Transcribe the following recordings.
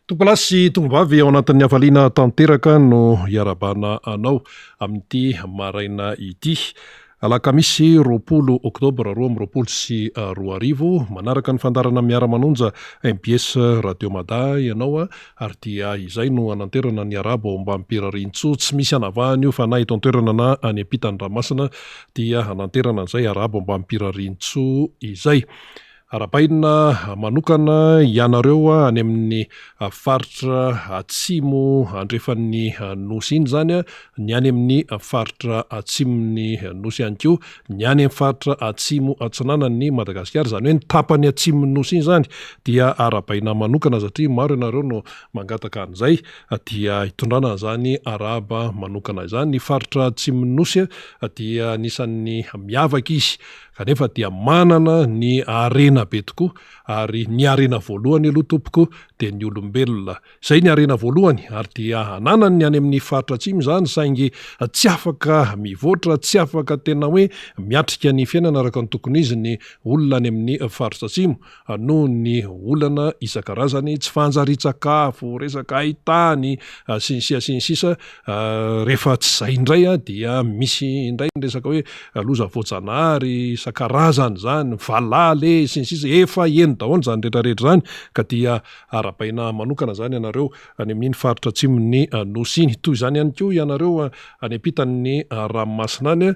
Tompokolahy sy tompovavy, ao anatin'ny hafaliana tanteraka no iarahabana anao amin'ity maraina ity. Alakamisy 20 oktobra 2022, manaraka ny fandaharana Miara-manonja mbs Radio Mada ianao ary dia izay no hananterana ny arabo ao Ambanimpirarintsoa. Tsy misy hanavahana io fa na eto an-toerana na any ampitan'ny ranomasina dia hananterana an'izay arabo Ambanimpirarintsoa izay. Arahabaina manokana ianareo any amin'ny faritra atsimo andrefan'ny Nosy iny izany, ny any amin'ny faritra atsimon'ny Nosy ihany koa, ny any amin'ny faritra atsimo atsinanan'i Madagasikara, izany hoe ny tapany atsimon'ny Nosy iny izany dia arahabaina manokana satria maro ianareo no mangataka an'izay dia hitondrana an'izany arahaba manokana izany. Ny faritra atsimon'ny Nosy dia anisan'ny miavaka izy Kanefa dia manana ny harena be tokoa, ary ny harena voalohany aloha tompoko dia ny olombelona. Izay ny harena voalohany, ary dia ananany ny any amin'ny faritra atsimo izany, saingy tsy afaka mivoatra, tsy afaka tena hoe miatrika ny fiainana araka ny tokony izy ny olona any amin'ny faritra atsimo. noho ny olana isan-karazany, tsy fanjarian-tsakafo, resaka haitany, sy ny sisa sy ny sisa, rehefa tsy izay indray dia misy indray ny resaka hoe loza voajanahary isan-karazany izany, valala e, sy ny sisa, efa heno daholo izany rehetra rehetra izany ka dia arahabaina manokana izany ianareo any amin'iny faritra atsimon'ny Nosy iny. Toy izany ihany koa ianareo any ampitan'ny ranomasina any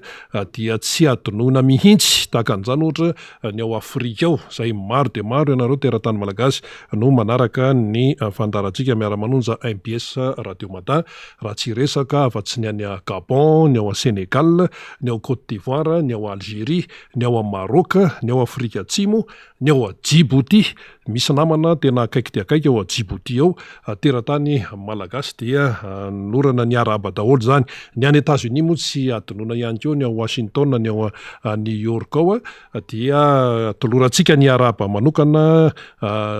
dia tsy adinoina mihitsy, tahaka an'izany ohatra ny ao Afrika ao, izay maro dia maro ianareo teratany malagasy no manaraka ny fandaharantsika miara-manonja mbs Radio Mada, raha tsy hiresaka afa-tsy ny any Gabon, ny ao Sénégal, ny ao Côte d'Ivoire, ny ao Algérie, ny ao Maroc, ny ao Afrika Atsimo, Ny ao Djibouti, misy namana tena akaiky dia akaiky ao Djibouti ao, teratany malagasy dia norana niarahaba daholo izany. Ny any Etats-Unis moa tsy adinoina ihany koa, ny ao Washington, ny ao New York ao dia tolorantsika ny arahaba manokana,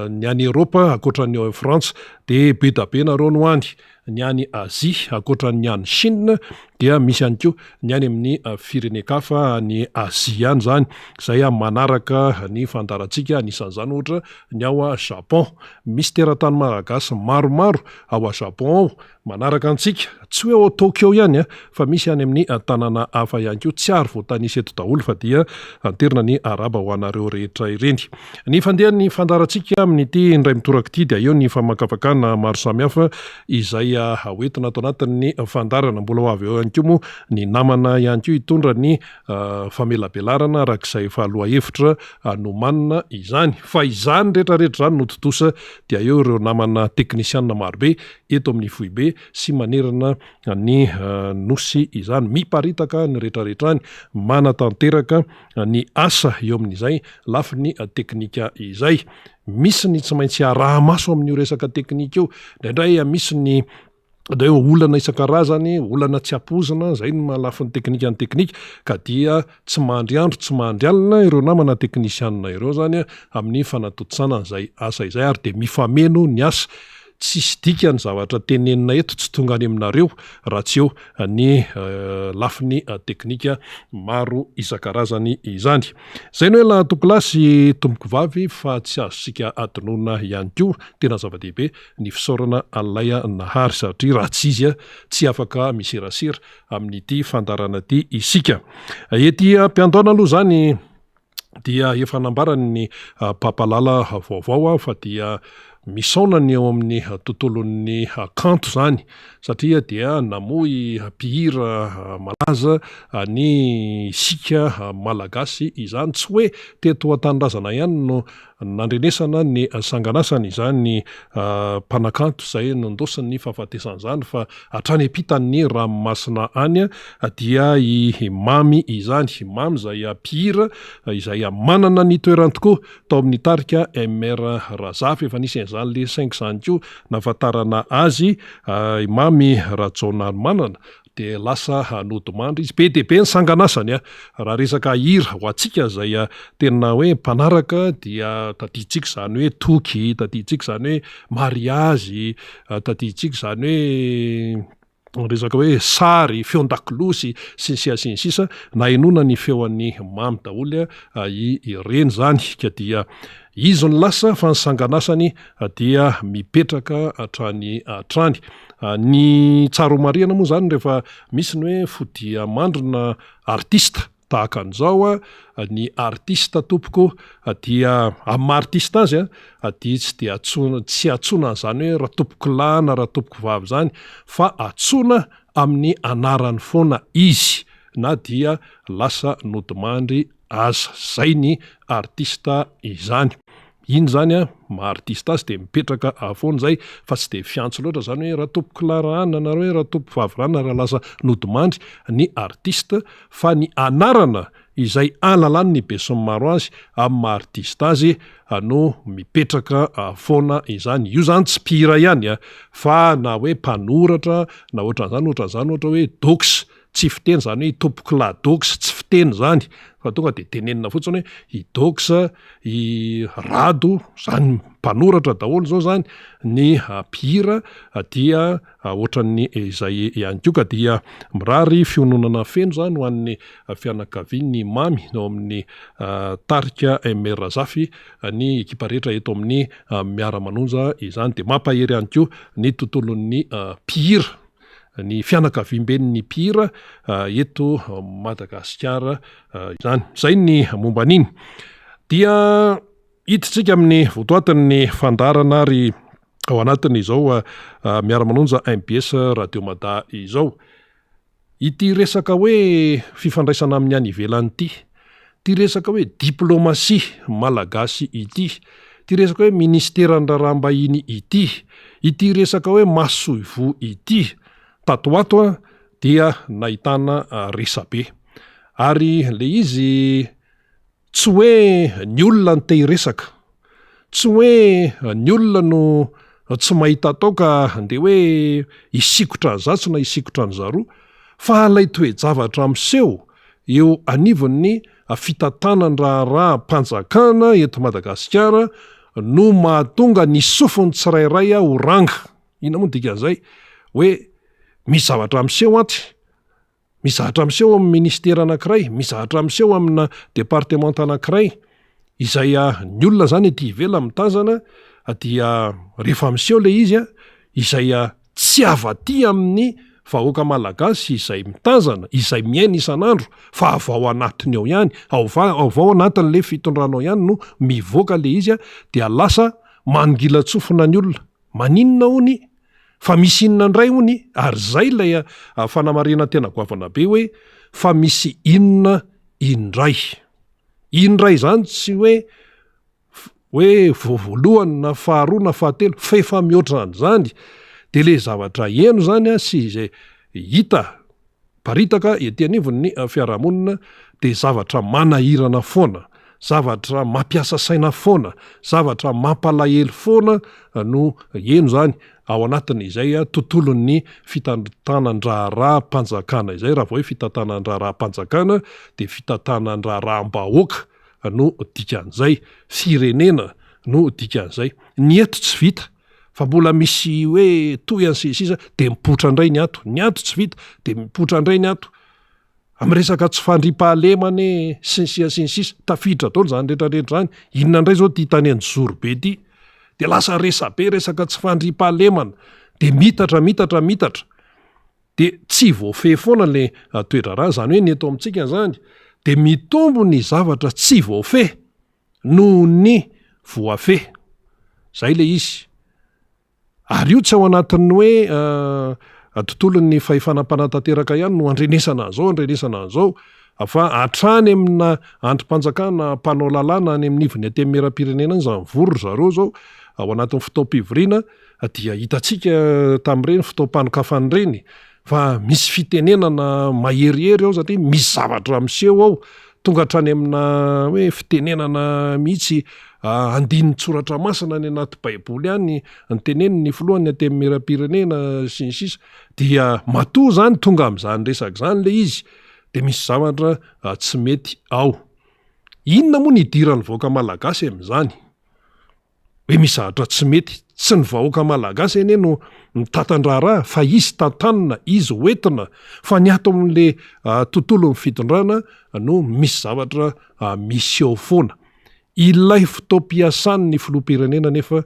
ny any Eropa ankoatra ny ao Frantsa dia be da be nareo no any. ny any Azia, ankoatra ny any Chine dia misy ihany koa ny any amin'ny firenen-kafa any Azia any izany, izay manaraka ny fandaharantsika, anisan'izany ohatra ny ao Japon. Misy teratany malagasy maromaro ao Japon ao manaraka antsika, tsy hoe ao Tokyo ihany fa misy any amin'ny tanàna hafa ihany koa, tsy ary voatanisa eto daholo fa dia anterina ny arahaba ho anareo rehetra ireny. Ny fandehan'ny fandaharantsika amin'ity indray mitoraka ity dia eo ny famakafakana maro samihafa izay hoentina ato anatin'ny fandaharana. Mbola ho avy eo ihany koa moa ny namana ihany koa hitondra ny famelabelarana araka izay efa lohahevitra nomanina izany. Fa izany rehetra rehetra izany no tontosa dia eo ireo namana teknisianina marobe eto amin'ny foibe sy manerana ny nosy izany. Miparitaka ny rehetra rehetra any manatanteraka ny asa eo amin'izay lafiny teknika izay. Misy ny tsy maintsy araha-maso amin'io resaka teknika io. Indraindray misy ny indray olana isan-karazany, olana tsy ampoizina, izay no maha lafiny teknika ny teknika, ka dia tsy mandry andro tsy mandry alina ireo namana teknisianina ireo izany amin'ny fanatontosana an'izay asa izay ary dia mifameno ny asa. Tsisy dikany zavatra tenenina eto tsy tonga any aminareo raha tsy eo ny lafiny teknika maro isan-karazany izany. Izay no ela tompokolahy sy tompokovavy fa tsy azontsika adinoina ihany koa, tena zava-dehibe ny fisaorana an'ilay Nahary satria raha tsy izy tsy afaka miserasera amin'ity fandaharana ity isika. Ety am-piandohana aloha izany dia efa nambaran'ny mpampahalala vaovao fa dia misaona ny eo amin'ny tontolon'ny kanto izany satria dia namoy mpihira malaza ny isika Malagasy izany. Tsy hoe teto an-tanindrazana ihany no Nandrenesana ny sanganasany izany mpanakanto izay nondosin'ny fahafatesana izany fa hatrany ampitan'ny ranomasina any dia i Mamy izany. Mamy izay mpihira izay manana ny toerany tokoa tao amin'ny tarika MR Razafy. Efa nisy an'izany le cinq izany koa nahafantarana azy i Mamy Rajaonarimanana. Dia lasa nodimandry izy. Be dia be ny sanganasany a! Raha resaka hira ho antsika izay tena hoe mpanaraka dia tadidintsika izany hoe Toky, tadidintsika izany hoe Mariazy, tadidintsika izany hoe resaka hoe sary, feon-dakolosy, sy ny sisa sy ny sisa. Nahenoana ny feon'i Mamy daholo ireny izany ka dia. Izy no lasa fa ny sanganasany dia mipetraka hatrany hatrany. Ny tsara homarihana moa izany rehefa misy ny hoe fodiamandrina artista tahaka an'izao, ny artista tompoko dia amin'ny maha artista azy dia tsy dia antsoina, tsy antsoina an'izany hoe ratompokolahy na ratompokovavy izany fa antsoina amin'ny anarany foana izy na dia lasa nodimandry aza. Zay ny artiste izany. Iny zany an, maha artiste azy dia mipetraka foana zay fa tsy dia fiantso loatra zany hoe Ratompokolahy Rahana na hoe Ratompovavy Rahana raha lasa nodimandry ny artiste fa ny anarana izay ahalalan'ny besinimaro azy amin'ny maha artiste azy no mipetraka foana izany. Io zany tsy mpihira ihany an, fa na hoe mpanoratra na ohatran'izany ohatran'izany ohatra hoe Dox Tsy fiteny izany hoe i Tompokolahy Dox, tsy fiteny izany fa tonga dia tenenina fotsiny hoe i Dox, i Rado, izany mpanoratra daholo izao izany, ny mpihira dia ohatran'ny izay ihany koa ka dia mirary fiononana feno izany ho an'ny fianakavian'i Mamy ao amin'ny tarika MR Razafy, ny ekipa rehetra eto amin'ny Miara-manonja izany dia mampahery ihany koa ny tontolon'ny mpihira. ny fianakaviamben'ny mpihira eto Madagasikara izany. Izay ny momba an'iny. Dia hiditsika amin'ny votoatin'ny fandaharana ary ao anatin'izao miara-manonja MBS Radio Mada izao. Ity resaka hoe fifandraisana amin'ny any ivelany ity, ity resaka hoe diplomasia malagasy ity, ity resaka hoe minisiteran'ny raharaham-bahiny ity, ity resaka hoe masoivoho ity, tato ho ato dia nahitana resabe. Ary ilay izy Tsy hoe ny olona no te hiresaka, tsy hoe ny olona no tsy mahita atao ka andeha hoe hisikotra an'izatsy na hisikotra an'izaroa, fa ilay toe-javatra miseho eo anivon'ny fitantanan-draharaham-panjakana eto Madagasikara no mahatonga ny sofin'ny tsirairay ho ranga. Inona moa no dikan'izay? Hoe misy zavatra miseho atsy, Misy zavatra miseho amin'ny ministera anankiray, misy zavatra miseho amina departemanta anankiray, izay ny olona izany ety ivelany mitazana dia rehefa miseho ilay izy izay tsy avy aty amin'ny vahoaka malagasy izay mitazana, izay miaina isan'andro fa avy ao anatiny ao ihany, avy ao anatin'ilay fitondrana ao ihany no mivoaka ilay izy dia lasa mangilan-tsofina ny olona. Maninona hono i? Fa misy inona indray hono i? Ary izay ilay fanamarihana tena goavana be hoe fa misy inona indray. Indray izany tsy hoe hoe vao voalohany na faharoa na fahatelo fa efa mihoatra an'izany. Dia ilay zavatra heno izany sy izay hita Miparitaka ety anivon'ny fiarahamonina dia zavatra manahirana foana, zavatra mampiasa saina foana, zavatra mampalahelo foana no heno izany ao anatin'izay tontolon'ny fitantanan-draharaham-panjakana izay. Raha vao hoe fitantanan-draharaham-panjakana dia fitantanan-draharaham-bahoaka no dikan'izay, firenena no dikan'izay. Ny eto tsy vita. Fa mbola misy hoe tohiny sy ny sisa dia mipoitra indray ny ato, ny ato tsy vita dia mipoitra indray ny ato. Amin'ny resaka tsy fandriampahalemana e, sy ny sisa sy ny sisa, tafiditra daholo izany rehetra rehetra izany. Inona indray izao ity tany Anjozorobe ity? Dia lasa resabe resaka tsy fandriampahalemana, dia mitatra mitatra mitatra. Dia tsy voafehy foana ilay toe-draharaha, izany hoe ny eto amintsika izany dia mitombo ny zavatra tsy voafehy. noho ny voafehy. Zay ilay izy. Ary io tsy ao anatin'ny hoe tontolon'ny fahefana mpanatanteraka ihany no andrenesana an'izao, andrenesana an'izao, fa hatrany amina andrim-panjakana mpanao lalàna any amin'ny ivon'ny antenimierampirenena any izany vory ry zareo izao ao anatin'ny fotoam-pivoriana dia hitantsika tamin'ireny fotoam-panokafana ireny fa misy fitenenana maherihery ao satria misy zavatra miseho ao, tonga hatrany amina hoe fitenenana mihitsy andinin-tsoratra masina any anaty baiboly any ny tenenin'ny filohan'ny antenimierampirenena sy ny sisa dia matoa zany tonga amin'izany resaka izany le izy de misy zavatra tsy mety ao. Inona moa ny idiran'ny vahoaka malagasy amin'izany? Hoe misy zavatra tsy mety. Tsy ny vahoaka malagasy anie no mitantan-draharaha fa izy tantanina, izy hoentina fa ny ato amin'le tontolon'ny fitondrana no misy zavatra miseho foana. Ilay fotoam-piasan'ny filoham-pirenena anefa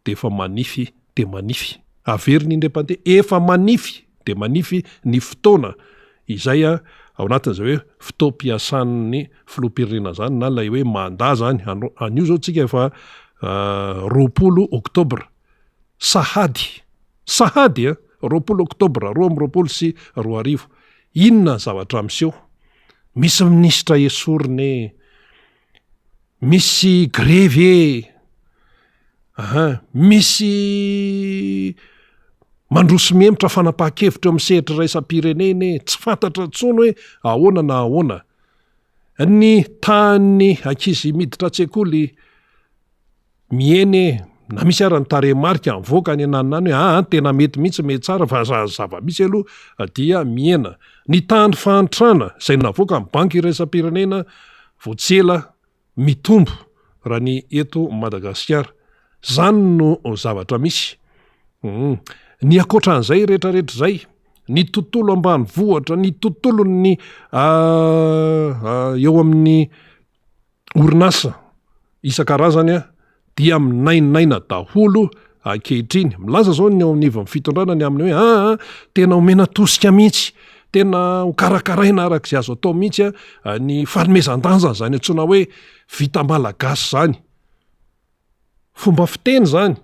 dia efa manify dia manify. Averiny indray mpandeha, efa manify dia manify ny fotoana izay ao anatin'izay hoe fotoam-piasan'ny filoham-pirenena izany na ilay hoe mandat izany. Anio izao tsika efa 20 oktobra. Sahady, sahady an! 20 oktobra 2022. Inona ny zavatra miseho? Misy minisitra esorina e! Misy grevy e! Aha, misy mandroso mihemotra fanapahan-kevitra eo amin'ny sehatra iraisam-pirenena e! Tsy fantatra intsony hoe ahoana na ahoana. Ny tahan'ny ankizy miditra an-tsekoly mihena e! Na misy ara ny tarehimarika mivoaka any ananona any hoe aa tena mety mihitsy, mety tsara fa raha ny zava-misy aloha dia mihena. Ny tahan'ny fahantrana izay navoakan'ny banky iraisam-pirenena vao tsy ela mitombo raha ny eto Madagasikara. Izany no zavatra misy. Ny ankoatran'izay rehetrarehetra izay, ny tontolo ambanivohitra, ny tontolon'ny eo amin'ny orinasa isan-karazany dia minainaina daholo ankehitriny. Milaza izao ny eo anivon'ny fitondrana ny amin'ny hoe aa tena omena tosika mihitsy, tena ho karakaraina araka izay azo atao mihitsy ny fanomezan-danja izany antsoina hoe vita malagasy izany. Fomba fiteny izany,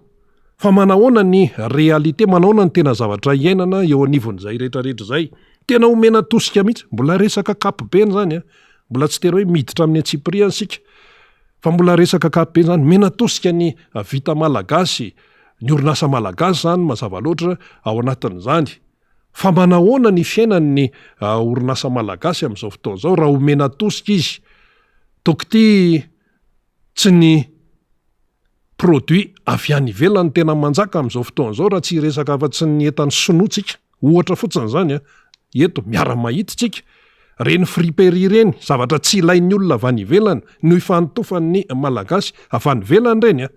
fa manahoana ny réalité, manahoana ny tena zavatra iainana eo anivon'izay rehetrarehetra izay. Tena omena tosika mihitsy, mbola resaka ankapobeny izany an, mbola tsy tena hoe miditra amin'ny antsipiriany isika, fa mbola resaka ankapobeny izany, omena tosika ny vita malagasy, ny orinasa malagasy izany mazava loatra ao anatin'izany. Fa manahoana ny fiainan'ny orinasa malagasy amin'izao fotoana izao raha omena tosika izy? Tokity Tsy ny produit avy any ivelany no tena manjaka amin'izao fotoana izao raha tsy hiresaka afa-tsy ny entan'ny sinoa tsika. Ohatra fotsiny izany an, eto miara-mahita tsika, ireny friperie ireny, zavatra tsy ilain'ny olona avy any ivelany no ifantofan'ny Malagasy avy any ivelany ireny an.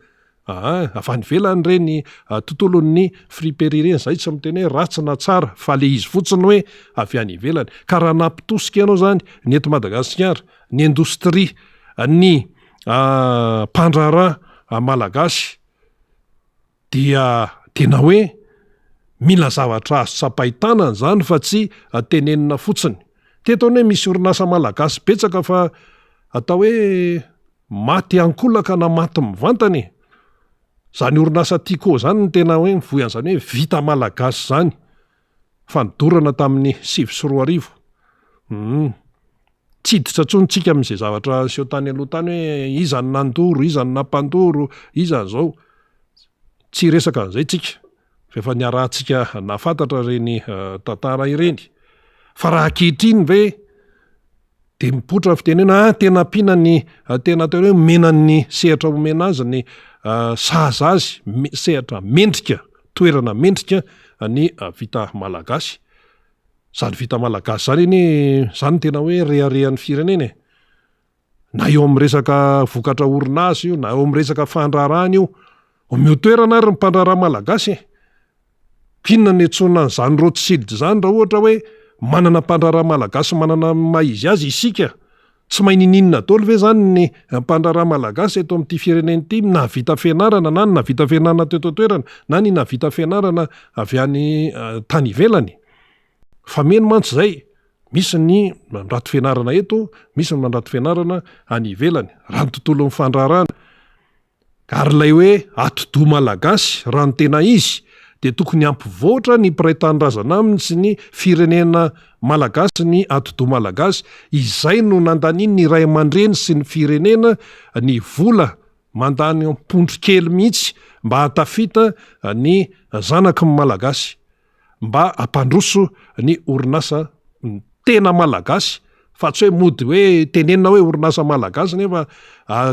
Aa, avy any ivelany ireny tontolon'ny friperie ireny, izahay tsy miteny hoe ratsy na tsara fa le izy fotsiny hoe avy any ivelany. Ka raha nampitosika ianao izany ny eto Madagasikara, ny indostria, ny mpandraharaha malagasy dia tena hoe mila zavatra azo tsapain-tanana izany fa tsy tenenina fotsiny. Teto anie misy orinasa malagasy betsaka fa atao hoe Maty ankolaka na maty mivantana e! Zany orinasa Tiko zany no tena hoe mivoy an'izany hoe vita malagasy zany fa nodorana tamin'ny 2009. Humm. Tsy hiditra intsony tsika amin'izay zavatra niseho tany aloha tany hoe iza no nandoro, iza no nampandoro, iza no zao. Tsy hiresaka an'izay tsika fa efa niarahantsika nahafantatra ireny tantara ireny. Fa raha ankehitriny ve Dia mipoitra ny fitenena ah tena ampiana ny tena atao hoe omena ny sehatra omena azy ny sahaza azy, sehatra mendrika, toerana mendrika ny vita malagasy. Izany vita malagasy izany anie izany no tena hoe reharehan'ny firenena e. Na eo amin'ny resaka vokatra orinasa io, na eo amin'ny resaka fandraharahana io. Omeo toerana ary ny mpandraharaha malagasy e. Inona no iantsoana an'izany Rothschild izany raha ohatra hoe manana mpandraharaha malagasy manana ny maha izy azy isika? Tsy mahay ninininona daholo ve izany ny mpandraharaha malagasy eto amin'ity firenena ity nahavita fianarana na ny nahavita fianarana teto an-toerana na ny nahavita fianarana avy any tany ivelany? Fa mino mantsy izay, misy ny mandrato fianarana eto, misy ny mandrato fianarana any ivelany, raha ny tontolon'ny fandraharahana. Ary ilay hoe atidoha malagasy, raha ny tena izy, dia tokony hampivoatra ny mpiray tanindrazana aminy sy ny firenena malagasy ny atidoha malagasy, izay no nandanian'ny ray aman-dreny sy ny firenena ny vola mandany am-pondro kely mihitsy mba hahatafita ny zanaky ny malagasy. mba hampandroso ny orinasa tena malagasy fa tsy hoe mody hoe tenenina hoe orinasa malagasy nefa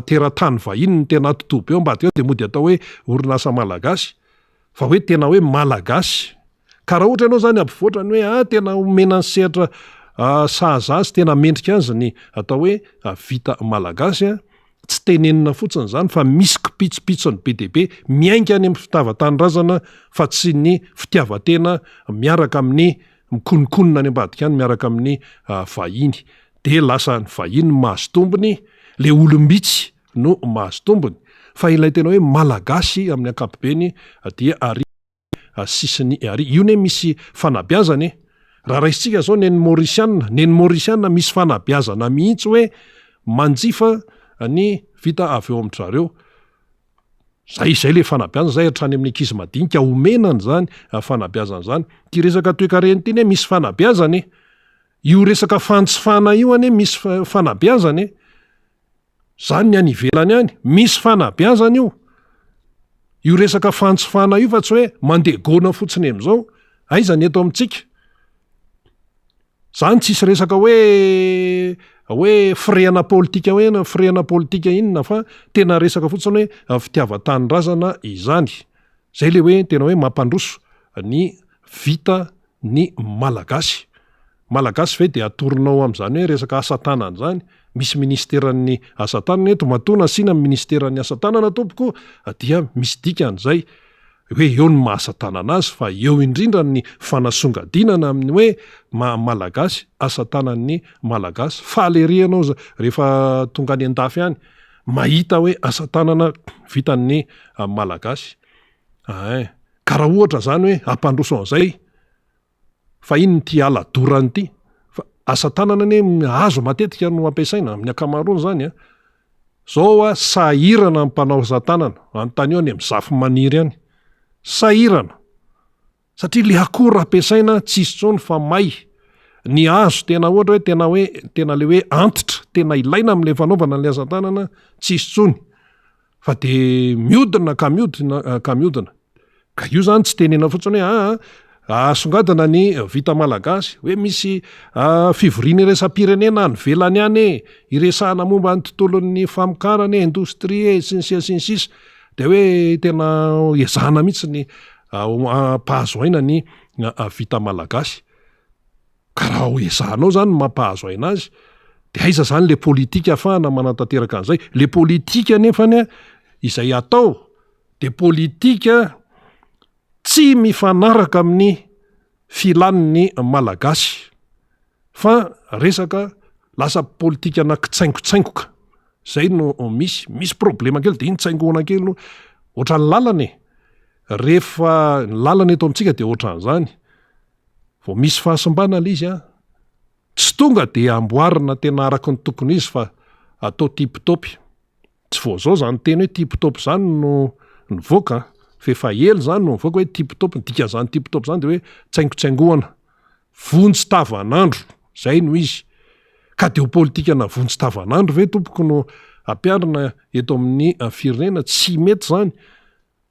teratany vahiny no tena atidoha be ao ambadika ao dia mody atao hoe orinasa malagasy fa hoe tena hoe malagasy. Ka raha ohatra ianao zany hampivoatra ny hoe ah tena omena ny sehatra sahaza azy tena mendrika azy ny atao hoe vita malagasy a, Tsy tenenina fotsiny izany fa misy kipitsopitsony be dia be miainga any amin'ny fitiavan-tanindrazana fa tsy ny fitiavan-tena miaraka amin'ny mikononkonona any ambadika any miaraka amin'ny vahiny. Dia lasa ny vahiny no mahazo tombony, le olom-bitsy. no mahazo tombony fa ilay tena hoe Malagasy amin'ny ankapobeny dia ary sisiny ary. Io ne misy fanabeazana e! Raha raisintsika zao ny an'ny Maorisiana, ny an'ny Maorisiana misy fanabeazana mihitsy hoe manjifa ny vita avy eo amin-dry zareo. Zay izay le fanabeazana zay hatrany amin'ny ankizy madinika omena an'izany fanabeazana izany. Ity resaka toekarena ity ne misy fanabeazana e! Io resaka fanjifana io anie misy fanabeazana e! Zany ny any ivelany any, misy fanabeazana io. Io resaka fanjifana io fa tsy hoe mandeha gona fotsiny amin'izao. Aiza ny eto amintsika? Zany tsisy resaka hoe hoe firehana politika hoe na firehana politika inona fa tena resaka fotsiny hoe fitiavan-tanindrazana izany. Zay le hoe tena hoe mampandroso ny vita ny Malagasy. Malagasy ve dia atoronao amin'izany hoe resaka asa tanana izany? Misy ministeran'ny asa tanana eto, matoa nasiana ny ministeran'ny asa tanana tompoko dia misy dikany izay hoe eo ny maha asa tanana azy fa eo indrindra ny fanasongadinana amin'ny hoe maha Malagasy, asa tanan'ny Malagasy. Faly ery ianao rehefa tonga any an-dafy any mahita hoe asa tanana vitan'ny Malagasy. Ein. Ka raha ohatra zany hoe hampandroso an'izay fa inona ity ala dorana ity? Fa asa tanana anie hazo matetika no ampiasaina amin'ny ankamaroany zany an. Zao hoa sahirana ny mpanao asa tanana, anontanio any amin'ny Zafimaniry any. Sahirana. Satria le akora ampiasaina tsisy intsony fa may. Ny hazo tena ohatra hoe tena hoe tena le hoe antitra tena ilaina amin'le fanaovana an'le asa tanana tsisy intsony. Fa de miodina ka miodina ka miodina. Ka io zany tsy tenena fotsiny hoe aa asongadina ny vita malagasy hoe misy fivoriana iraisam-pirenena any ivelany any e, iresahana momba ny tontolon'ny famokarana e, indostria e, sy ny sisa sy ny sisa. De hoe tena ezahana mihitsy ny hampahazo aina ny vita malagasy. Ka raha ho ezahanao zany ny mampahazo aina azy de aiza zany le politika afahana manatanteraka an'izay? Le politika nefany a izay atao de politika tsy mifanaraka amin'ny filan'ny Malagasy fa resaka lasa politikana kitsaingotsaingoka zay no misy, misy problema kely de iny tsaingohana kely no ohatran'ny lalana e, rehefa ny lalana eto amintsika de ohatran'izany. Vao misy fahasimbana ilay izy an, tsy tonga dia amboarina tena araka ny tokony izy fa atao tip top. Tsy vao izao izany teny hoe tip top izany no nivoaka an, fa efa ela izany no nivoaka hoe tip top, ny dikan'izany tip top izany dia hoe tsaingotsaingohana, vonjy tavan'andro, izay no izy. Ka dia ho politikana vonjy tavan'andro ve tompoko no ampiharina eto amin'ny firenena? Tsy mety izany.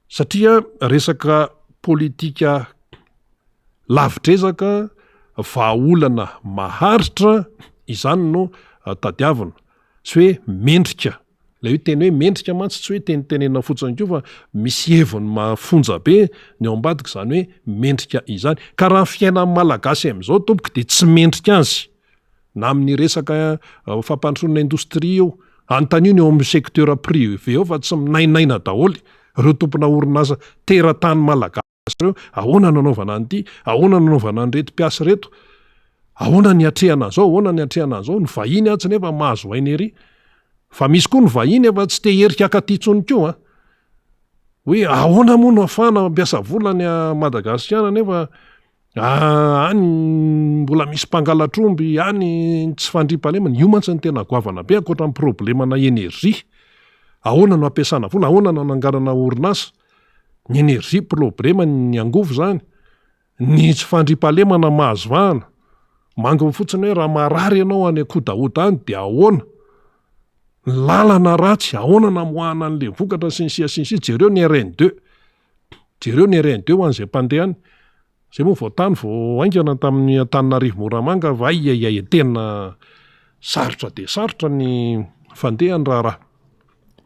Satria resaka politika lavitr'ezaka, vahaolana maharitra izany no tadiavina. Tsy hoe mendrika. Ilay hoe teny hoe mendrika mantsy tsy hoe tenitenenina fotsiny koa fa misy heviny mafonja be ny ao ambadika izany hoe mendrika izany. Ka raha ny fiainan'ny Malagasy amin'izao tompoko dia tsy mendrika azy. Na amin'ny resaka fampandrosoana indostria io, anontanio ny eo amin'ny secteur privé eo fa tsy minainaina daholo ireo tompona orinasa teratany malagasy ireo, ahoana no anaovana an'ity, ahoana no anaovana an'ireto mpiasa ireto, ahoana ny hiatrehana an'izao, ahoana ny hiatrehana an'izao, ny vahiny atsy nefa mahazo aina ery, fa misy koa ny vahiny efa tsy te hierika hakaty intsony koa an, hoe ahoana moa no ahafahana mampiasa vola any Madagasikara nefa Any mbola misy mpangalatr'omby, any ny tsy fandriampahalemana, io mantsy no tena goavana be ankoatra ny problemana energie. Ahoana no ampiasana vola, ahoana no ananganana orinasa? Ny energie problema, ny angovo izany, ny tsy fandriampahalemana mahazo vahana. Manginy fotsiny hoe raha marary ianao any Ankodahoda any dia ahoana? Ny lalana ratsy, ahoana no amoahana an'ilay vokatra sy ny sisa sy ny sisa, jereo ny RN deux. Jereo ny RN deux ho an'izay mpandeha any. Zay moa vao tany vao haingana tamin'ny Antananarivo Moramanga fa ay ay ay tena sarotra dia sarotra ny fandehan'ny raharaha.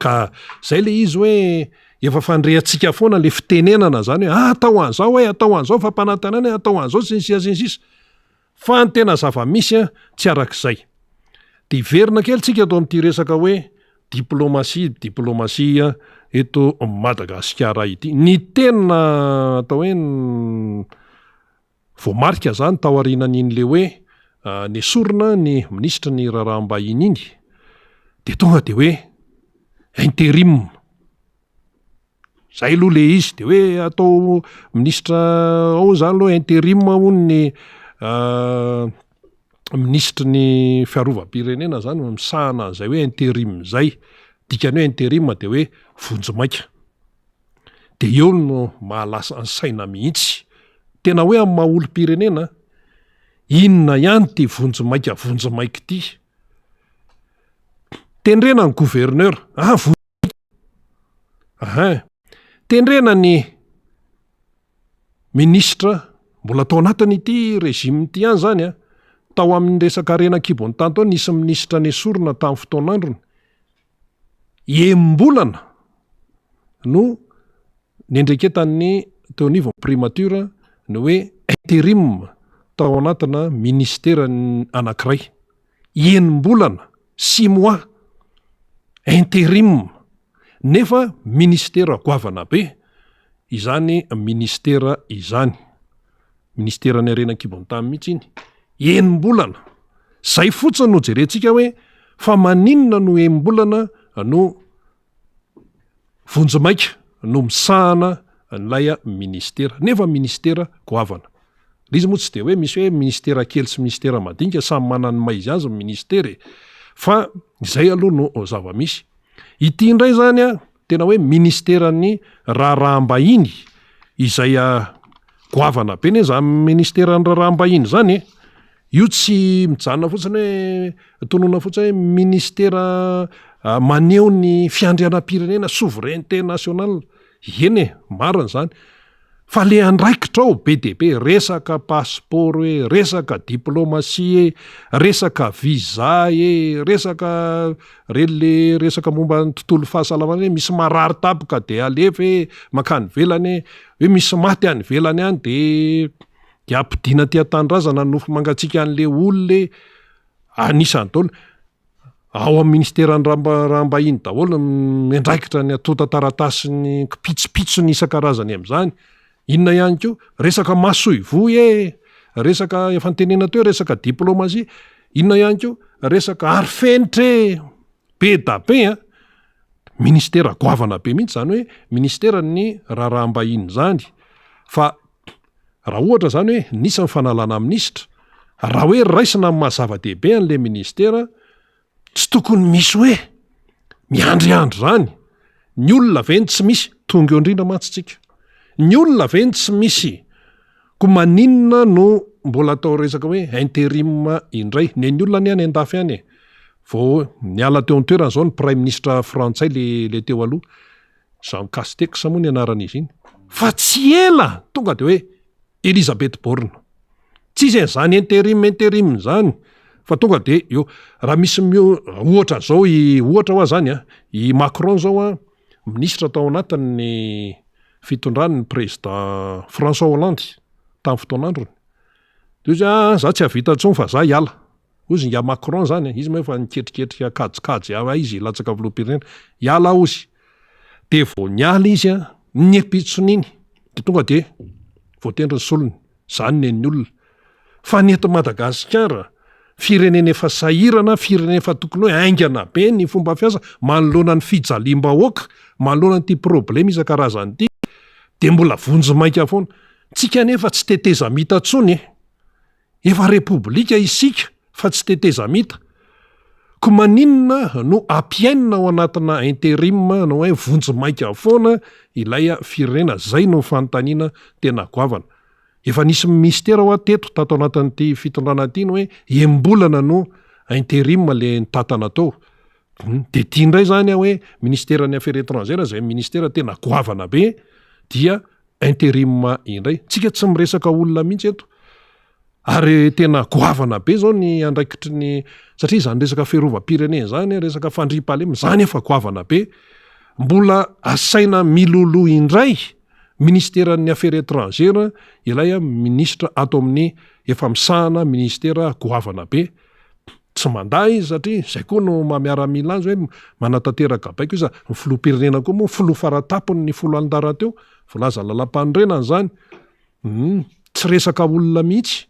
Ka zay le izy hoe efa fandrehantsika foana le fitenenana zany hoe ah, atao an'izao e, atao an'izao fampanantenana e, atao an'izao sy ny sisa sy ny sisa. Fa ny tena zava-misy tsy arak'izay. Dia hiverina kely tsika eto amin'ity resaka hoe diplomasia, diplomasia eto Madagasikara ity. Ny tena atao hoe voamarika izany taorianan'iny le hoe nesorina ny minisitry ny raharaham-bahiny iny dia tonga dia hoe. Interim. Zay aloha le izy, de hoe atao minisitra ao zany aloha interim hono ny minisitry ny fiarovam-pirenena zany misahana an'izay hoe interim zay, dikany hoe interim de hoe vonjimaika, de eo no mahalasa ny saina mihitsy, tena hoe amin'ny maha olom-pirenena, inona ihany ty vonjimaika vonjimaika ity? Tendrena ny gouverneur, ah vonjimaika. Ahin. Tendrena ny minisitra mbola tao anatin'ity régime ity ihany izany an, tao amin'ny resaka harena an-kibon'ny tany tao nisy minisitra nesorina tamin'ny fotoan'androny, enim-bolana no nendreketan'ny teo anivon'ny primature ny hoe interim tao anatina ministera anankiray. Enim-bolana, six mois, interim, nefa ministera goavana be izany ministera izany, ministeran'ny harena an-kibon'ny tany mihitsy iny, enim-bolana, zay fotsiny no jerentsika hoe fa maninona no enim-bolana no Vonjimaika no misahana an'ilay ministera, nefa ministera goavana. Ilay izy moa tsy dia hoe misy hoe ministera kely sy ministera madinika, samy manana ny maha izy azy ny ministera e! Fa izay aloha no zava-misy. Ity indray izany an, tena hoe ministeran'ny raharaham-bahiny izay goavana be anie izany ministeran'ny raharaham-bahiny izany e! Io tsy mijanona fotsiny hoe tononina fotsiny hoe ministera maneho ny fiandrianam-pirenena, souveraineté nationale, eny e, marina izany, fa le andraikitra ao be dia be, resaka passeport e, resaka diplomatie e, resaka visa e, resaka reny le resaka momba ny tontolo fahasalamana hoe misy marary tampoka de alefa e, mankany ivelany e, hoe misy maty any ivelany any de Dia ampodiana aty an-tanindrazana ny nofo mangatsiaka an'le olona e! Anisany daholo. Ao amin'ny ministeran'ny raharaham-bahiny daholo ny miandraikitra ny antontan-taratasy kipitsopitsony isan-karazany amin'izany. Inona ihany koa? Resaka masoivoho e! Resaka efa notenenina teo resaka diplomasia. Inona ihany koa? Resaka arifenitra e! Be da be an! Ministera goavana be mihitsy izany hoe ministeran'ny raharaham-bahiny izany. Fa Raha ohatra izany hoe nisy ny fanalana minisitra, raha hoe raisina amin'ny maha zava-dehibe an'ilay ministera, tsy tokony misy hoe miandriandry izany. Ny olona ve no tsy misy? Tonga eo indrindra mantsy tsika. Ny olona ve no tsy misy? Koa maninona no mbola atao resaka hoe interim indray? Ny an'ny olona anie any an-dafy any e. Vao niala teo an-toerana izao ny praiminisitra frantsay le le teo aloha. Jean Castex moa ny anaran'izy iny. Fa tsy ela tonga dia hoe Elisabeth Borne. Tsisy an'izany interim interim izany fa tonga dia eo. Raha misy ohatra zao i ohatra hoa zany a, i Macron zao a, minisitra tao anatin'ny fitondran'ny président François Hollande tamin'ny fotoan'androny. Dia hoy izy hoe za tsy hahavita intsony fa za hiala. Hozy ingahy Macron zany e, izy moa efa niketriketrika kajikajy ahy izy hilatsaka filoham-pirenena, hiala aho hozy. Dia vao niala izy an, ny ampitson'iny dia tonga dia voatendry ny solony, zany ny an'ny olona. Fa ny eto Madagasikara, firenena efa sahirana, firenena efa tokony hoe haingana be ny fomba fiasa manoloana ny fijaliam-bahoaka, manoloana an'ity problema isan-karazany ity, dia mbola vonjimaika foana. Tsika anefa tsy tetezamita intsony e. Efa repoblika isika fa tsy tetezamita. Ko maninona no ampiainina ao anatina interim na hoe vonjimaika foana ilay firenena? Zay no fanontaniana tena goavana. Efa nisy ministera hoa teto tato anatin'ity fitondrana ity ny hoe enim-bolana no interim le nitatana teo. De ity indray zany hoe ministeran'ny affaires étrangères zay ministera tena goavana be dia interim indray. Tsika tsy miresaka olona mihitsy eto. Ary tena goavana be zao ny andraikitry ny satria izany resaka fiarovam-pirenena izany, resaka fandriampahalemana, izany efa goavana be. Mbola asaina miloloha indray ministeran'ny affaires étrangères ilay minisitra ato amin'ny efa misahana ministera goavana be. Tsy mandà izy satria izay koa no maha miaramila azy hoe manatanteraka baiko izy. Ny filoham-pirenena koa moa filoha faratapony ny foloalindahy rahateo, voalazan'ny lalàmpanorenana izany. Hum, tsy resaka olona mihitsy,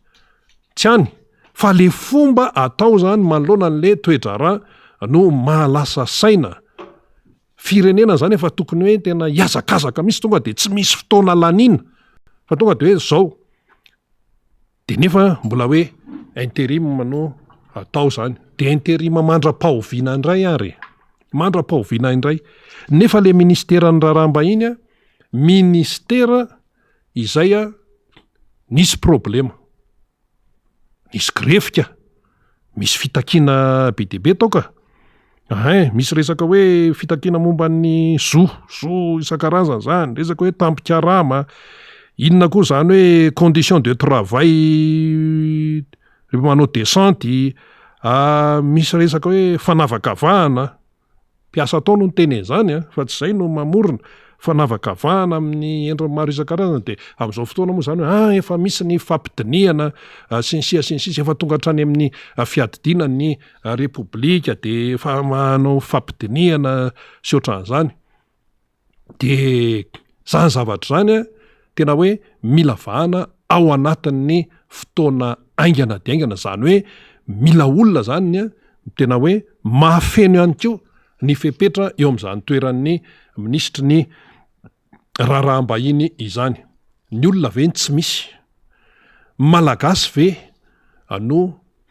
tsy any, fa le fomba atao izany manoloana an'le toe-draharaha no mahalasa saina. Firenena zany efa tokony hoe tena hihazakazaka mihitsy tonga de tsy misy fotoana laniana fa tonga de hoe zao. De nefa mbola hoe interim no atao zany. De interim mandra-pahoviana indray ary e? Mandra-pahoviana indray. Nefa le ministeran'ny raharaham-bahiny a, ministera izay a nisy problema. Nisy grevy ka! Misy fitakiana be dia be tao ka! Ein, misy resaka hoe fitakiana momba ny zo, zo isan-karazany zany, resaka hoe tambin-karama, inona koa zany hoe condition de travail rehefa manao descente, misy resaka hoe fanavakavahana. Mpiasa tao no niteny an'izany an, fa tsy izay no mamorona. Fanavakavahana amin'ny endriny maro isan-karazany dia amin'izao fotoana moa izany hoe ah efa misy ny fampidinihana sy ny sisa sy ny sisa, efa tonga hatrany amin'ny fiadidiana ny repoblika dia efa manao fampidinihana sy ohatran'izany. De zany zavatra zany a tena hoe mila vahana ao anatin'ny fotoana haingana dia haingana, zany hoe mila olona zany a tena hoe mahafeno ihany koa ny fepetra eo amin'izany toeran'ny minisitry ny raharaham-bahiny izany. Ny olona ve no tsy misy? Malagasy ve no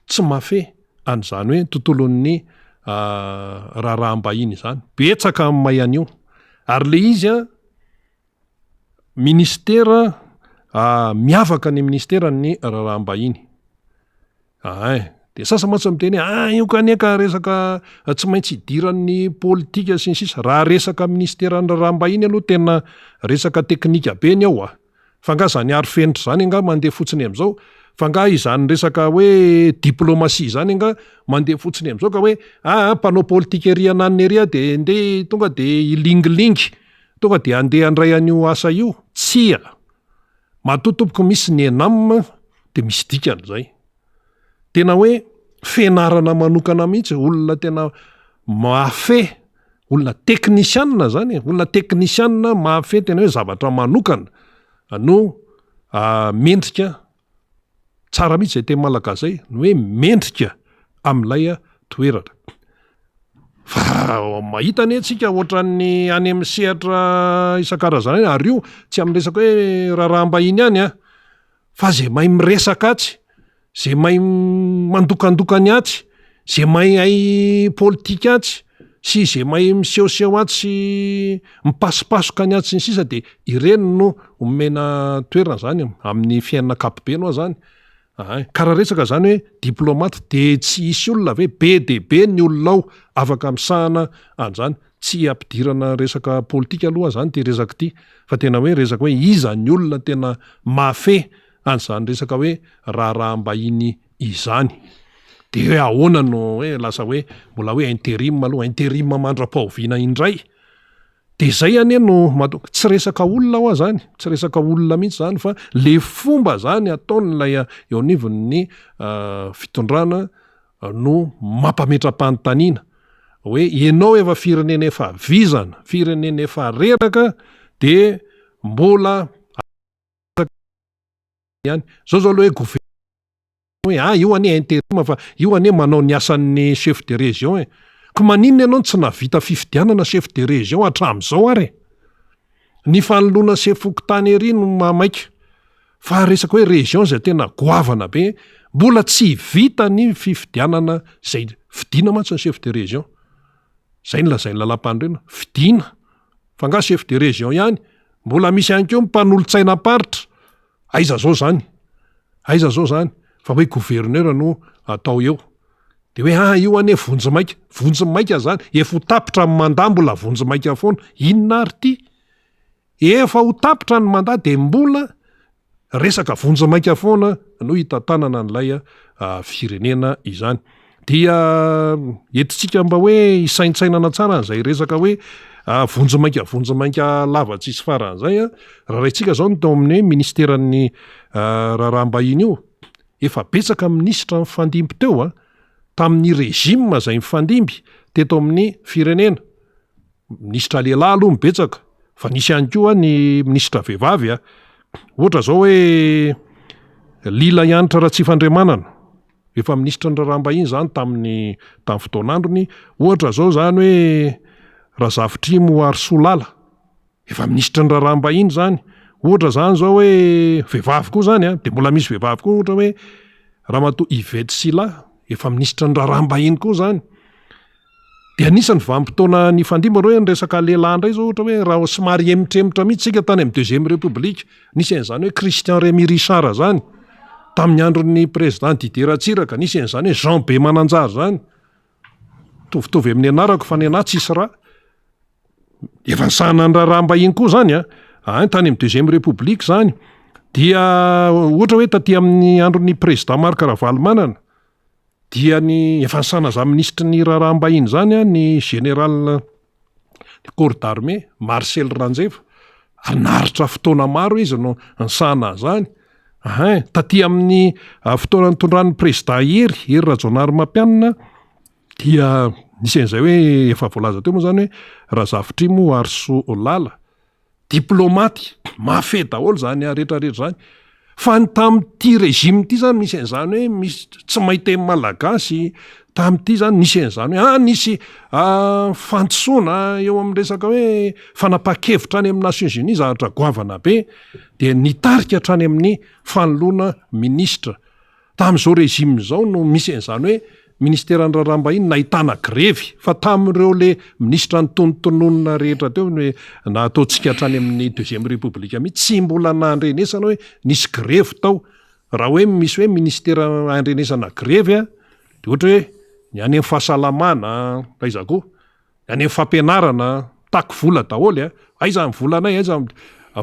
tsy mahafehy an'izany hoe tontolon'ny raharaham-bahiny izany? Betsaka ny mahay an'io. Ary le izy an, ministera miavaka ny ministeran'ny raharaham-bahiny. Ahay. Dia sasany mantsy miteny hoe ah io ka anie ka resaka tsy maintsy idiran'ny politika sy ny sisa. Raha resaka ministeran'ny raharaham-bahiny aloha tena resaka teknika be ny ao a. Fa nga zany arofenitra zany angaha mandeha fotsiny amizao? Fa nga izany resaka hoe diplomatie izany angaha mandeha fotsiny amizao ka hoe aa mpanao politika ery ananona ery aho de ndeha tonga de hilingilingy, tonga de handeha handray an'io asa io? Tsia! Matoa tompoko misy ny ENAM de misy dikany zay. Tena hoe fianarana manokana mihitsy, olona tena mahafehy, olona teknisianina zany e, olona teknisianina mahafehy tena hoe zavatra manokana no mendrika, tsara mihitsy zay teny malagasy zay, ny hoe mendrika amin'ilay toerana. Fa mahita anie tsika ohatran'ny any amin'ny sehatra isan-karazany any, ary io tsy amin'ny resaka hoe raharaham-bahiny ihany an, fa zay mahay miresaka atsy, zay mahay mandokandoka ny atsy, zay mahay politika atsy sy zay mahay misehoseho atsy sy mipasopasoka ny atsy sy ny sisa de ireny no omena toerana zany amin'ny fiainana ankapobeny hoa zany, ay ka raha resaka zany hoe diplomate de tsy hisy olona ve? Be dia be ny olona ao afaka misahana an'zany, tsy ampidirana resaka politika aloha zany ity resaka ity fa tena hoe resaka hoe iza ny olona tena mahafehy an'izany resaka hoe raharaham-bahiny izany. De hoe ahoana no hoe lasa hoe mbola hoe interim aloha, interim mandra-pahoviana indray? De zay anie no mahatonga, tsy resaka olona hoa zany, tsy resaka olona mihitsy zany fa le fomba zany ataon'ilay eo anivon'ny fitondrana no mampametra-panontaniana hoe ianao efa firenena efa vizana, firenena efa reraka de mbola ihany. Zao zao aloha hoe gouvernement hoe ah io anie interim fa io anie manao ny asan'ny chef de région e. Ko maninona ianao no tsy nahavita fifidianana chef de région hatramin'izao ary e? Ny fanoloana sefo fokontany ery no mahamaika. Fa resaka hoe région izay tena goavana be, mbola tsy vita ny fifidianana izay fidiana mantsy ny chef de région. Izay no lazain'ny lalàmpanorenana, fidiana. Fa angaha chef de région ihany? Mbola misy ihany koa ny mpanolotsainam-paritra. Aiza zao zany? Aiza zao zany? Fa hoe gouverneur no atao eo. De hoe ah io anie vonjimaika. Vonjimaika zany, efa ho tapitra ny mandat mbola vonjimaika foana. Inona ary ty? Efa ho tapitra ny mandat dia mbola resaka vonjimaika foana no hitantanana an'ilay firenena izany. Dia entintsika mba hoe hisaintsainana tsara an'izay resaka hoe vonjimaika vonjimaika lava tsisy farany izay an. Raha raintsika izao ny tao amin'ny hoe ministeran'ny raharaham-bahiny io, efa betsaka minisitra nifandimby teo an, tamin'ny régime izay nifandimby teto amin'ny firenena. Minisitra lehilahy aloha no betsaka fa nisy ihany koa ny minisitra vehivavy a. Ohatra zao hoe Lila Hanitra Ratsifandrihamanana, efa minisitry ny raharaham-bahiny zany tamin'ny tamin'ny fotoan'androny. Ohatra zao zany hoe Razafitrimo Harisoa Lala, efa minisitry ny raharaham-bahiny izany. Ohatra izany izao hoe vehivavy koa izany an, dia mbola misy vehivavy koa ohatra hoe Ramatoa Yvette Sylla, efa minisitry ny raharaham-bahiny koa izany. Dia anisan'ny vanim-potoana nifandimby hoe ny resaka lehilahy indray izao ohatra hoe raha somary hemotremotra mihitsy isika tany amin'ny deuxième république, nisy an'izany hoe Christian Rémy Richard izany, tamin'ny andron'ny président Didier Ratsiraka, nisy an'izany hoe Jean Bemananjary izany, mitovitovy amin'ny anarako fa ny anah tsisy ra. Efa nisahana ny raharaham-bahiny koa izany an, any tany amin'ny deuxième république izany, dia ohatra hoe taty amin'ny andron'ny président Marc Ravalomanana, dia ny efa nisahana izany minisitry ny raharaham-bahiny izany an, ny général de corps d'armée Marcel Ranjeva, ary naharitra fotoana maro izy no nisahana an'izany, ahin, taty amin'ny fotoana nitondran'ny président Hery, Hery Rajaonarimampianina dia nisy an'izay hoe efa voalaza teo moa izany hoe Razafitrimo Harisoa Lala, Diplomaty, mahafehy daholo izany rehetra rehetra izany. Fa ny tamin'ity régime ity izany misy an'izany hoe misy tsy mahay teny malagasy, tamin'ity izany nisy an'izany hoe ah nisy fandisoana eo amin'ny resaka hoe fanapahan-kevitra any amin'ny Nations Unies zavatra goavana be, dia nitarika hatrany amin'ny fanoloana minisitra. Tamin'izao régime izao no misy an'izany hoe ministeran'ny raharaham-bahiny nahitana grevy fa tamin'ireo le minisitra nitonontononina rehetra teo ny na ataontsika hatrany amin'ny deuxième république mihitsy tsy mbola nandrenesana hoe nisy grevy tao. Raha hoe misy hoe ministera andrenesana grevy a de ohatra hoe ny any amin'ny fahasalamana, aiza koa? Any amin'ny fampianarana, mitaky vola daholo a! Aiza ny volanay, aiza ny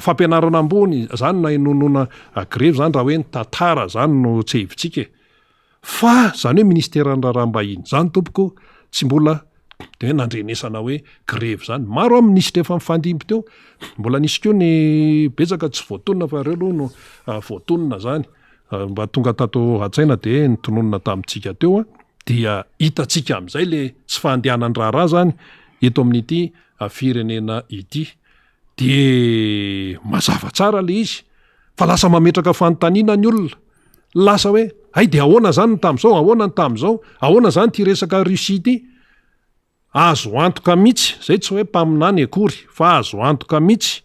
fampianarana ambony, zany no nahenonoana grevy zany raha hoe ny tantara zany no tsiahivintsika e! Fa zany hoe ministeran'ny raharaham-bahiny zany tompoko tsy mbola de hoe nandrenesana hoe grevy zany. Maro amin'ny minisitra efa nifandimby teo, mbola nisy koa ny betsaka tsy voatonona fa ireo aloha no voatonona zany. Mba tonga tato an-tsaina dia nitononina tamintsika teo dia hitantsika amin'izay le tsy fandehanan'ny raharaha zany eto amin'ity firenena ity. Dia mazava tsara le izy fa lasa mametraka fanontaniana ny olona. Lasa hoe hay dia ahoana zany ny tamin'izao, ahoana ny tamin'izao, ahoana zany ity resaka Russie ity. Azo antoka mihitsy, izay tsy hoe mpaminany akory, fa azo antoka mihitsy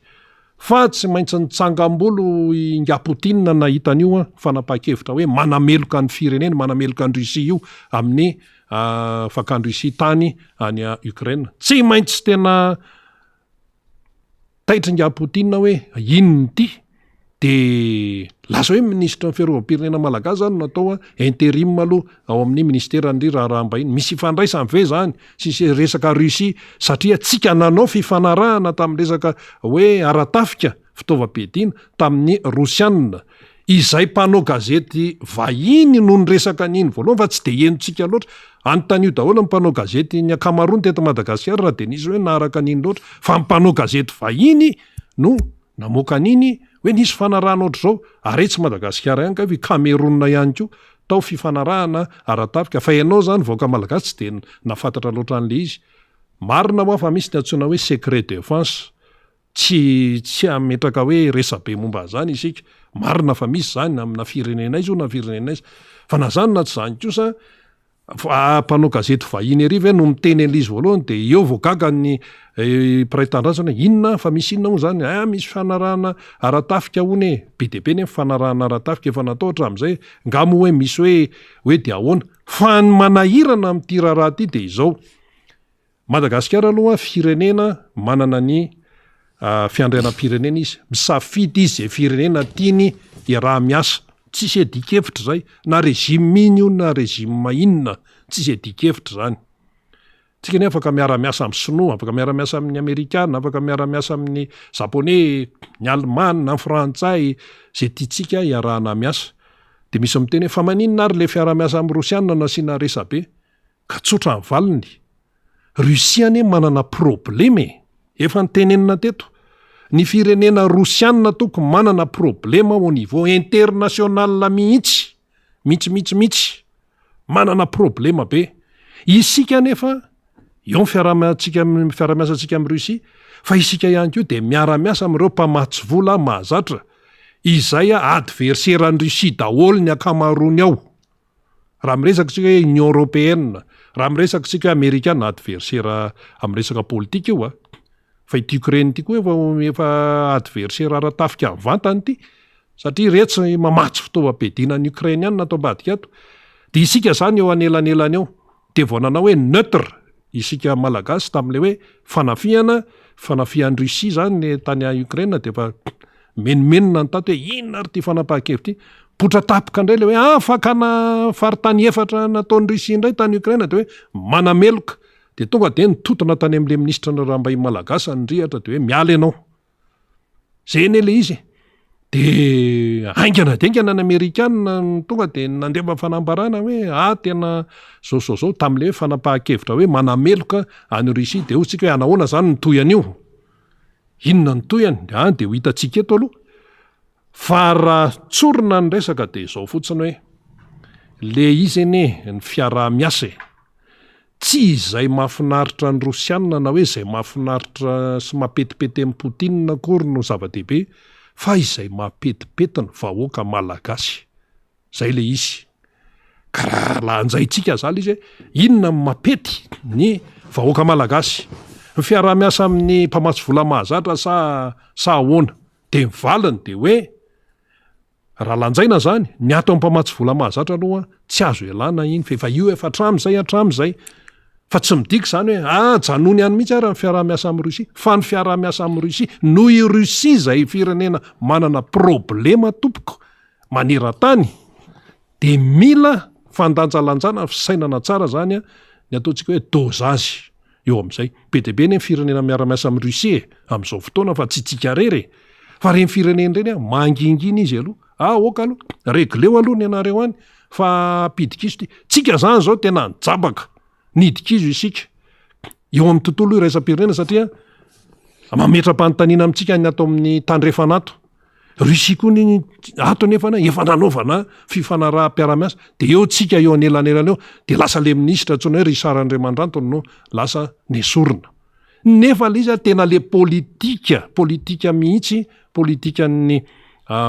fa tsy maintsy nitsangam-bolo i Ingahy Poutine nahita an'io fanapahan-kevitra hoe manameloka ny fireneny, manameloka an'i Russie io amin'ny fakan'i Russie tany any Ukraine. Tsy maintsy tena Taitra ingahy Poutine hoe inona ity? Dia lasa hoe minisitry ny fiarovam-pirenena malagasy zany no natao interim aloha ao amin'ny minisiteran'ny raharaham-bahiny. Misy ifandraisany ve zany sy sy resaka Russie satria tsika nanao fifanarahana tamin'ny resaka hoe ara-tafika, fitaovam-piadiana tamin'ny Rosiana. Izay mpanao gazety vahiny no niresaka an'iny voalohany fa tsy dia henontsika loatra. Anontanio daholo ny mpanao gazety ny ankamaroany teto Madagasikara raha dia nisy hoe naharaka an'iny loatra. Fa ny mpanao gazety vahiny no namoaka an'iny hoe nisy fanarahana ohatr'izao. Ary etsy Madagasikara ihany kay fa i Cameroun ihany koa tao fifanarahana ara-tafika. Fa ianao izany vahoaka malagasy tsy dia nahafantatra loatra an'ilay izy. Marina hoa fa misy ny antsoina hoe secret défense. Tsy tsy hametraka hoe resabe momba an'izany isika. Marina fa misy izany na amina firenena aiza io na firenena aiza. Fa na izany na tsy izany kosa, fa mpanao gazety vahiny ery ve no miteny an'ilay izy voalohany dia eo vao gaga ny mpiray tanindrazana hoe inona fa misy inona moa izany? Ah misy fifanarahana ara-tafika hono e! Be dia be anie ny fifanarahana ara-tafika efa natao hatramin'izay. Nga moa hoe misy hoe hoe dia ahoana? Fa ny manahirana amin'ity raharaha ity dia izao, Madagasikara aloha firenena manana ny fiandrianam-pirenena izy, misafidy izy izay firenena tiany iaraha-miasa, tsisy adikevitra izay, na régime iny io na régime inona, tsisy adikevitra izany. Tsika anie afaka miara-miasa amin'ny sinoa, afaka miara-miasa amin'ny amerikana, afaka miara-miasa amin'ny japoney, ny alemana, ny frantsay, izay tiantsika iarahana miasa. Dia misy miteny hoe fa maninona ary ilay fiaraha-miasa amin'ny rosiana no asiana resabe? Ka tsotra ny valiny, Russie anie manana problema e! Efa notenenina teto, ny firenena rosiana toko manana problema au niveau international mihitsy, mihitsy mihitsy mihitsy, manana problema be. Isika anefa, eo ny fiaraha-miantsika fiaraha-miasantsika amin'i Russie, fa isika ihany koa dia miara-miasa amin'ireo mpamatsy vola mahazatra, izay adversaire-n'i Russie daholo ny ankamaroany ao. Raha miresaka isika hoe Union Européenne, Raha miresaka isika hoe Amerikana adversaire amin'ny resaka politika io a, fa ity Ukraine ity koa efa efa adversaire ara-tafika mivantana ity satria iretsy mamatsy fitaovam-piadiana an'i Ukraine ihany no ato ambadika ato. Dia isika izany eo anelanelany eo. Dia vao nanao hoe neutre isika Malagasy tamin'ilay hoe fanafihana, fanafihan'i Russie izany tany Ukraine dia efa menomenona ny tato hoe inona ary ity fanapahan-kevitra ity. Mipoitra tampoka indray ilay hoe ah fakana faritany efatra nataon'i Russie indray tany Ukraine dia hoe manameloka. Dia tonga dia nitotona tany amin'ilay minisitra ny raharaham-bahiny Malagasy ny rihatra dia hoe miala ianao. Zay anie le izy e. De haingana dia haingana ny amerikana no tonga de nandefa fanambarana hoe ah tena zao zao zao tamin'le hoe fanapahan-kevitra hoe manameloka an'i Russie de hoy tsika hoe anahoana zany ny tohiny io? Inona ny tohiny? Ah de ho hitantsika eto aloha. Fa raha tsorina ny resaka de izao fotsiny hoe le izy anie ny fiaraha-miasa e. Tsy izay mahafinaritra ny Rosiana na hoe izay mahafinaritra sy mampetipety an'i Poutine akory no zava-dehibe fa izay mampetipety ny vahoaka Malagasy. Izay ilay izy. Ka raha lanjaintsika zany ilay izy hoe inona no mampety ny vahoaka Malagasy? Ny fiaraha-miasa amin'ny mpamatsy vola mahazatra sa sa ahoana? Dia ny valiny dia hoe Raha lanjaina izany, ny ato amin'ny mpamatsy vola mahazatra aloha tsy azo ialana iny fa efa io efa hatramin'izay hatramin'izay. Fa tsy midika izany hoe ah ajanony any mihitsy ary ny fiaraha-miasa amin'i Russie. Fa ny fiaraha-miasa amin'i Russie, noho i Russie izay firenena manana problema tompoko maneran-tany dia mila fandanjalanjana fisainana tsara izany ny ataontsika hoe dosage. eo amin'izay. Be dia be anie ny firenena miara-miasa amin'i Russie e, amin'izao fotoana fa tsy tsika irery e. Fa ireny firenena ireny an, mangingina izy aloha. Ah ok aloha, regleo aloha ny anareo any fa ampidi-kizo ity. Tsika izany izao tena nijabaka, nidi-kizo isika eo amin'ny tontolo iraisam-pirenena satria mametra-panontaniana amintsika ny ato amin'ny tandrefana ato. Russie koa ny ato anefa efa nanaovana fifanaraham-piarahamiasa de eo tsika eo anelanelana eo de lasa le minisitra antsoina hoe Richard Andriamandranto no lasa nesorina. Nefa le izy tena le politika, politika mihitsy, politikan'ny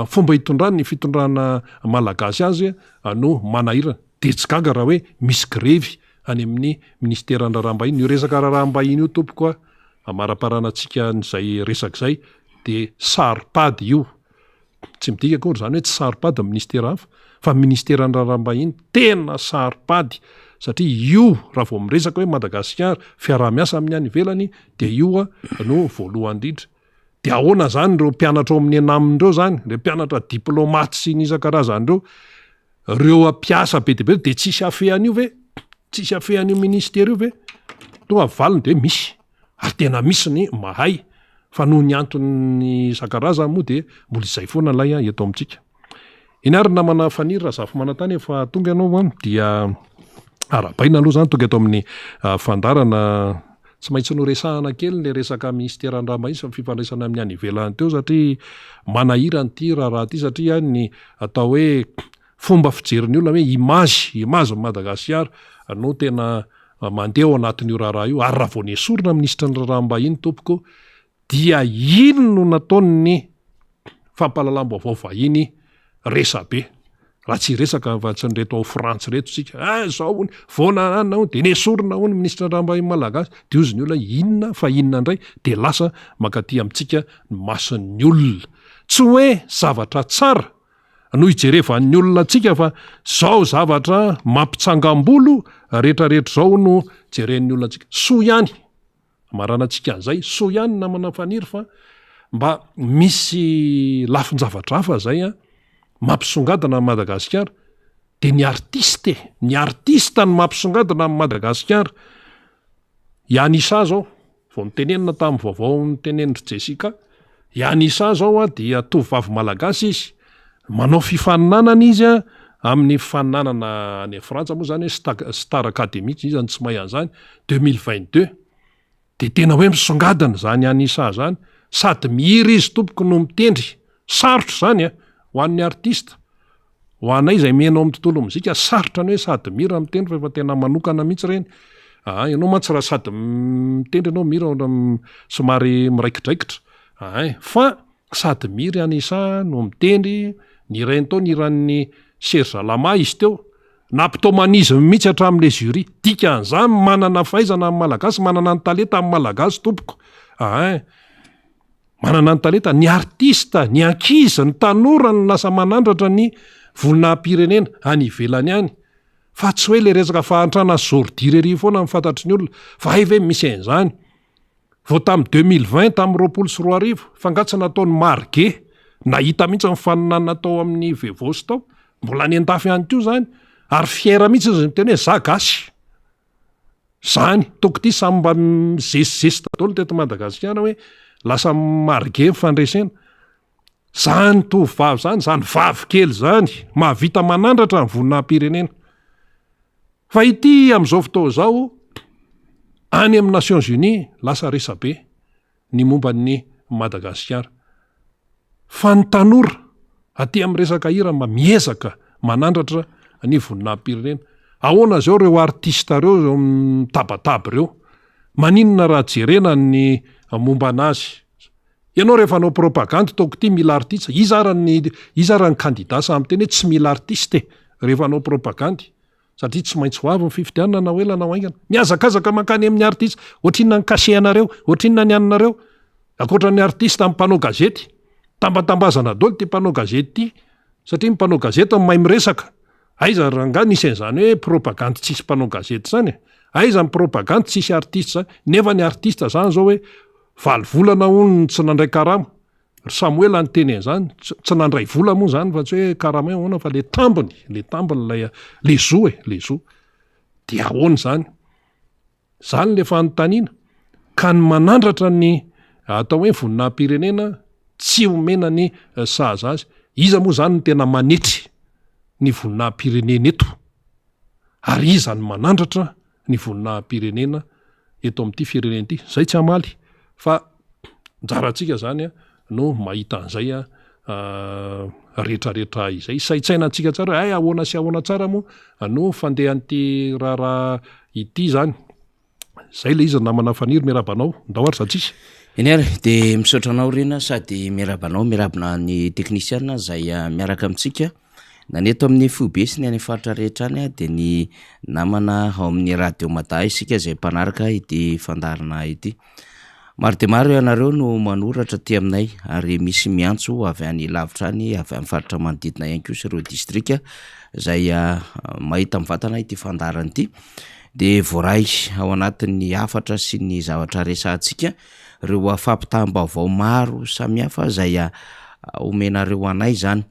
fomba itondrany ny fitondrana malagasy azy no manahirana. De tsy gaga raha hoe misy grevy any amin'ny minisiteran'ny raharaham-bahiny. Io resaka raharaham-bahiny io tompoko a, amaraparanantsika an'izay resaka izay dia saro-pady io. Tsy midika akory izany hoe tsy saro-pady ny minisitera hafa, fa ny minisiteran'ny raharaham-bahiny tena saro-pady satria io raha vao miresaka hoe Madagasikara, fiaraha-miasa amin'ny any ivelany dia io no voalohany indrindra. Dia ahoana izany ireo mpianatra ao amin'ny ENAM ireo izany, ireo mpianatra diplaomaty sy ny isan-karazany ireo, Reo mpiasa be dia be de tsisy hafehy an'io ve? Tsisy hafehy an'io ministera io ve? Tonga ny valiny de misy, ary tena misy ny mahay, fa noho ny antony isan-karazany moa de mbola izay foana ilay eto amintsika. Eny ary namana Faniry Razafimanantany efa tonga ianao an, dia arahabaina aloha zany tonga eto amin'ny fandaharana. Tsy maintsy noresahana kely ilay resaka minisiteran'ny Ramahy sy ny fifandraisana amin'ny any ivelany teo satria manahirana ity raharaha ity satria ny atao hoe fomba fijerin'ny olona hoe image, image ny Madagasikara no tena mandeha ao anatin'io raharaha io ary raha vao nesorina ny minisitry ny raharaham-bahiny tompoko dia iny no nataon'ny fampahalalam-baovao vahiny resabe. Raha tsy hiresaka afa-tsy an'ireto ao Frantsa ireto isika, ah izao hono, vao nanana hono, dia nesorina hono ny minisitry ny raharaham-bahiny malagasy, dia hozy ny olona inona fa inona indray, dia lasa mankaty amintsika ny mason'ny olona. Tsy hoe zavatra tsara no ijerevan'ny olona antsika fa izao zavatra mampitsangam-bolo rehetrarehetra izao no jeren'ny olona antsika. Soa ihany. Amaranantsika an'izay, soa ihany namana Faniry fa mba misy lafin-javatra hafa zay an, mampisongadina an'i Madagasikara, de ny artiste e, ny artiste no mampisongadina an'i Madagasikara. I Anissa zao, vao notenenina tamin'ny vaovao notenenin-dry Jessica, i Anissa zao an dia tovovavy malagasy izy, manao fifaninanana izy an, amin'ny fifaninanana any Frantsa moa zany hoe Star Academy, iza no tsy mahay an'izany, 2022, dia tena hoe misongadina izany Anissa izany, sady mihira izy tompoko no mitendry, sarotra izany an, ho an'ny artista, ho anay izay mihaino amin'ny tontolo mozika, sarotra ny hoe sady mihira no mitendry fa efa tena manokana mihitsy ireny, aa ianao mantsy raha sady mitendry ianao mihira somary miraikidraikitra, aa fa Sady mihira i Anissa no mitendry, ny iray tao ny hiran'i Serge Lama izy teo. Nampitaoman'izy mihitsy hatramin'ilay jury. Dikan'izany manana fahaizana ny Malagasy, manana ny talenta ny Malagasy tompoko. Ain. Manana ny talenta. Ny artista, ny ankizy, ny tanora no lasa manandratra ny voninahim-pirenena any ivelany any. Fa tsy hoe ilay resaka fahantrana sy ordure ery foana no fantatry ny olona. Fa hay ve misy an'izany? Vao tamin'ny 2020, tamin'ny 2020, fa angaha tsy nataon'i Marge nahita mihitsy ny faninanana tao amin'ny Vevos tao? Mbola any an-dafy ihany koa izany. Ary fier mihitsy izy miteny hoe za gasy. Zany, toko ity samy mba mizesizesy daholo teto Madagasikara hoe lasa marge ny fandresena. Zany tovovavy zany, zany vavy kely zany, mahavita manandratra ny voninahim-pirenena. Fa ity amin'izao fotoana izao, any amin'ny Nations Unies, lasa resabe ny momba an'i Madagasikara. Fa ny tanora aty amin'ny resaka hira mba miezaka manandratra ny voninahim-pirenena. Ahoana izao ireo artista ireo izao mitabataba ireo? Maninona raha jerena ny momba an'azy? Ianao rehefa hanao propagandy toako ity mila artista, iza ara ny iza ara ny candidat sahy miteny hoe tsy mila artiste e rehefa hanao propagandy satria tsy maintsy ho avy ny fifidianana na ho ela na ho haingana. Mihazakazaka mankany amin'ny artiste, ohatrinona ny cachet anareo, ohatrinona ny anareo. Ankoatra ny artiste amin'ny mpanao gazety, tambatambazana daholo ity mpanao gazety ity satria ny mpanao gazety no mahay miresaka. Aiza rangahy nisy an'izany hoe propagandy tsisy mpanao gazety izany e? Aiza ny propagandy tsisy artiste izany? Nefa ny artiste izany izao hoe Valo volana hono no tsy nandray karama. Ry Samoela niteny an'izany, tsy nandray vola moa izany fa tsy hoe karama ahoana fa le tambiny, le tambiny ilay le zo e, le zo. Dia ahoana izany? Izany le fanontaniana. Ka ny manandratra ny atao hoe voninahim-pirenena tsy omena ny sahaza azy. Iza moa izany no tena manetry ny voninahim-pirenena eto? Ary iza no manandratra ny voninahim-pirenena eto amin'ity firenena ity. Zay tsy hamaly fa anjarantsika zany no mahita an'izay rehetrarehetra izay. Saintsainantsika tsara hoe hay ahoana sy ahoana tsara moa no fandehan'ity raharaha ity zany. Zay le izy ry namana Faniry, miarahaba anao. Ndao ary zatsisy. Eny ary, dia misaotra anao Rina sady miarahaba anao, miarahaba ny teknisiana izay miaraka amintsika. Na ny eto amin'ny foibe sy ny any faritra rehetra any dia ny namana ao amin'ny radio Mada isika izay mpanaraka ity fandaharana ity. Maro dia maro ianareo no manoratra aty aminay ary misy miantso avy any lavitra any, avy amin'ny faritra manodidina ihany koa sy ireo distrika izay mahita mivantana ity fandaharana ity. Dia voaray ao anatin'ny hafatra sy ny zavatra resahantsika ireo fampitam-baovao maro samihafa izay omenareo anay izany.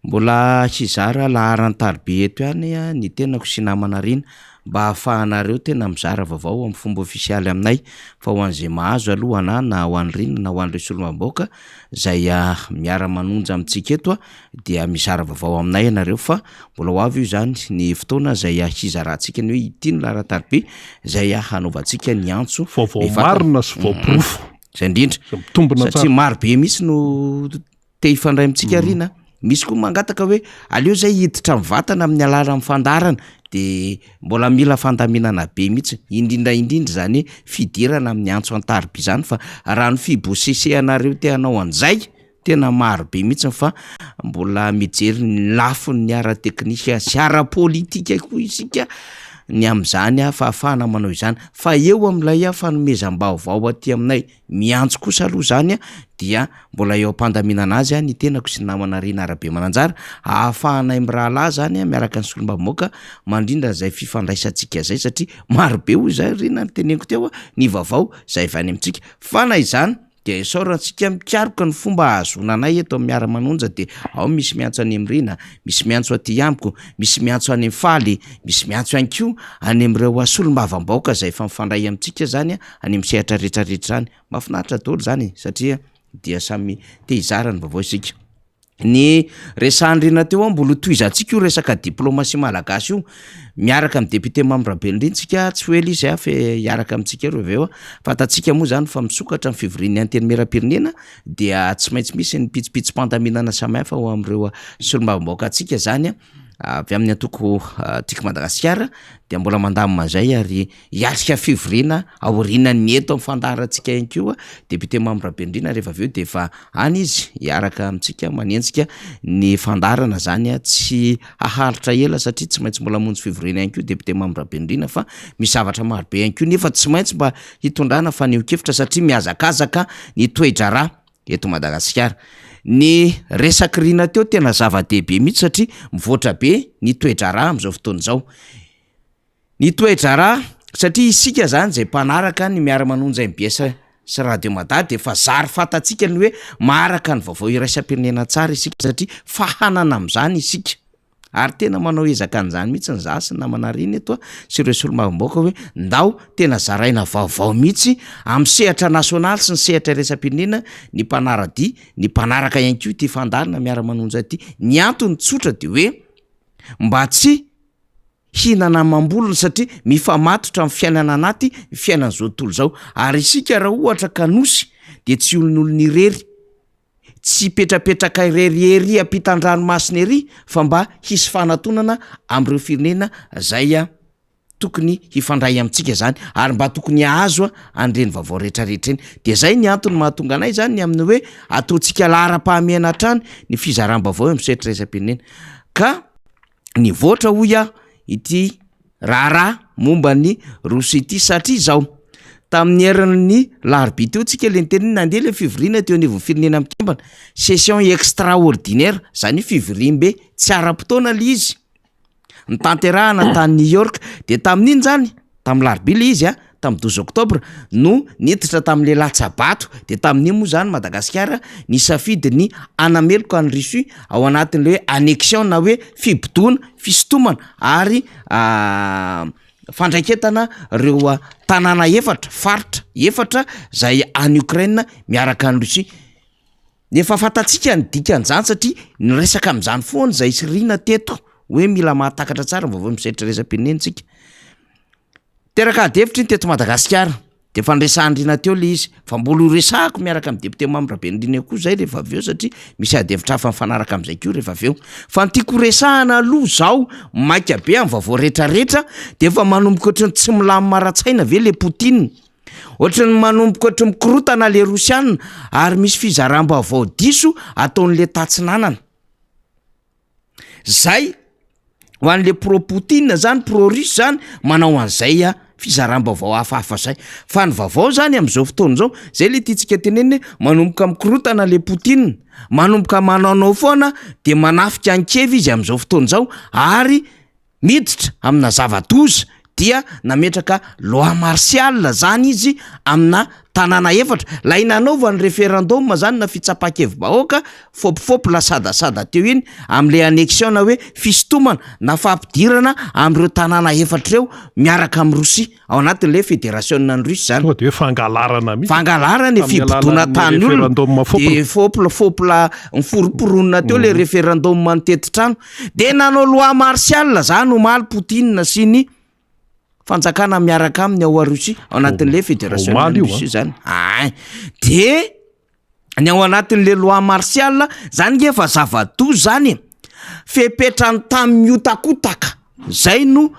Mbola hizara laharan-tariby eto ihany ny tenako sy namana Rina mba hahafahanareo tena mizara vaovao amin'ny fomba ofisialy aminay fa ho an'izay mahazo aloha ana na ho an'i Rina na ho an'ireo solombavambahoaka izay miara-manonja amintsika eto dia mizara vaovao aminay ianareo fa mbola ho avy io izany ny fotoana izay hizarantsika ny hoe ity ny laharan-tariby izay hanaovantsika ny antso Vaovao marina sy voaporofo. Izay indrindra. Izay mitombina tsara. Satria maro be mihitsy no te hifandray amintsika mm. Rina. Misy koa mangataka hoe aleo zay hiditra mivantana amin'ny alalan'ny fandaharana de mbola mila fandaminana be mihitsy, indrindra indrindra zany fidirana amin'ny antso an-tariby izany fa raha ny fibosesehanareo te hanao an'izay tena maro be mihitsy fa mbola mijery ny lafiny ara-teknika sy ara-politika koa isika ny amin'izany fahafahana manao izany fa eo amin'ilay fanomezam-baovao aty aminay Miantso kosa aloha izany dia mbola eo am-pandaminana azy ny tenako sy ny namana Rina Rabemananjara ahafahanay mirahalahy izany miaraka ny solombavambahoaka mandrindra izay fifandraisantsika izay satria maro be hoy izay Rina ny teneniko teo ny vaovao izay avy any amintsika fa na izany dia isaorantsika mikaroka ny fomba ahazoana anay eto amin'ny miara-manonja dia ao misy miantso any amin'i Rina, misy miantso aty amiko, misy miantso any amin'i Faly, misy miantso ihany koa any amin'ireo solombavambahoaka izay efa mifandray amintsika izany any amin'ny sehatra rehetra rehetra any. Mahafinaritra daholo izany e, satria dia samy te hizara ny vaovao isika. Ny resahan'i Rina teo an, mbola hotohizantsika io resaka diplomatie malagasy io, miaraka amin'ny député Mamy Rabeloindrindra isika, tsy ho ela izy an, fa hiaraka amintsika eo avy eo an, fantatsika moa izany fa misokatra ny fivorian'ny antenimierampirenena dia tsy maintsy misy ny pitsopitsom-pandaminana samihafa ho amin'ireo solombavambahoakantsika izany an. avy amin'ny antoko Tiako Madagasikara dia mbola mandamina an'izay ary hiatrika fivoriana aorianan'ny eto amin'ny fandaharantsika ihany koa député Mamy Rabenirina rehefa avy eo dia efa any izy hiaraka amintsika manenjika ny fandaharana zany tsy haharitra ela satria tsy maintsy mbola hamonjy fivoriana ihany koa député Mamy Rabenirina fa misy zavatra marobe ihany koa nefa tsy maintsy mba hitondrana fanehoan-kevitra satria mihazakazaka ny toe-draharaha eto Madagasikara. Ny resak'i Rina teo tena zava-dehibe mihitsy satria mivoatra be ny toe-draharaha amin'izao fotoana izao. Ny toe-draharaha satria isika zany izay mpanaraka ny miara-manonja mbs sy radio Mada dia efa zary fantatsika ny hoe maharaka ny vaovao iraisam-pirenena tsara isika satria fahanana amin'izany isika. Ary tena manao ezaka an'izany mihitsy ny za sy ny namana Rina eto sy ireo solombavambahoaka hoe ndao tena zaraina vaovao mihitsy amin'ny sehatra nasionaly sy ny sehatra iraisam-pirenena ny mpanara-dia, ny mpanaraka ihany koa ity fandaharana miara-manonja ity. Ny antony tsotra dia hoe mba tsy hihinana amam-bolony satria mifamatotra amin'ny fiainana anaty ny fiainan'izao tontolo izao. Ary isika raha ohatra ka nosy dia tsy olon'olona irery. Tsy hipetrapetraka irery ery ampitan-dranomasina ery fa mba hisy fanatonana amin'ireo firenena zay tokony hifandray amintsika zany ary mba tokony hahazo an'ireny vaovao rehetrarehetra ireny. De zay ny antony mahatonga anay zany ny amin'ny hoe ataontsika laharam-pahamehana hatrany ny fizaram-baovao eo amin'ny sehatra iraisam-pirenena. Ka nivoatra hoy aho ity raharaha momba ny Rosia ity satria izao, tamin'ny herin'ny larobia teo tsika le niteny hoe nandeha le fivoriana teo anivon'ny firenena mikambana, session extraordinaire, zany hoe fivoriambe tsy ara-potoana le izy, notanterahana tany New York, de tamin'iny zany, tamin'ny larobia le izy a, tamin'ny douze octobre no niditra tamin'le latsa-bato, de tamin'iny moa zany Madagasikara nisafidy ny hanameloka an'i Russie ao anatin'le hoe annexion na hoe fibodoana, fisintomana ary fandraiketana reo tanàna efatra, faritra efatra zay any Ukraine miaraka any Russie. Efa fantatsika ny dikan'izany satria niresaka amin'izany foana izahay sy Rina teto hoe mila mahatakatra tsara ny vaovao miseho iraisam-pirenena isika. Teraka ady hevitra iny teto Madagasikara de efa niresahan'i Rina teo le izy fa mbola ho resahako miaraka amin'ny député Mamy Rabenirina koa zay rehefa avy eo satria misy ady hevitra hafa mifanaraka amin'izay koa rehefa avy eo. Fa ny tiako ho resahana aloha zao maika be amin'ny vaovao rehetrarehetra de efa manomboka ohatran'ny tsy milamina ara-tsaina ve le Poutine? Ohatran'ny manomboka ohatran'ny mikorotana le Rosiana ary misy fizaram-baovao diso ataon'le tatsinanana. Zay ho an'le pro Poutine zany, pro russe zany manao an'izay fizaram-baovao hafahafa zay. Fa ny vaovao zany am'zao fotoana zao, zay le tiantsika tenenina hoe manomboka mikorotana le Poutine, manomboka manaonao foana de manafika an'i Kiev izy am'zao fotoana zao ary Miditra amina zava-doza dia nametraka loi martiale zany izy amina tanàna efatra, lay nanaovany referendum zany na fitsapan-kevi-bahoaka fôpifôpy la sadasada teo iny amle annexion na hoe fisintomana na fampidirana am'ireo tanàna efatra ireo miaraka amin'i Rosia. Ao anatin'ilay federasiona ny Russe zany. Tonga de hoe fangalarana mihitsy. Fangalarana e, Tamin'ny fibodoana alalan'ny tany olona. référendum fôpla. De fôpla fôpla niforomporonina teo le référendum nitety trano. De nanao loi martiale zany omaly Poutine sy ny fanjakana miaraka aminy ao Russie, ao anatin'le federasiona Omaly ny io an. Russie zany. Ay, de ny ao anatin'le loi martiale zany nge efa zava-doza zany e, fepetra ny tany mihotakotaka zay no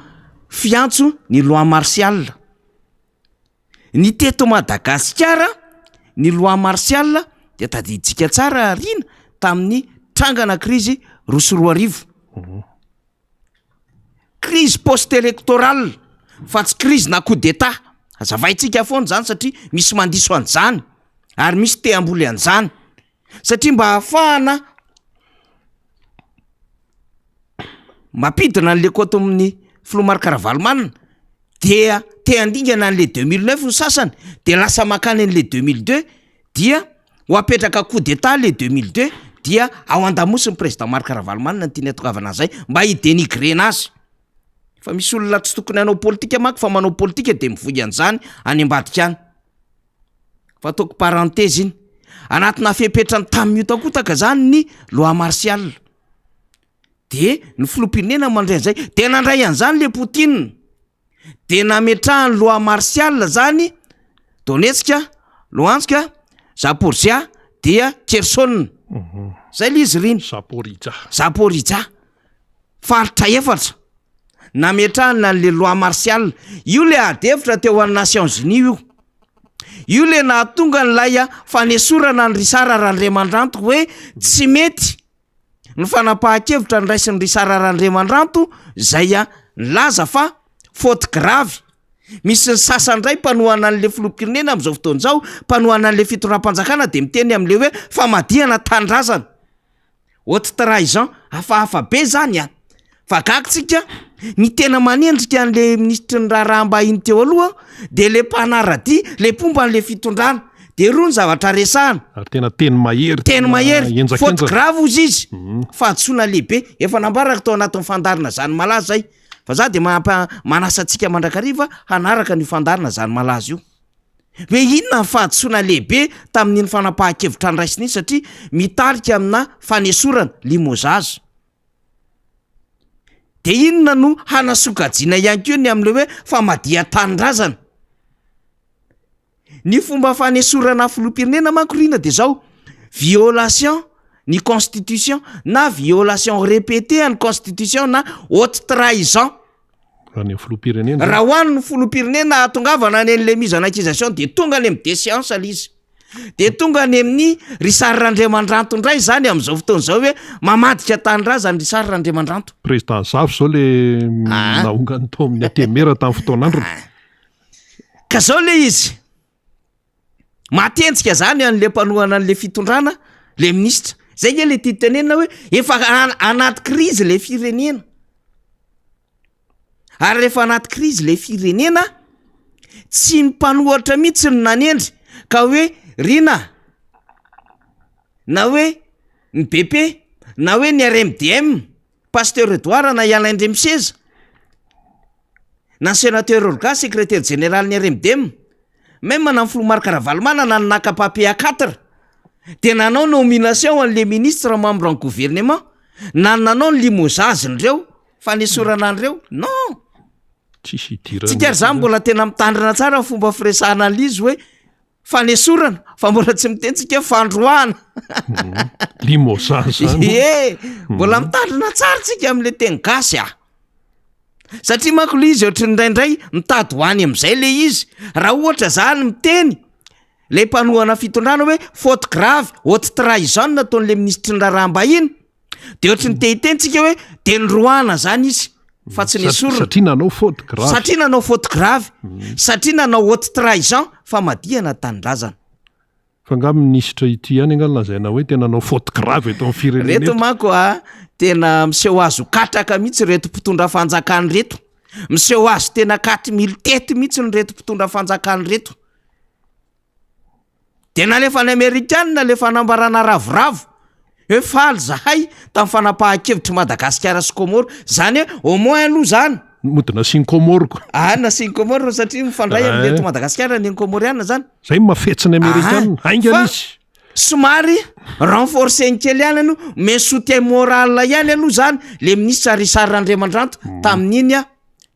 fiantso ny loi martiale, ny teto Madagasikara ny loi martiale de tadidintsika tsara rina tamin'ny trangana krizy 2002. Crise post électorale fa tsy crise na coup d'etat, hazavaintsika foana zany satria misy mandiso an'zany ary misy te hamboly an'zany satria mba ahafahana mampidina an'le cote amin'ny filoha Marc Ravalomanana dia te handingana an'le 2009 ny sasany de lasa makany an'le 2002 dia ho apetraka coup d'etat le 2002 dia ao andamosin'ny président Marc Ravalomanana ny tiany hatongavana an'izay mba hi-denigrena azy fa misy olona tsy tokony hanao politika manko fa manao politika de mivoy an'izany any ambadika any fa ataoko parenthèse iny anatina fepetra ny tany mihotakotaka zany ny loi martiale de ny filoham-pirenena mandray an'izay de nandray an'izany le Poutine de nametrahany loi martiale zany Donetsk, Luhansk, Zaporizhia dia Kherson. Zay le izy riny. Zaporizhia. Zaporizhia. faritra efatra nametrahana an'le loi martiale. Io le ady hevitra teo an'ny Nations Unies io. Io le nahatonga an'ilay fanesorana an'i Richard Randriamandranto hoe tsy mety ny fanapahan-kevitra noraisin'i Richard Randriamandranto izay nilaza fa faute grave. Misy ny sasany indray mpanohana an'le filoham-pirenena amin'izao fotoana izao, mpanohana an'le fitondram-panjakana dia miteny amin'le hoe famadihana tanindrazana. Haute trahison, hafahafa be zany an! Fa gaga tsika, ny tena manendrika an'le minisitry ny raharaham-bahiny teo aloha de le mpanaradia, le mpomba an'le fitondrana. De roa ny zavatra resahana. Ary tena teny mahery, Teny mahery, faute grave hozy izy, fahadisoana lehibe. Efa nambarako tao anatin'ny fandaharana zany malaza zay, fa za de mampa- manasa antsika mandrakariva hanaraka an'io fandaharana zany malaza io. Hoe inona ny fahadisoana lehibe tamin'iny fanapahan-kevitra noraisina iny satria mitarika amina fanesorana, limogeage. De inona no hanasokajiana ihany koa ny amin'ilay hoe famadihan-tanindrazana. Ny fomba fanesorana filoham-pirenena manko ry Rina de zao, violation ny constitution na violation répétée an'ny constitution na haute trahison. Raha ny filoham-pirenena. Raha ho an'ny filoham-pirenena hahatongavana any an'ilay mise en accusation de tonga any amin'ny déchéance le izy. De tonga any amin'ny Richard Randriamandranto indray zany amin'izao fotoana izao hoe mamadika tanindrazana Richard Randriamandranto. Président Zafy zao le Ah. naongany tao amin'ny ATMR tamin'ny fotoan'androny. Ka zao le izy. Maty-henjika zany an'le mpanohana an'le fitondrana, le minisitra. Zay nge le tiako tenenina hoe efa anaty crise le firenena. Ary rehefa anaty crise le firenena, tsy ny mpanohatra mihitsy no nanendry ka hoe Rina na hoe ny BP na hoe ny RMDM, Pasteur Edouard na i Alain Ndremiseza, na ny Sénateur Olga, secrétaire général ny RMDM, même na ny filoha Marc Ravalomanana no naka papier à quatre dia nanao nomination an'le ministre membre ny gouvernement na nanao ny limogeage ndreo, fanesorana an'ireo, non! Tsisy idirany. Tsika ary zany mbola tena mitandrina tsara ny fomba firesahana an'le izy hoe fanesorana fa mbola tsy miteny tsika hoe fandroahana. Limogeage zany. Ie, mbola mitandrina tsara tsika am'le teny gasy a. Satria manko le izy ohatry ny indraindray mitady ho any am'zay le izy, raha ohatra zany miteny le mpanohana fitondrana hoe faute grave, haute trahison nataon'le minisitry ny raharaham-bahiny, de ohatry ny te hiteny tsika hoe de noroahana zany izy fa tsy nesorina. Satria nanao faute grave. Satria nanao faute grave, satria nanao haute trahison, famadihana tanindrazana. Fa angaha minisitra ity ihany angaha no lazaina hoe tena nanao faute grave eto amin'ny firenena Reto eto? manko a, tena miseho azy ho katraka mihitsy ireto mpitondra fanjakana ireto. Miseho azy tena katry militety mihitsy ireto mpitondra fanjakana ireto. De nalefan'ny amerikanina le fanambarana ravoravo hoe faly zahay tamin'ny fanapahan-kevitr'i Madagasikara sy Comores. Zany hoe au moins aloha zany. Mody nasian'i Comores koa. Ah, nasian'i Comores satria mifandray amin'ny eto Madagasikara ny Comoriana zany. Zay no mafetsy ny amerikanina, Ah, haingana fa izy. Somary renforcer-ny kely ihany aloha, mais soutien moral ihany aloha zany le ministre Richard Randriamandranto tamin'iny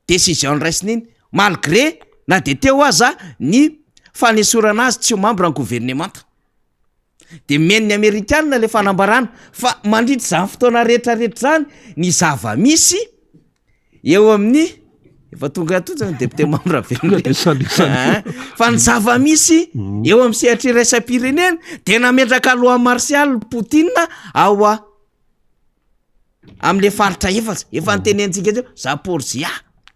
décision noraisiny iny, malgré na de teo aza ny fanesorana azy tsy ho membre ny gouvernemanta. De omen'ny amerikanina le fanambarana fa mandritra izany fotoana rehetra rehetra zany ny zava-misy eo amin'ny efa tonga ato zany député membre Tonga de salisany. Ah, fa ny zava-misy eo amin'ny sehatra iraisam-pirenena de nametraka loi martiale Poutine ao a am'le faritra efatra efa nitenentsika teo Zaporizhia.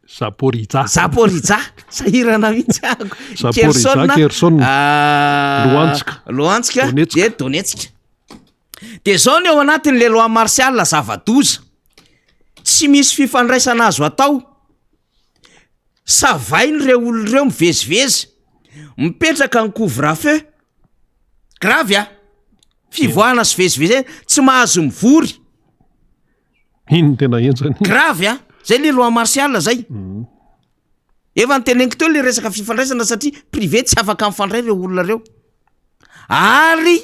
Zaporizhia. Zaporizhia, sahirana mihitsy ako. Zaporizhia, Kherson, ah, Luhansk. Luhansk, Donetsk. de Donetsk. De zao ny ao anatin'le loi martiale zava-doza. Tsy misy fifandraisana azo atao. Savainy ireo olona ireo mivezivezy. Mipetraka ny couvre-feu. Grave a. Fivoahana sy vezivezena, tsy mahazo mivory. Iny no tena henjana. Grave a. Zay le loi martiale zay. Efa niteneniko teo le resaka fifandraisana satria privé tsy afaka mifandray ireo olona ireo. Ary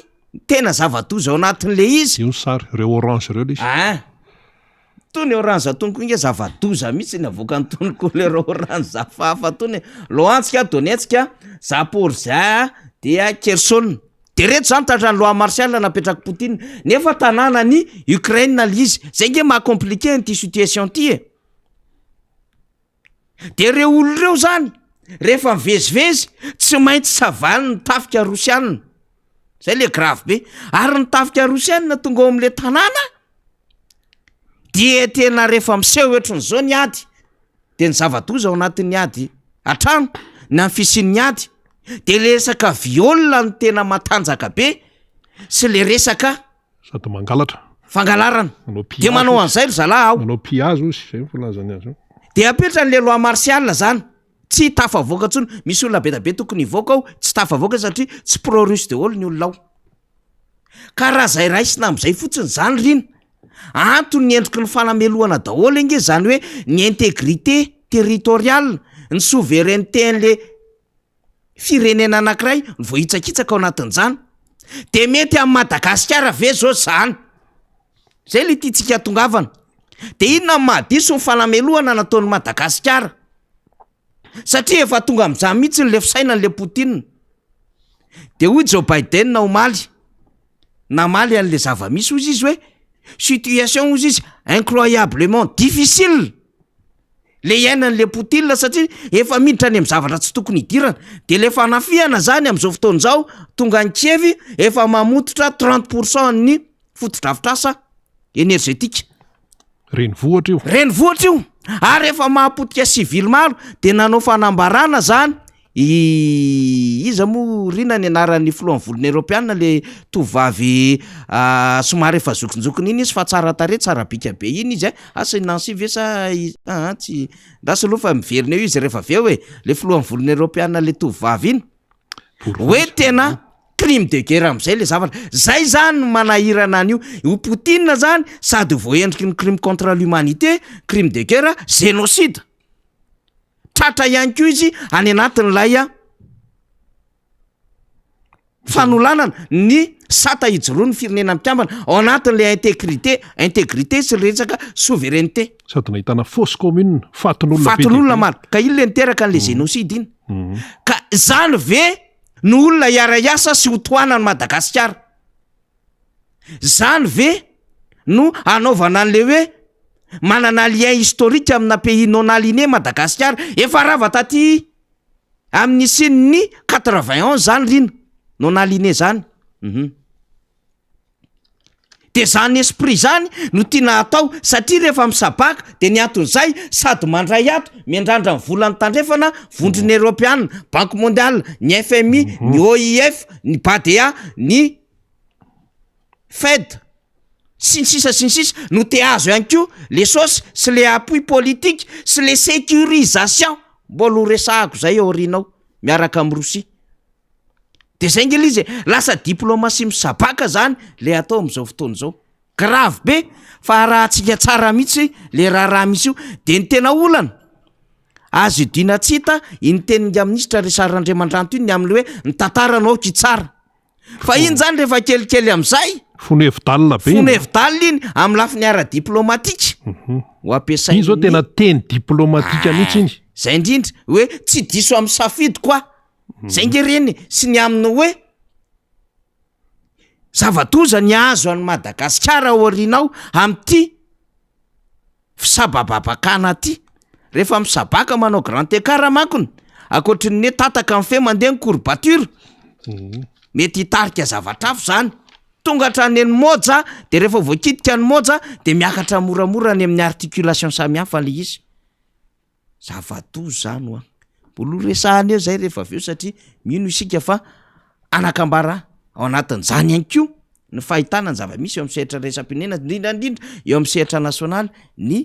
tena zava-doza ao anatin'le izy. Io ny sary, ireo orange ireo le izy. Ah. Tony orange tony koa nge zava-doza mihitsy ny avoakan'itony couleur orange hafahafa tony. Luhansk, Donetsk, Zaporizhia dia Kherson. De reto zany tratran'ny loi martiale napetrak'i Poutine nefa tanànan'i Ukraine le izy. Zay nge maha compliqué an'ity situation ty e. De reo olo reo zany rehefa mivezivezy tsy maintsy savalin'ny tafika rosianina. Zay le grave be. Ary ny tafika rosianina tonga ao am'le tanàna dia tena rehefa miseho ohatran'izao ny ady de ny zava-doza ao anatin'ny ady an-trano na ny fisian'ny ady de le resaka viol no tena matanjaka be sy le resaka Sady mangalatra. Fangalarana. Manao De pillage manao ozy. an'izay ry zalahy ao. Manao pillage ozy, zay ny filazany azy io. De apetrany le loi martiale zany, tsy tafavoaka intsony, misy olona be da be tokony hivoaka ao, tsy tafavoaka satria tsy pro russe daholo ny olona ao. Ka raha zay raisina am'zay fotsiny zany r'ina, antony ny endriky ny fanamelohana daholo ange zany hoe ny intégrité territoriale, ny souveraineté an'le firenena anankiray no voahitsakitsaka ao anatin'izany. De mety amin'i Madagasikara ve zao zany? Zay le tiantsika hatongavana. De inona no mahadiso ny fanamelohana nataon'i Madagasikara? Satria efa tonga amin'izany mihitsy le fisainan'le Poutine. De hoy Joe Biden omaly, namaly an'le zava-misy hozy izy hoe situation hozy izy incroyablement difficile le iainan'le Poutine satria efa miditra any amin'ny zavatra tsy tokony hidirana. De le fanafihana zany amin'izao fotoana izao tonga any Kiev efa mamototra 30 pourcent ny fotodrafitrasa énergétique. Renivohitra io. Renivohitra io ary efa mahapotika sivily maro. De nanao fanambarana zany iza moa rina ny anaran'ny filohan'ny vondrona eoropeana, le tovovavy somary efa zokinjokiny iny izy fa tsara tarehy, tsara bika be iny izy a, asa i Nancy ve sa aa tsy ndraso aloha fa miverina eo izy rehefa avy eo e, le filohan'ny vondrona eoropeana, le tovovavy iny hoe tena crime de guerre am'izay le zavatra zay zany no manahirana an'io io Poutine zany, sady voaendriky ny crime contre l'humanité, crime de guerre, génocide. Tratra ihany koa izy any anatin'ilay a fanolanana ny sata ijoroan'ny firenena mikambana ao anatin'le intégrité sy resaka souveraineté. Sady nahitana fosse commune, fatin'olona be dia fatin'olona be. Maro ka iny le niteraka an'le génocide iny. Ka zany ve no olona hiara-hiasa sy hotohanany Madagasikara? Zany ve no anaovana an'le hoe manana lien historique amina pays non aligné Madagasikara efa rava taty amin'ny sin'ny 91 zany rina non aligné zany? De zany esprit zany no tiana atao satria rehefa misabaka de ny anton'izay sady mandray ato miandrandra ny volan'ny tandrefana, vondrona eoropeana, Banque mondiale, ny FMI, ny OIF, ny BADEA, ny Fed sy ny sisa sy ny sisa, no te azo ihany koa le saosy sy le appui politique sy le sécurisation mbola ho resahako zay aorianao miaraka amy Rosia. De zay nge le izy e, lasa diplomatie misabaka zany le atao am'izao fotoana zao, grave be fa raha tsika tsara mihitsy le raharaha misy io. De ny tena olana azo idina tsy hita iny teninga minisitra Richard Randriamandranto iny ny am'le hoe ny tantarana aoka hitsara fa iny zany rehefa kelikely am'izay Fono hevi-dalina be fono iny. Hevi-dalina iny amy lafiny ara-diplomatika ho ampiasainy. Iny zao tena teny diplomatika mihitsy iny. Zay indrindra hoe tsy diso amy safidy koa zay nge reny sy ny aminy hoe zava-doza ny azo any Madagasikara aorianao am'ity fisabababakana ty. Rehefa misabaka manao grand écart mankony ankoatry ny hoe tataka ny fe mandeha ny courbature, mety hitarika zavatra hafa zany tonga hatrany eny moja. De rehefa voakitika ny moja de miakatra moramora any amin'ny articulation samihafa le izy. Zava-doza zany hoa, mbola ho resahana eo zay rehefa avy eo satria mino isika fa anakambara ao anatin'izany ihany koa ny fahitana ny zava-misy eo amin'ny sehatra iraisam-pirenena, indrindrandrindra eo amin'ny sehatra nasionaly, ny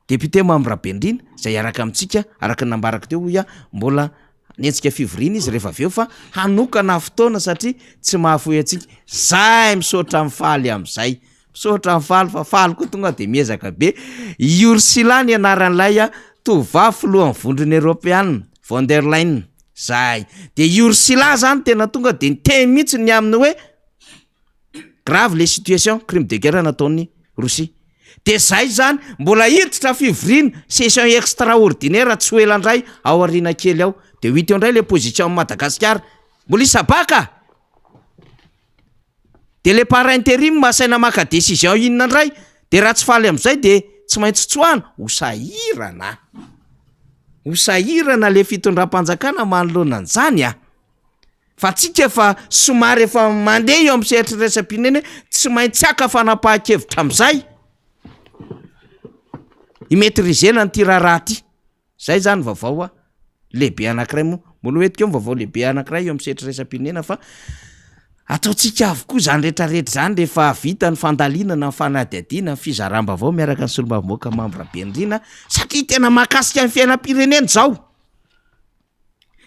député Mamy Rabendrina zay hiaraka amintsika. Araka ny nambarako teo hoy aho, mbola nentsika fivoriana izy rehefa avy eo fa hanokana fotoana satria tsy mahafoy antsika zay. Misaotra mifaly am'izay, misaotra mifaly fa faly koa tonga de miezaka be. Ursula ny anaran'ilay a tovovavy filohan'ny vondrona eoropeanina, von der Leyen zay. De Ursula zany tena tonga de niteny mihitsy ny aminy hoe grave le situation, crime de guerre nataony Rosia. De zay zany mbola hiditra fivoriana session extraordinaire tsy ho ela indray ao aoriana kely ao, de ho hita eo indray le position am Madagasikara mbola isabaka. De le par interim asaina maka décision inona indray? De raha tsy faly am'zay de tsy maintsy tsoahana? Ho sahirana, ho sahirana le fitondram-panjakana manoloana an'zany a! Fa tsika efa somary efa mandeha eo amin'ny sehatry ny iraisam-pirenena hoe tsy maintsy haka fanapahan-kevitra am'zay hi-maitriser-na an'ity raharaha ty. Zay zany vaovao a lehibe anankiray moa mbola ho entiko eo ny vaovao lehibe anankiray eo amin'ny sehatra iraisam-pirenena fa ataontsika avokoa zany rehetrarehetra zany rehefa vita ny fandalinana ny fanadihadiana ny fizaram-baovao miaraka ny solombavambahoaka Mamy Rabenirina satria tena mahakasika ny fiainam-pirenena zao.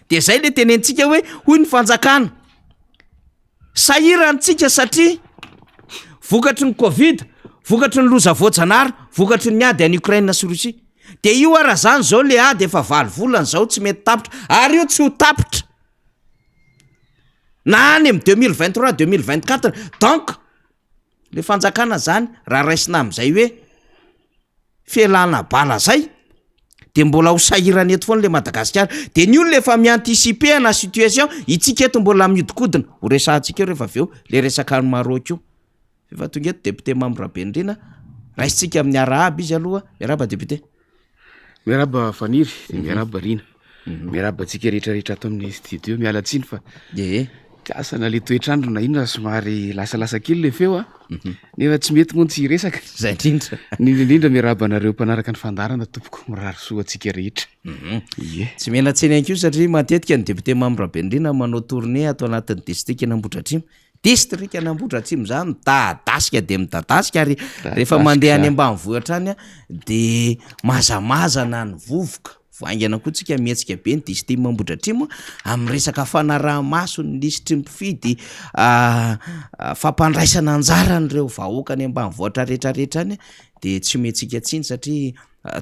De zay le tenenitsika hoe hoy ny fanjakana sahirana tsika satria vokatry ny covid, vokatry ny loza voajanahary, vokatry ny ady any Ukraine sy Russie. De io ara zany zao le ady efa valo volana zao tsy mety tapitra ary io tsy ho tapitra na any amy 2023 2024. Donc le fanjakana zany raha raisina am'izay hoe fialana bala zay de mbola ho sahirana eto foana le Madagasikara. De ny olona efa mi-anticiper ana situation, itsika eto mbola miodikodina. Ho resahantsika eo rehefa avy eo le resaka any Maroc io. Efa tonga eto député Mamy Rabenirina, raisitsika amin'ny arahaba izy aloha. Miarahaba député. Miarahaba Faniry, de miarahaba Rina. Miarahaba antsika rehetrarehetra ato amin'ny studio. Miala tsiny fa tsy asa na le toetr'andro na inona somary lasalasa kely le feo a. Nefa tsy mety moa ny tsy hiresaka. Zay indrindra. Indrindra indrindra miarahaba anareo mpanaraka ny fandaharana tompoko. Mirary soa antsika rehetra. Ie. Tsy miala tsiny ihany koa satria matetika ny député Mamy Rabenirina manao tournée ato anatin'ny distrikan'Ambohidratrimo. Distrikan'Ambohidratrimo zany midadasika de midadasika ary rehefa mandeha any ambanivohitra any de mazamazana ny vovoka. Vao haingana koa tsika mihetsika be ny district Ambohidratrimo amin'ny resaka fanaraha-maso ny lisitry ny mpifidy, fampandraisana anjara an'ireo vahoaka any ambanivohitra rehetrarehetra any de tsy omentsika tsiny satria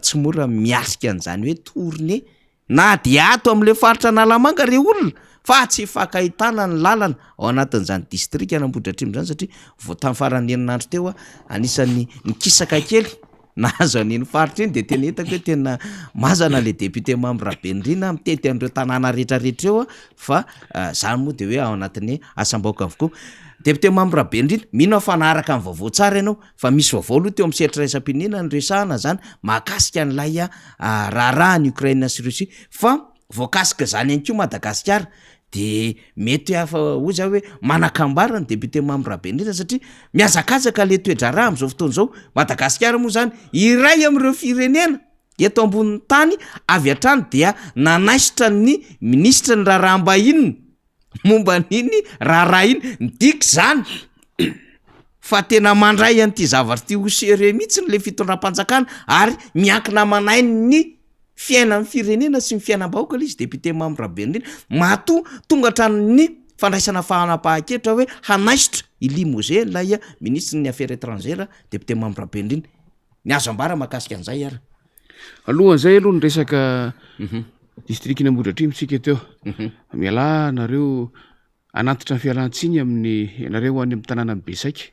tsy mora miatrika an'izany hoe tournée na dia ato amin'ilay faritra Analamanga re olona fa tsy ifankahitana ny lalana ao anatin'izany distrikan'Ambohidratrimo izany satria vao tamin'ny faran'ny herinandro teo aho anisan'ny nikisaka kely nahazo an'iny faritra iny de tena hitako hoe tena mazana le député Mamy Rabenirina mitety an'ireo tanàna rehetrarehetra eo a fa zany moa de hoe ao anatin'ny asam-bahoaka avokoa. Député Mamy Rabenirina, mino aho fa naharaka ny vaovao tsara ianao fa misy vaovao aloha teo amin'ny sehatra iraisam-pirenena niresahana zany mahakasika an'ilay raharaha any Ukraine sy Russie fa voakasika zany ihany koa Madagasikara de mety hafa hoy za hoe manakambara ny député Mamy Rabenirina satria mihazakazaka le toe-draharaha am'zao fotoana zao. Madagasikara moa zany iray am'ireo firenena eto ambonin'ny tany avy hatrany dia nanaisotra ny minisitry ny raharaham-bahininy momba an'iny raharaha iny. Midika zany fa tena mandray an'ity zavatra ity ho sérieux mihitsy le fitondram-panjakana ary miankina aman'ain'ny fiainan'ny firenena sy ny fiainam-bahoaka ilay izy député Mamy Rabenirina. Matoa tonga hatramin'ny fandraisana fanapahan-kevitra hoe hanaisotra i limoger ilay minisitry ny affaires étrangères député Mamy Rabenirina. Ny azo ambara mahakasika an'izay ary. Alohan'izay aloha ny resaka distrikan'Ambohidratrimo tsika teo. Mialà nareo hanantitra ny fialan-tsiny amin'ny ianareo any amin'ny tanànan'i Besaiky.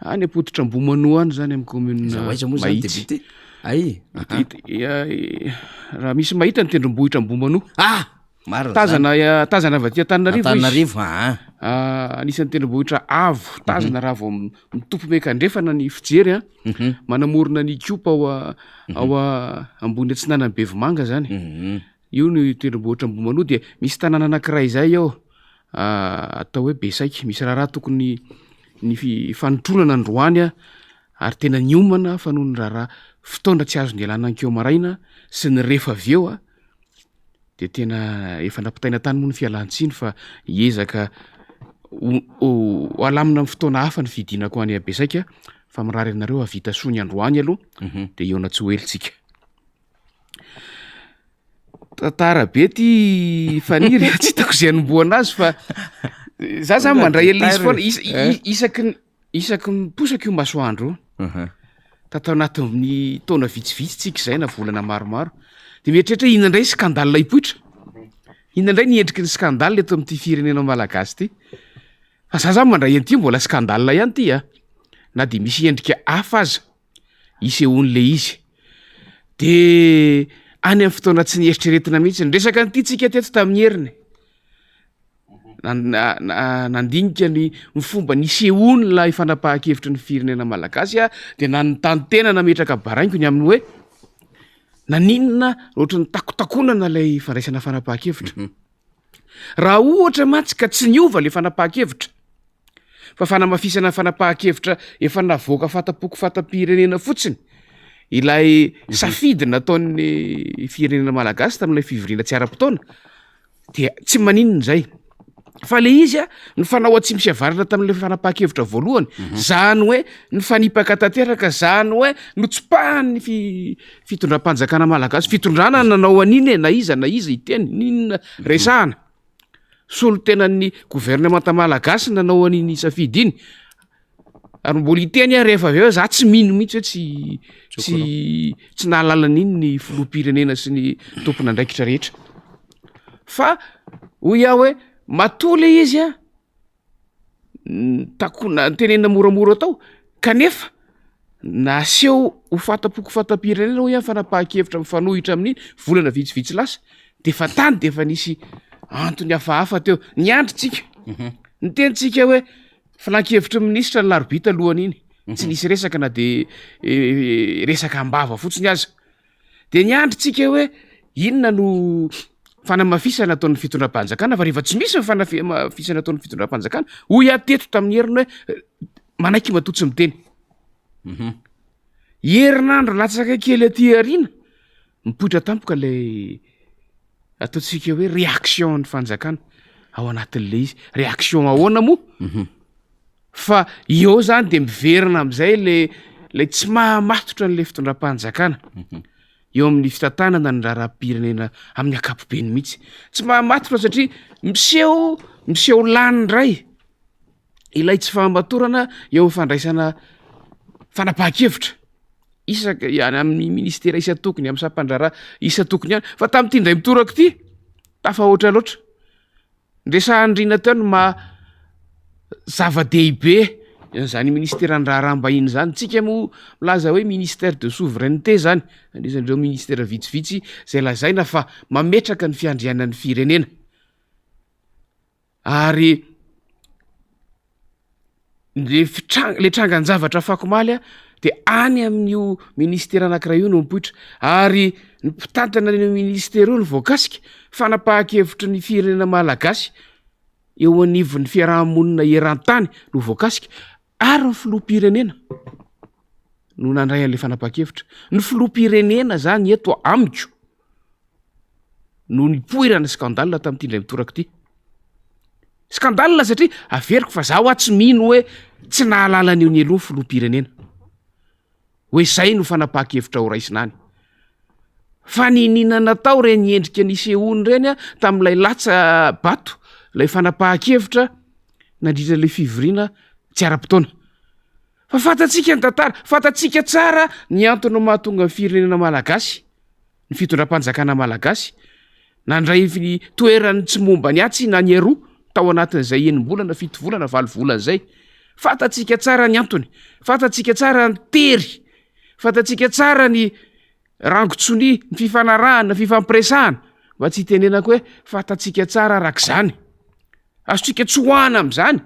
Any am-pototra Ambohimanoa any zany amin'ny commune Aiza ho aiza moa zany Mahitsy. député? Ay, Raha misy mahita ny tendrombohitra Ambohimanoa. Ah! Marina zany. Tazana eh, tazana avy aty Antananarivo izy. Antananarivo, aa. Ah, anisan'ny tendrombohitra avo tazana raha vao mitopy miankandrefana ny fijery a. Manamorona ny Ikopa ao a- ao a- ambony atsinanan'i Bevomanga zany. Io ny tendrombohitra Ambohimanoa dia misy tanàna anankiray izay ao atao hoe Besaiky. Misy raharaha tokony ny fanotronana androany aho ary tena niomana fa noho ny raharaha fotoana tsy azo nialana ankeo maraina sy ny rehefa avy eo dia tena efa nampitaina tany moa ny fialan-tsiny fa hiezaka ho alamina amin'ny fotoana hafa ny fidinako any Besaika fa mirary anareo hahavita soa ny androany aloha dia hihaona tsy ho ela isika. Tantara be ty Faniry a, tsy hitako izay hanombohana azy fa za zany mandray an'ilay izy foana is- i- isaky ny isaky ny miposaka io masoandro io, tato anatin'ny taona vitsivitsy tsika izay na volana maromaro, de mieritreritra hoe inona indray scandale hipoitra, inona indray ny endriky ny scandale eto amin'ity firenena malagasy ity, fa za zany mandray an'ity mbola scandale ihany ty a, na de misy endrika hafa aza. isehoan'le izy. De any amin'ny fotoana tsy nieritreretina mihitsy, niresaka an'ity tsika teto tamin'ny heriny. Nandinika ny fomba nisehoan'ilay fanapahan-kevitry ny firenena malagasy aho dia nanontany tena nametraka baraingo ny amin'ny hoe naninona ohatran'ny takotakonana ilay fandraisana fanapahan-kevitra. Raha ohatra mantsy ka tsy niova ilay fanapahan-kevitra fa fanamafisana fanapahan-kevitra efa navoaka fata-poko fata-pirenena fotsiny ilay safidy nataon'ny firenena malagasy tamin'ilay fivoriana tsy ara-potoana dia tsy maninona izay fa le izy a nifanao atsimo sy avaratra tamin'ilay fanapahan-kevitra voalohany mhm. zany hoe nifanipaka tanteraka zany hoe notsipahan'ny fi- fitondram-panjakana malagasy fitondrana nanao an'iny e na iza na iza hiteny n'inona mhm. resahana solontenan'ny governemanta malagasy nanao an'iny safidy iny Ary mbola hiteny aho rehefa avy eo za tsy mino mihitsy hoe tsy tsy tsy nahalala an'iny ny filoham-pirenena sy ny tompon'andraikitra rehetra. Fa hoy aho hoe matoa le izy a takona tenenina moramora tao kanefa naseho ho fata-poko fata-pirenena hoy aho fanapahan-kevitra mifanohitra amin'iny volana vitsivitsy lasa de efa tany de efa nisy antony hafahafa teo. Niandry tsika, niteny tsika hoe Filankevitry ny minisitra ny larobia talohan'iny, tsy nisy resaka na de resaka am-bava fotsiny aza. De niandry tsika hoe inona no fanamafisana ataon'ny fitondram-panjakana fa rehefa tsy misy ny fanamafisana ataon'ny fitondram-panjakana, hoy aho teto tamin'ny heriny hoe manaiky matoa tsy miteny. Herinandro latsaka kely aty aoriana, mipoitra tampoka ilay ataontsika hoe réaction ny fanjakana ao anatin'le izy. Réaction ahoana moa? Mhm. Fa eo zany de miverina am'izay le lay tsy mahamatotra an'le fitondram-panjakana mhm. eo amin'ny fitantanana ny raharaham-pirenena amin'ny ankapobeny mihitsy. Tsy mahamatotra satria miseho miseho lany indray ilay tsy fahamatorana eo amin'ny fandraisana fanapahan-kevitra isaka any amin'ny ministera isan-tokony, amin'ny sampan-draharaha isan-tokony ihany. Fa tamin'ity indray mitoraka ity, tafahoatra loatra. Niresahan'i Rina teo ny maha zava-dehibe an'izany ministeran'ny raharaham-bahiny izany. Tsika moa milaza hoe ministère de souveraineté zany, anisan'ireo ministera vitsivitsy izay lazaina fa mametraka ny fiandrianan'ny firenena. Ary le fitranga le trangan-javatra afakomaly a de any amin'io ministera anankiray io no mipoitra ary ny mpitantana an'io ministera io no voakasika, fanapahan-kevitry ny firenena malagasy eo anivon'ny fiaraha-monina eran-tany no voakasika ary ny filoham-pirenena no nandray an'le fanapahan-kevitra. Ny filoham-pirenena zany eto amiko no nipoirana scandale tamin'ity indray mitoraka ity. Scandale satria averiko fa za hoa tsy mino hoe tsy nahalala an'io nialoha ny filoham-pirenena. Hoe zay no fanapahan-kevitra ho raisina any. Fa niniana natao ireny endrika nisehoany ireny tamin'ilay latsa-bato, ilay fanapahan-kevitra nandritra ilay fivoriana tsy ara-potoana. Fa fantatsika ny tantara, fantatsika tsara ny antony mahatonga ny firenena malagasy, ny fitondram-panjakana malagasy, nandray ny toeran'ny tsy momba ny atsy na ny aroa tao anatin'izay enim-bolana, fito volana, valo volana izay. Fantatsika tsara ny antony, fantatsika tsara ny tery, fantatsika tsara ny rango-tsonia, ny fifanarahana, ny fifampiresahana, mba tsy hitenenako hoe fantatsika tsara arak'izany. Azontsika tsoahana amin'izany.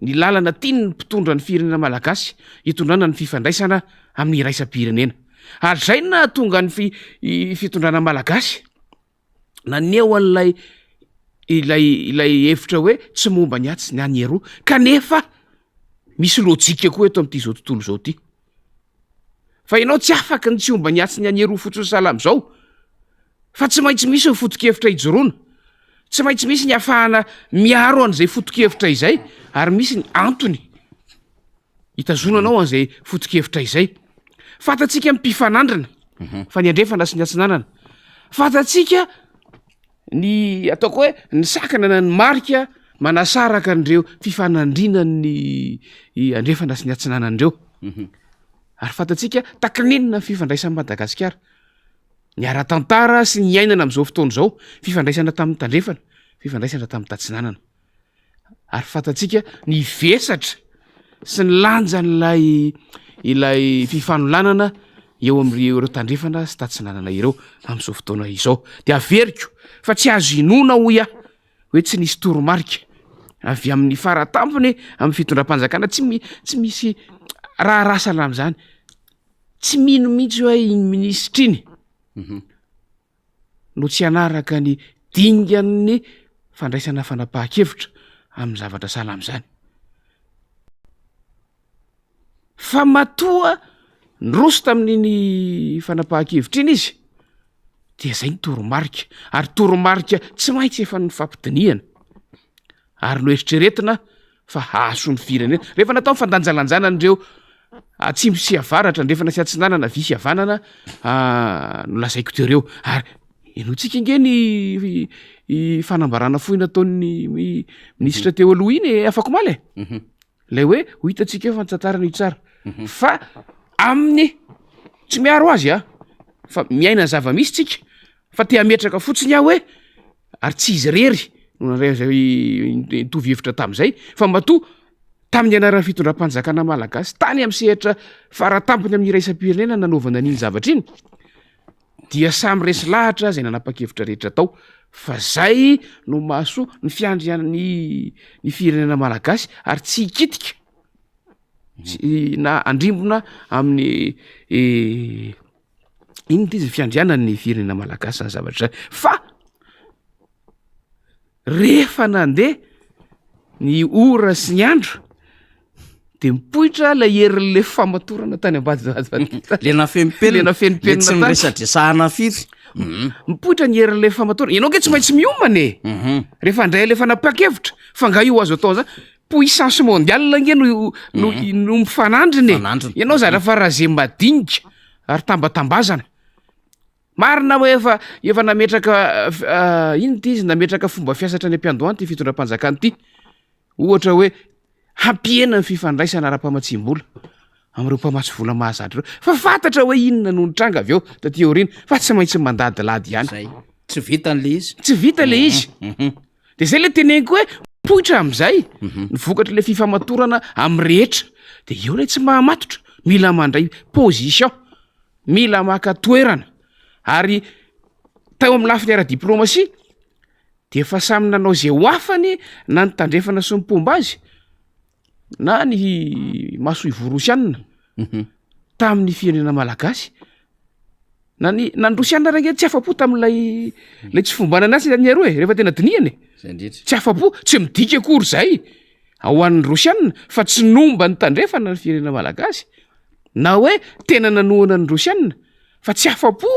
ny lalana tian'ny mpitondra ny firenena malagasy hitondrana ny fifandraisana amin'ny iraisam-pirenena. Ary izay no nahatonga ny fitondrana malagasy naneho an'ilay ilay ilay hevitra hoe tsy momba ny atsy na ny eroa kanefa misy lojika koa eto amin'ity izao tontolo izao ity. Fa ianao tsy afaky ny tsy homba ny atsy ny any eroa fotsiny sahala amin'izao fa tsy maintsy misy ny foto-kevitra ijoroana, tsy maintsy misy ny afahana miaro an'izay foto-kevitra izay ary misy ny antony hitazonanao an'izay foto-kevitra izay. Fantatsika ny mpifanandrina mhm. fa ny andrefana sy ny atsinanana. Fantatsika ny ataoko hoe ny sakana na ny marika manasaraka an'ireo fifanandrinan'ny andrefana sy ny atsinanana ireo. Mhm. Ary fantatsika takininina ny fifandraisan'i Madagasikara. Ny ara-tantara sy ny iainana amin'izao fotoana izao, fifandraisana tamin'ny tandrefana, fifandraisana tamin'ny tatsinanana. Ary fantatsika ny vesatra sy ny lanjan'ilay ilay fifanolanana eo amin'ireo tandrefana sy tatsinanana ireo amin'izao fotoana izao. Dia averiko fa tsy azo inoana hoy aho. hoe tsy nisy toromarika avy amin'ny fara tampony amin'ny fitondram-panjakana, tsy mi- tsy misy raharaha sahala amin'izany, tsy mino mihitsy hoe iny minisitra iny no tsy hanaraka ny dingan'ny fandraisana fanapahan-kevitra amin'ny zavatra sahala amin'izany. Fa matoa niroso tamin'iny fanapahan-kevitra iny izy dia zay ny toromarika, ary toromarika tsy maintsy efa nifampidinihana ary noeritreretina fa hahasoa ny firenena. Rehefa natao ny fandanjalanjana an'ireo atsimo sy avaratra, andrefana sy atsinanana, havia sy havanana nolazaiko teo ireo, ary henointsika ange ny fanambarana fohy nataon'ny minisitra teo aloha iny e, afak'omaly e. Ilay hoe ho hitantsika eo fa ny tantara no hitsara. Fa amin'ny tsy miaro azy aho fa miaina ny zava-misy tsika fa te hametraka fotsiny aho hoe ary tsy izy irery no nandray an'izay nitovy hevitra tamin'izay fa matoa tamin'ny anaran'ny fitondram-panjakana malagasy tany amin'ny sehatra faratampony amin'ny iraisam-pirenena nanaovana an'iny zavatra iny dia samy resy lahatra zay nanapa-kevitra rehetra tao fa zay no mahasoa ny fiandrian'ny ny firenena malagasy ary tsy hikitika tsy na andrimbona amin'ny inona ty izy fiandrianan'ny firenena malagasy zany zavatra zany fa Rehefa nandeha ny ora sy ny andro de mipoitra lay herin'le famatorana tany ambadibadika tany. Le nafenimpenina. Le nafenimpenina Le tsy tany. niresadresahana firy. Mhm. Mipoitra ny herin'le famatorana. Ianao nge tsy maintsy miomana e. Mhm. Rehefa handray an'le fanapahan-kevitra, fa nga io azo atao zany? Puissance mondiale nge no no no mifanandrina e. Mifanandrina. Ianao zara fa raha ze madinika ary tambatambazana. Marina hoe efa efa nametraka inona ity izy nametraka fomba fiasa hatrany am-piandohana ity fitondram-panjakana ity, ohatra hoe hampihena ny fifandraisana ara-pamatsiam-bola amin'ireo mpamatsy vola mahazatra ireo, fa fantatra hoe inona no nitranga avy eo taty aoriana fa tsy maintsy mandadilady ihany. Zay, tsy vita an'le izy. Tsy vita le izy. De zay le teneniko hoe mipoitra am'zay ny vokatr'le fifamatorana amin'ny rehetra, de eo le tsy mahamatotra, mila mandray position. Mila maka toerana ary teo amin'ny lafiny ara-diplaomasia dia efa samy nanao izay ho afany na ny tandrefana sy ny mpomba azy na ny masoivoho rosianina tamin'ny firenena malagasy na ny na ny rosianina ary ange tsy afa-po tamin'ilay lay tsy fombanana azy ny aroa e rehefa tena dinihana e, Zay indrindra. tsy afa-po tsy midika akory zay ho an'ny rosianina fa tsy nomba ny tandrefana ny firenena malagasy Na hoe tena nanohana ny Rosiana fa tsy afa-po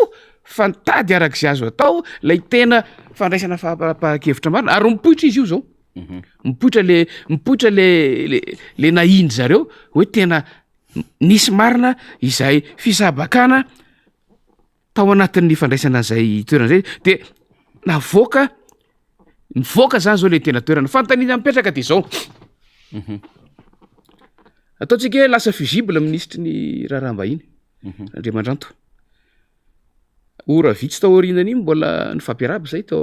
fa nitady araka izay azo atao ilay tena fandraisana fahapahakevitra marina ary mipoitra izy io zao. Mipoitra le mipoitra le le le nahin-dry zareo hoe tena nisy marina izay fisabakana tao anatin'ny fandraisana an'izay toerana izay de navoaka mivoaka zany zao le tena toerana. Fanontaniana mipetraka de zao, ataontsika hoe lasa fusible minisitry ny raharaham-bahiny Randriamandranto, ora vitsy tao aorianan'iny mbola nifampiarahaba zay tao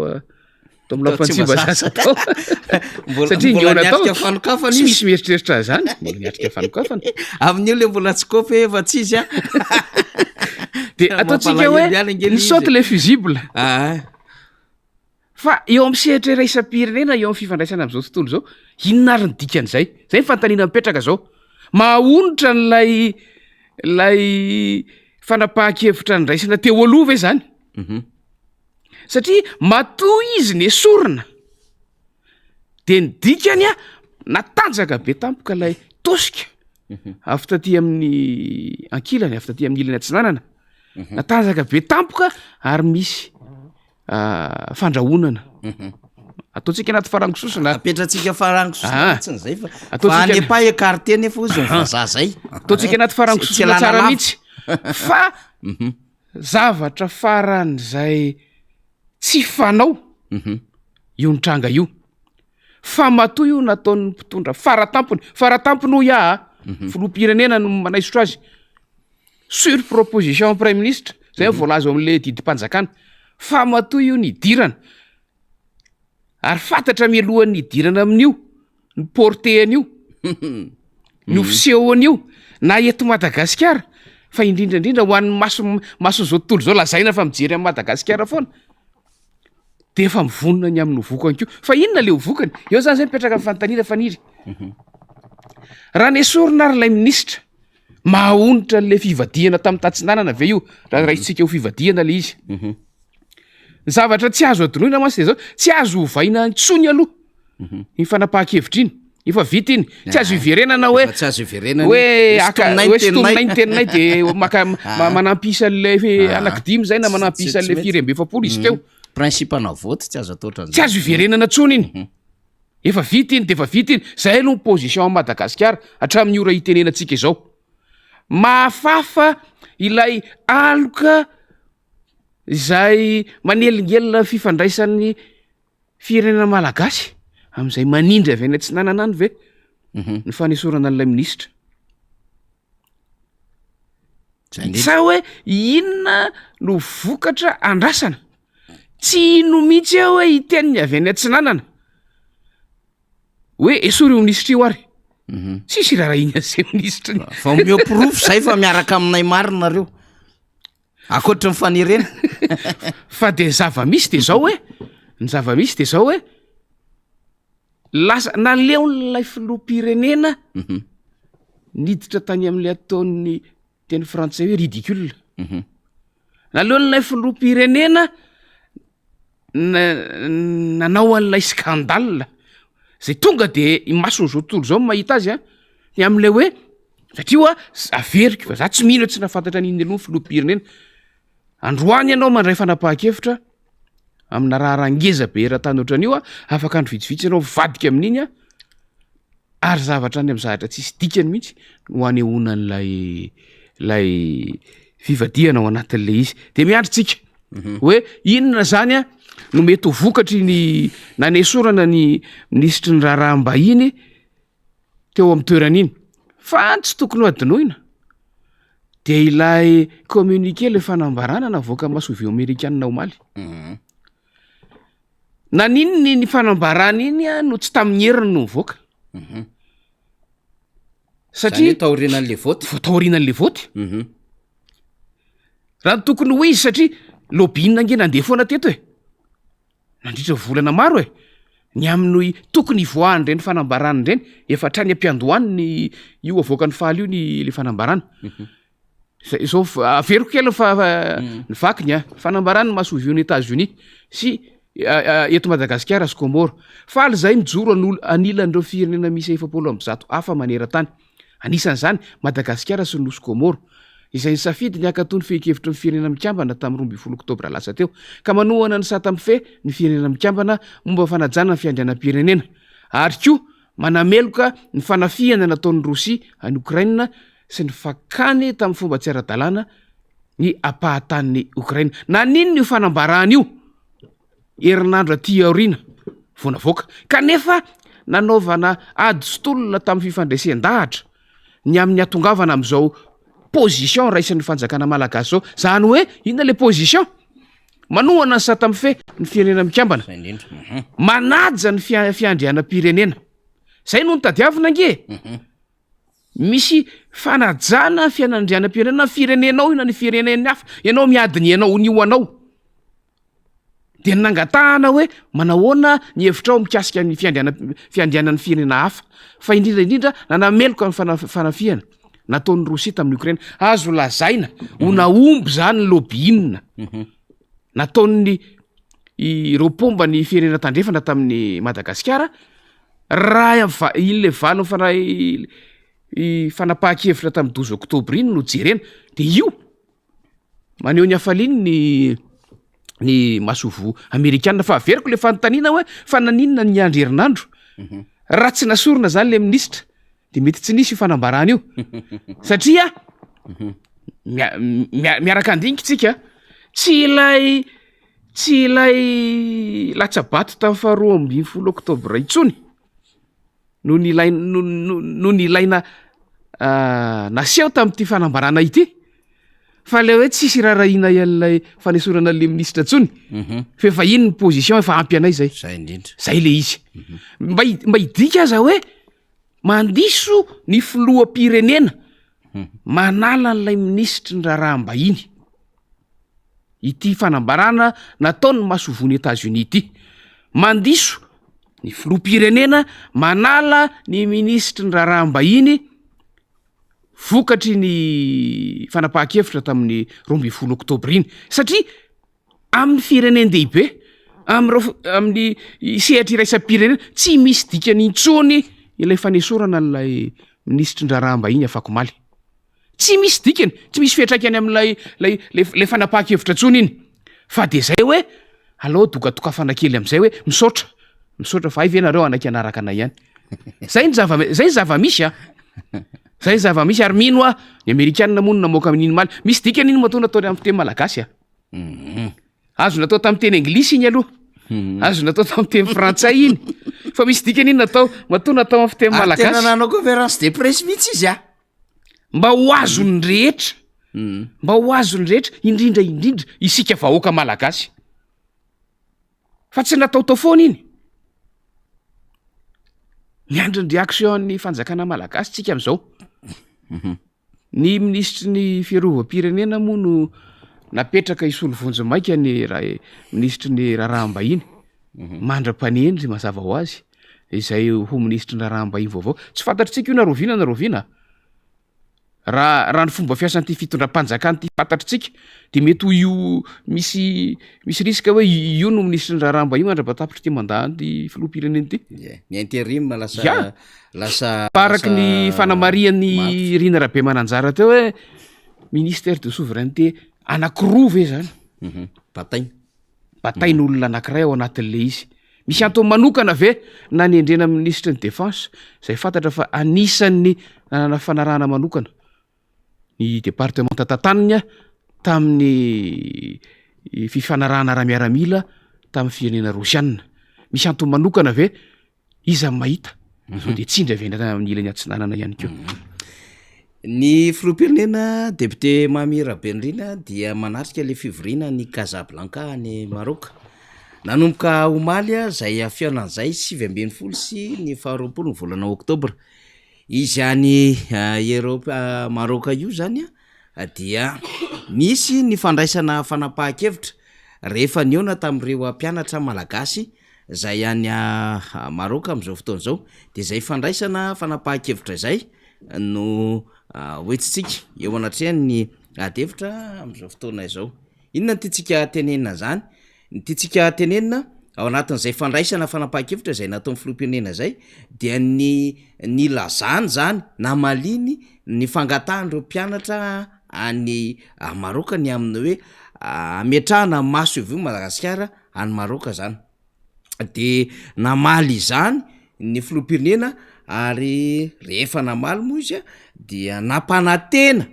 tao amin'ny lapan'i Tsimbazaza tao Mbola- satria mbola nihaona tao, niatrika fanokafana tsy izy. misy mieritreritra an'izany, mbola niatrika fanokafana. Amin'io le mbola tsy kôpy efa tsy izy a. De ataontsika hoe Mampalahelo ihany ange le nisaoty izy e. le fusible. Ah. Fa eo amin'ny sehatra iraisam-pirenena, eo amin'ny fifandraisana amin'izao tontolo izao, inona ary ny dikan'izay? Zay ny fanontaniana mipetraka zao. Mahaonitra an'ilay ilay fanapahan-kevitra ndraisina teo aloha ve zany? Satria matoa izy nesorina de ny dikany a natanjaka be tampoka ilay tosika avy taty amin'ny ankilany, avy taty amin'ny ilany atsinanana, natanjaka be tampoka ary misy fandrahonana. Ataontsika anaty farango sosona. Apetratsika farango sosona Ah. fotsiny zay fa Ataontsika fa any pas écarté nefa ozy ny vazaha zay. Ataontsika anaty farango Tsy- tsy sosona ialana tsara lavitra. mihitsy fa Zavatra faran'izay tsy fanao io nitranga io, fa matoa io nataon'ny mpitondra faratampony, faratampony hoy aho a, filoham-pirenena no manaisotra azy, sur proposition praiminisitra, zay no voalaza ao amin'le didim-panjakana, fa matoa io nidirana, Ary fantatra mialohan'ny hidirana amin'io, ny portée an'io, ny ho fisehon'io, na eto Madagasikara, fa indrindra indrindra ho an'ny maso mason'izao tontolo izao lazaina fa mijery an'i Madagasikara foana. De efa mivonona ny amin'ny ho vokany koa. Fa inona le ho vokany? Eo zany zay mipetraka ny fanontaniana Faniry. Raha nesorina ary ilay minisitra, mahaonitra an'le fivadihana tamin'ny tatsinanana ve io? Raha raisitsika ho fivadihana le izy. Ny zavatra tsy azo adinoina mantsy de zao, tsy azo ovaina intsony aloha iny fanapahan-kevitra iny. Efa vita iny, tsy azo iverenana hoe Efa tsy azo iverenana hoe iny. aka Sintominay ny hoe sintominay teninay. ny teninay de maka ma- manampy isa an'ilay fe- Ah. anankidimy zay na Tsy- manampy tsy- isa tsy an'ilay mety. firy amby 40 izy teo. Principe ana vote tsy azo atao ohatran'izany. Tsy azo iverenana intsony iny. Efa vita iny de efa vita iny. Zay aloha ny position an'i Madagasikara hatramin'ny ora itenenantsika izao. Mahafafa ilay aloka izay manelingelina ny fifandraisan'ny firenena malagasy amin'izay manindry avy any atsinanana any ve ny fanesorana an'ilay minisitra? Sa hoe inona no vokatra andrasana? Tsy hino mihitsy aho hoe hiteny ny avy any atsinanana hoe esory io minisitra io ary. Tsisy irarahiana an'izay minisitra iny. Vao omeo porofo zay fa miaraka aminay marina nareo. Ankoatry ny fanerena. Fa de ny zava-misy de zao hoe, ny zava-misy de zao hoe, lasa naleon'ilay filoham-pirenena niditra tany amin'ilay ataon'ny teny frantsay hoe ridicule. Naleon'ilay filoham-pirenena nanao an'ilay scandale zay tonga de imason'izao tontolo izao no mahita azy an, ny amin'ilay hoe satria hoa averiko fa za tsy mino hoe tsy nahafantatra an'iny aloha ny filoham-pirenena, androany ianao mandray fanapahan-kevitra amina raharaha ngeza be eran-tany ohatran'io an, afaka andro vitsivitsy ianao mivadika amin'iny an, ary zavatra any amin'ny zavatra tsisy dikany mihitsy no anehoana an'ilay ilay fivadihana ao anatin'ilay izy de miandry tsika mhm. hoe inona zany a no mety ho vokatry ny nanesorana ny minisitry ny raharaham-bahiny teo amin'ny toerana iny fa tsy tokony ho adinoina de ilay communiqué le fanambarana navoaka masoivoho amerikanina omaly mhm. Naninona iny fanambarana iny no tsy tamin'ny heriny no nivoaka? Mhm. Satria taorianan'le vote. Vao taorianan'le vote. Mhm. Raha ny tokony ho izy satria lobbying ange nandeha foana teto e. Nandritra volana maro e. Ny amin'ny tokony hivoahan'ireny fanambarana ireny, efa hatrany am-piandohany ny io avoakan'ny faly io ny le fanambarana. Mhm. Zay zao averiko kely fa ny vakiny a, fanambarany ny masoivohon'i Etats-Unis sy eto Madagasikara sy Comores. Faly izahay mijoro an'olo anilan'ireo firenena miisa 140 hafa maneran-tany. Anisan'izany Madagasikara sy ny Nosy Comores, izay nisafidy ny hankatoa ny fehin-kevitry ny Firenena Mikambana tamin'ny 12 oktobra lasa teo, ka manohana ny sata mifehy ny Firenena Mikambana momba fanajana ny fiandrianam-pirenena, ary koa manameloka ny fanafihana nataon'i Rosia an'i Okraina sy ny fakany tamin'ny fomba tsy ara-dalàna ny ampahatanin'i Okraina. Naninona io fanambarana io herinandro aty aoriana vao navoaka, kanefa nanaovana ady sy tolona tamin'ny fifandresen-dahatra ny amin'ny hatongavana amin'izao position raisin'ny fanjakana malagasy izao. Izany hoe inona ilay position? Manohana ny sata mifehy ny firenena mikambana, manaja ny fiandrianam-pirenena. Izay no notadiavina ange e! Misy fanajana ny fiainan'andrianam-pirenena, ny firenenao io na ny firenen'ny hafa, ianao miady ny anao ny ho anao. De nangatahana hoe manahoana ny hevitrao mikasika ny fiandriana- fiandrianan'ny firenena hafa, fa indrindra indrindra nanameloka ny fana- fanafihana nataon'i Rosia tamin'i Ukraine. Azo lazaina ho nahomby zany ny lobbying nataon'ny ireo mpomba ny firenena tandrefana tamin'i Madagasikara Raha va- iny le valin'ny fana- i fanapahan-kevitra tamin'ny 12 oktobra iny no jerena de io maneho ny hafaliany ny ny masoivoho amerikana fa averiko le fanontaniana hoe fa naninona ny niandry herinandro raha tsy nasorina zany le minisitra de mety tsy nisy io fanambarana io satria mia- mia- miaraka andinika tsika tsy ilay Tsy ilay latsa-bato tamin'ny faharoa ambin'ny folo oktobra intsony no nilaina no no no nilaina naseho tamin'ity fanambarana ity fa ilay hoe tsisy iraharahiana an'ilay fanesorana an'ilay minisitra intsony fa efa iny ny position efa ampy anay zay. Zay indrindra. Zay le izy. Mba hi- mba hidika aza hoe mandiso ny filoham-pirenena manala an'ilay minisitry ny raharaham-bahiny. ity fanambarana nataon'ny masoivohon'i Etats-Unis ity. Mandiso ny filoham-pirenena manala ny minisitry ny raharaham-bahiny vokatry ny fanapahan-kevitra tamin'ny 12 oktobra iny satria amin'ny firenen-dehibe, amin'ireo amin'ny sehatra iraisam-pirenena tsy misy dikany intsony ilay fanesorana an'ilay minisitry ny raharaham-bahiny afakomaly. Tsy misy dikany, tsy misy fiantraikany amin'ilay lay lay lay fanapahan-kevitra intsony iny. Fa de zay hoe aleo dokadokafana kely amin'izay hoe misaotra, misaotra fa hay ve nareo hanaiky hanaraka anay ihany. Zay ny zava- zay ny zava-misy a. Zay ny zava-misy ary mino aho, ny amerikana moa no namoaka an'iny omaly. Misy dikany iny matoa nataony amin'ny fiteny malagasy a. Azo natao tamin'ny teny anglisy iny aloha. Azo natao tamin'ny teny frantsay iny. Fa misy dikany iny natao, matoa natao amin'ny fiteny Ary tena malagasy. nanao conférence de presse mihitsy izy a. Mba ho azon'ny rehetra, mba ho azon'ny rehetra, indrindra indrindra isika vahoaka malagasy. Fa tsy nataotao foana iny. Miandry ny réaction-n'ny fanjakana malagasy tsika amin'izao. Ny minisitry ny fiarovam-pirenena moa no napetraka hisolo vonjimaika ny ra- minisitry ny raharaham-bahiny. Mandra-panendry mazava ho azy izay ho minisitry ny raharaham-bahiny vaovao. Tsy fantatritsika io na rahoviana na rahoviana. Raha raha ny fomba fiasan'ity fitondram-panjakana ity fantatritsika de mety ho io misy misy risque hoe io no minisitry ny raharaham-bahiny mandra-pahatapitr'ity mandat an'ity filoham-pirenena ity. Ie, ny interim lasa Ya. lasa Fa araky ny lasa fanamarihan'i maty. Rina Rabemananjara teo hoe ministère de souveraineté anankiroa ve zany? Bataina. Batain'olona anankiray ao anatin'le izy. Misy antony manokana ve nanendrena minisitry ny défense izay fantatra fa anisan'ny nanana fanarahana manokana ny departemanta tantaniny tamin'ny fifanarahana ara-miaramila tamin'ny firenena rosiana? Misy antony manokana ve? Iza no mahita? Sao dia tsindry avy any amin'ny ilany atsinanana ihany koa. Ny filoham-pirenena député Mamy Rabenirina dia manatrika ilay fivoriana any Casablanca any Maroc. Nanomboka omaly izay fihaonana izay 19 sy ny faharoapolo ny volana oktobra. Izy any Europe Maroc io zany dia nisy ny fandraisana fanapahan-kevitra rehefa nihaona tamin'ireo mpianatra malagasy izay any Maroc amin'izao fotoana izao. Dia izay fandraisana fanapahan-kevitra izay no hoentintsika eo anatrehan'ny ady hevitra amin'izao fotoana izao. Inona no tiantsika tenenina an'izany? Ny tiantsika tenenina ao anatin'izay fandraisana fanapahan-kevitra izay nataon'ny filoham-pirenena izay dia ny nilazany izany, namaliany ny fangatahan'ireo mpianatra any Maroc ny amin'ny hoe hametrahana maso ivoho Madagasikara any Maroc izany. De namaly izany ny filoham-pirenena ary rehefa namaly moa izy a dia nampanantena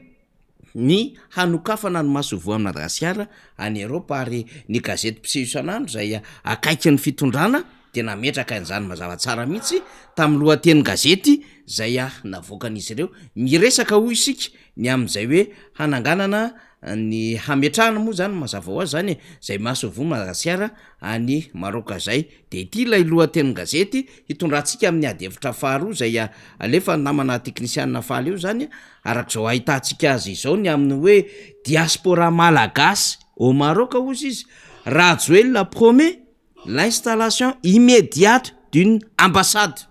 ny hanokafana ny masoivoho an'i Madagasikara any Eropa ary ny gazety mpiseho isan'andro izay akaiky ny fitondrana dia nametraka an'izany mazava tsara mihitsy tamin'ny lohatenin-gazety izay navoakan'izy ireo. Miresaka hoy isika ny amin'izay hoe hananganana ny hametrahana moa zany mazava ho azy zany e, zay masoivoho Madagasikara any Maroc zay. De ity ilay lohatenin-gazety hitondrantsika amin'ny ady hevitra faharoa zay alefan'ny namana teknisianina faly eo zany, arak'izao ahitantsika azy izao ny amin'ny hoe diaspora malagasy au Maroc hozy izy, Rajoelina promet l'installation immédiate d'une ambassade.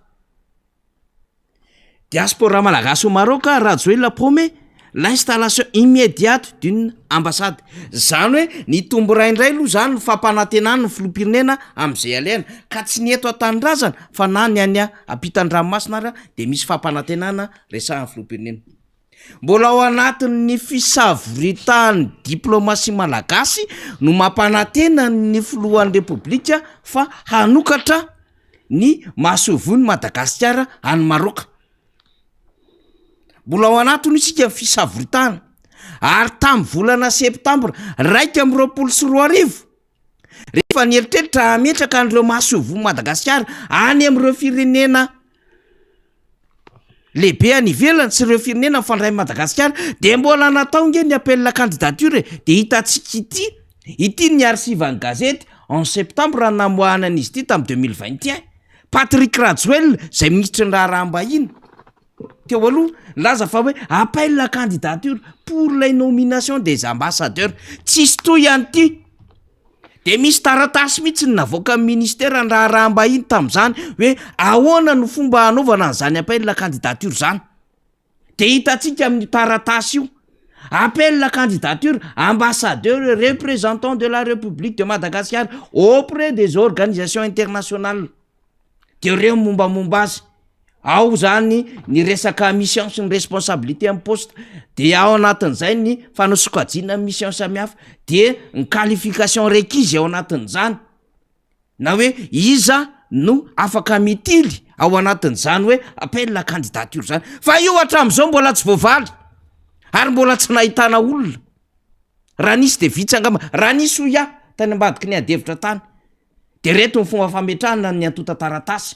Diaspora malagasy au Maroc, Rajoelina promet l'installation immédiate d'une ambassade. Zany hoe nitombo iray indray aloha zany ny fampanantenany ny filoham-pirenena amin'izay alehany, ka tsy ny eto an-tanindrazana fa na ny any ampitan-dranomasina ary dia misy fampanantenana resahan'ny filoham-pirenena. Mbola ao anatin'ny fisavoritahan'ny diplaomasia malagasy no mampanantena ny filohan'ny Repoblika fa hanokatra ny masoivohon'i Madagasikara any Maroc. Mbola ao anatiny isika ny fisavoritahana ary tamin'ny volana septambra 2021 rehefa nieritreritra hametraka an'ireo masoivohon'i Madagasikara any amin'ireo firenena lehibe any ivelany sy ireo firenena mifandray amin'i Madagasikara de mbola natao nge ny appel à candidature e, de hitantsika ity, ity ny archive-n'ny gazety en septembre namoahana an'izy ity tamin'ny 2021, Patrick Rajoelina izay minisitry ny raharaham-bahiny. Teo aloha nilaza fa hoe appel à candidature pour les nominations des ambassadeurs. Tsisy toy an'ity. De misy taratasy mihitsy ny navoakan'ny ministera ny raharaham-bahiny tamin'izany hoe ahoana no fomba hanaovana an'izany appel à candidature zany. De hitantsika amin'io taratasy io, appel à candidature ambassadeur et représentant de la République de Madagascar auprès des organisations internationales. De reo mombamomba azy. Ao zany ny resaka mission sy ny responsabilité amy poste, de ao anatin'izay ny fanasokajiana mission samihafa, de ny qualification requise ao anatin'izany, na hoe iza no afaka mitily ao anatin'izany hoe appel à candidature zany. Fa io hatram'izao mbola tsy voavaly ary mbola tsy nahitana olona. Raha nisy de vitsy angamba, raha nisy hoy aho tany ambadiky ny adihevitra tany. De reto ny fomba fametrahana ny antontan-taratasy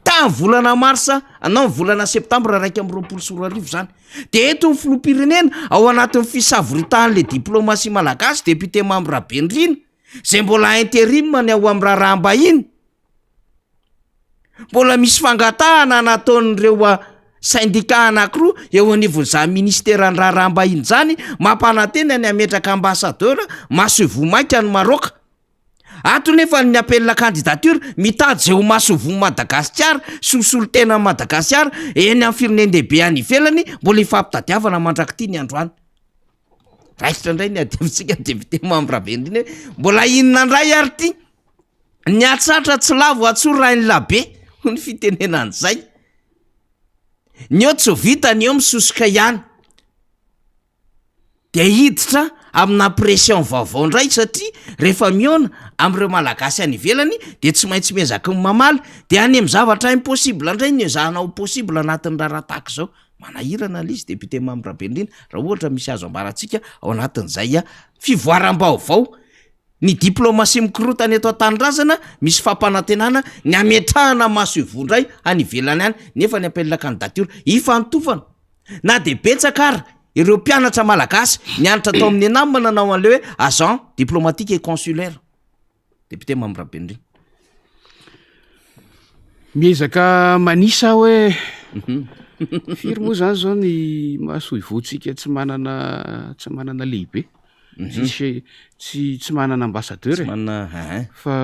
tany volana marsa anao ny volana septambra 2021 zany. De eto ny filoham-pirenena ao anatin'ny fisavoritahan'le diplomatie malagasy, député Mamy Rabenirina zay mbola intérim ny ao amy raharaham-bahiny, mbola misy fangatahana nataon'ireo syndicat anankiroa eo anivon'izany ministera ny raharaham-bahiny zany, mampanantena ny ametraka ambassadeur masoivoho maika ny Maroka ato, nefa ny appel à candidature mitady zay ho masoivoho Madagasikara sy ho solontena Madagasikara eny amin'ny firenen-dehibe any ivelany mbola ifampitadiavana mandrak'ity ny androany. Raikitra indray ny adihevitsika, député Mamy Rabenirina, hoe mbola inona indray ary ty ny atsatra tsy lavo atsory raha ny labe ho ny fitenenan'izay, ny eo tsy vita, ny eo misosoka ihany, de hiditra amina pression vaovao indray, satria rehefa miona am'ireo malagasy any ivelany de tsy maintsy miezaka ny mamaly, de any amy zavatra impossible indray ny ezahana ho possible anatin'ny raharaha tahaka izao. Manahirana le izy, député Mamy Rabenirina. Raha ohatra misy azo ambarantsika ao anatin'izay a fivoaram-baovao ny diplomatie mikorotana eto an-tanindrazana, misy fampanantenana ny ametrahana masoivoho indray any ivelany any, nefa ny appel à candidature ifantofana, na de betsaka ara ireo mpianatra malagasy nianatra atao amin'ny ENAM nanao an'le hoe agent diplomatique et consulaire, député Mamy Rabenirina. Miezaka manisa hoe firy moa zany zao ny masoivohontsika tsy manana lehibe, tsisy tsy manana ambassadeur e. Manana ein. Fa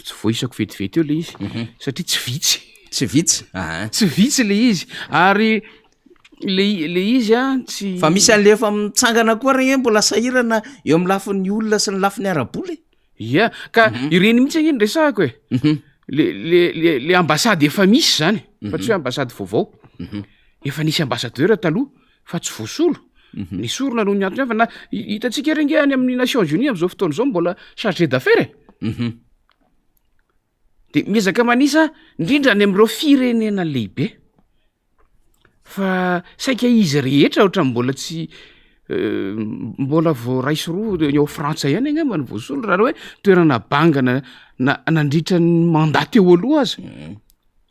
tsy voaisako vetivety eo le izy satria tsy vitsy. Tsy vitsy ein. Tsy vitsy le izy ary le izy a tsy Fa misy an'le efa mitsangana koa regny hoe mbola sahirana eo amin'ny lafin'ny olona sy ny lafiny ara-bola e. Ia, ka ireny mihitsy anie no resahako e. Le ambasady efa misy zany fa tsy hoe ambasady vaovao. Efa nisy ambassadeur taloha fa tsy voasolo, nesorina noho ny antony hafa, na hitantsika reny nge any amin'ny Nations Unies am'izao fotoana izao mbola chargé d'affaires e. De miezaka manisa indrindra any am'ireo firenena lehibe fa saika izy rehetra ohatrany mbola tsy mbola voaraisy roa ny ao Frantsa ihany angamba no voasolo, raha hoe toerana bangana na nandritra ny mandat teo aloha aza.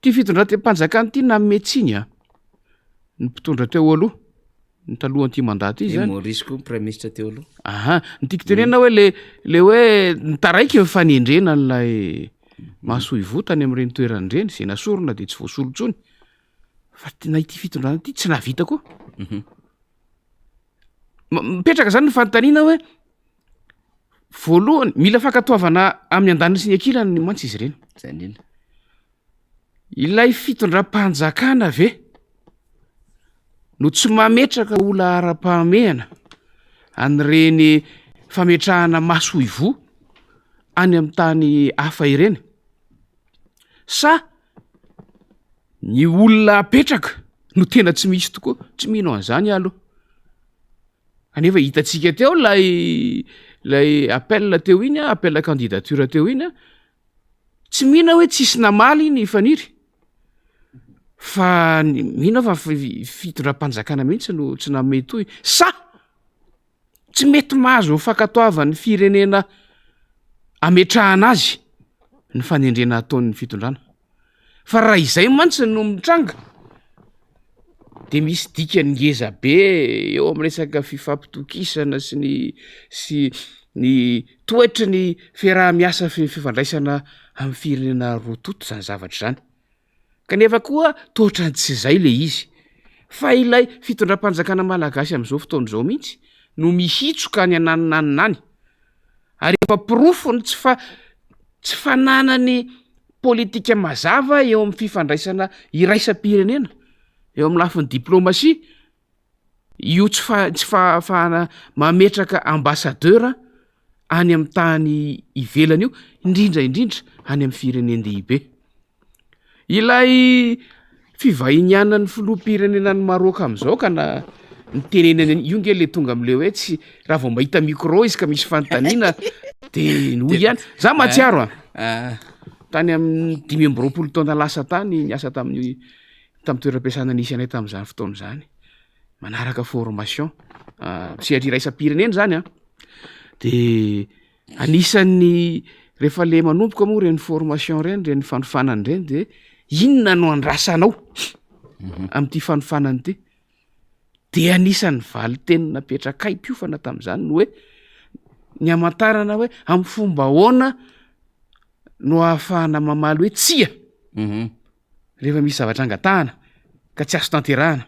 Ty fitondram-panjakana ty nanome tsiny a ny mpitondra teo aloha, ny talohan'ity mandat ty zany. Maurice koa premier ministre teo aloha. Aha, ny tiako tenenina hoe le hoe nitaraiky ny fanendrena an'ilay masoivoho tany amin'ireny toerana ireny zay nasorina de tsy voasolo intsony, fa na ity fitondrana ity tsy nahavita koa. Mipetraka zany ny fanontaniana hoe voalohany mila fankatoavana amin'ny andaniny sy ny ankilany mantsy izy ireny. Zay indrindra. Ilay fitondram-panjakana ve no tsy mametraka ola ara-pahamehana an'ireny fametrahana masoivoho any amin'ny tany hafa ireny, sa ny olona apetraka no tena tsy misy tokoa? Tsy mino an'izany aho aloha, kanefa hitantsika teo lay appel teo iny a, appel à candidature teo iny a, tsy mino aho hoe tsisy namaly iny Faniry, fa mino aho fa fitondram-panjakana mihitsy no tsy nanome toy, sa tsy mety mahazo ny fankatoavan'ny firenena ametrahana azy ny fanendrena ataon'ny fitondrana. Fa raha izay mantsy no mitranga de misy dikany ngeza be eo amin'ny resaka fifampitokisana sy ny toetry ny fiaraha-miasa sy ny fifandraisana amin'ny firenena roa tonta zany zavatra zany. Kanefa koa toa ohatran'ny tsy izay ilay izy. Fa ilay fitondram-panjakana malagasy amin'izao fotoana izao mihitsy no mihitsoka any ananonanona any. Ary efa porofon'ny tsy fa- tsy fananany politika mazava eo amin'ny fifandraisana iraisam-pirenena, eo amin'ny lafiny diplomasia, io tsy fa- tsy fahafahana mametraka ambassadeur any amin'ny tany ivelany io, indrindra indrindra any amin'ny firenen-dehibe. Ilay fivahinianan'ny filoham-pirenena any Maroc amin'izao ka na nitenenany an- io nge le tonga am'le hoe tsy raha vao mahita micro izy ka misy fanontaniana de hoy ihany, za mahatsiaro a, tany amin'ny 25 taona lasa tany niasa tamin'ny tam'toeram-piasana nisy anay tam'zany fotoana zany, manaraka formation sehatra iraisam-pirenena zany an, de Anisan'ny rehefa le manomboka moa reny formation reny, reny fanofanana reny de inona no andrasanao amin'ity fanofanana ity? De anisan'ny valin-teny napetrakay mpiofana tamin'izany ny hoe ny hamantarana hoe amin'ny fomba ahoana no ahafahana mamaly hoe tsia. Rehefa misy zavatra angatahana ka tsy azo tanterahana.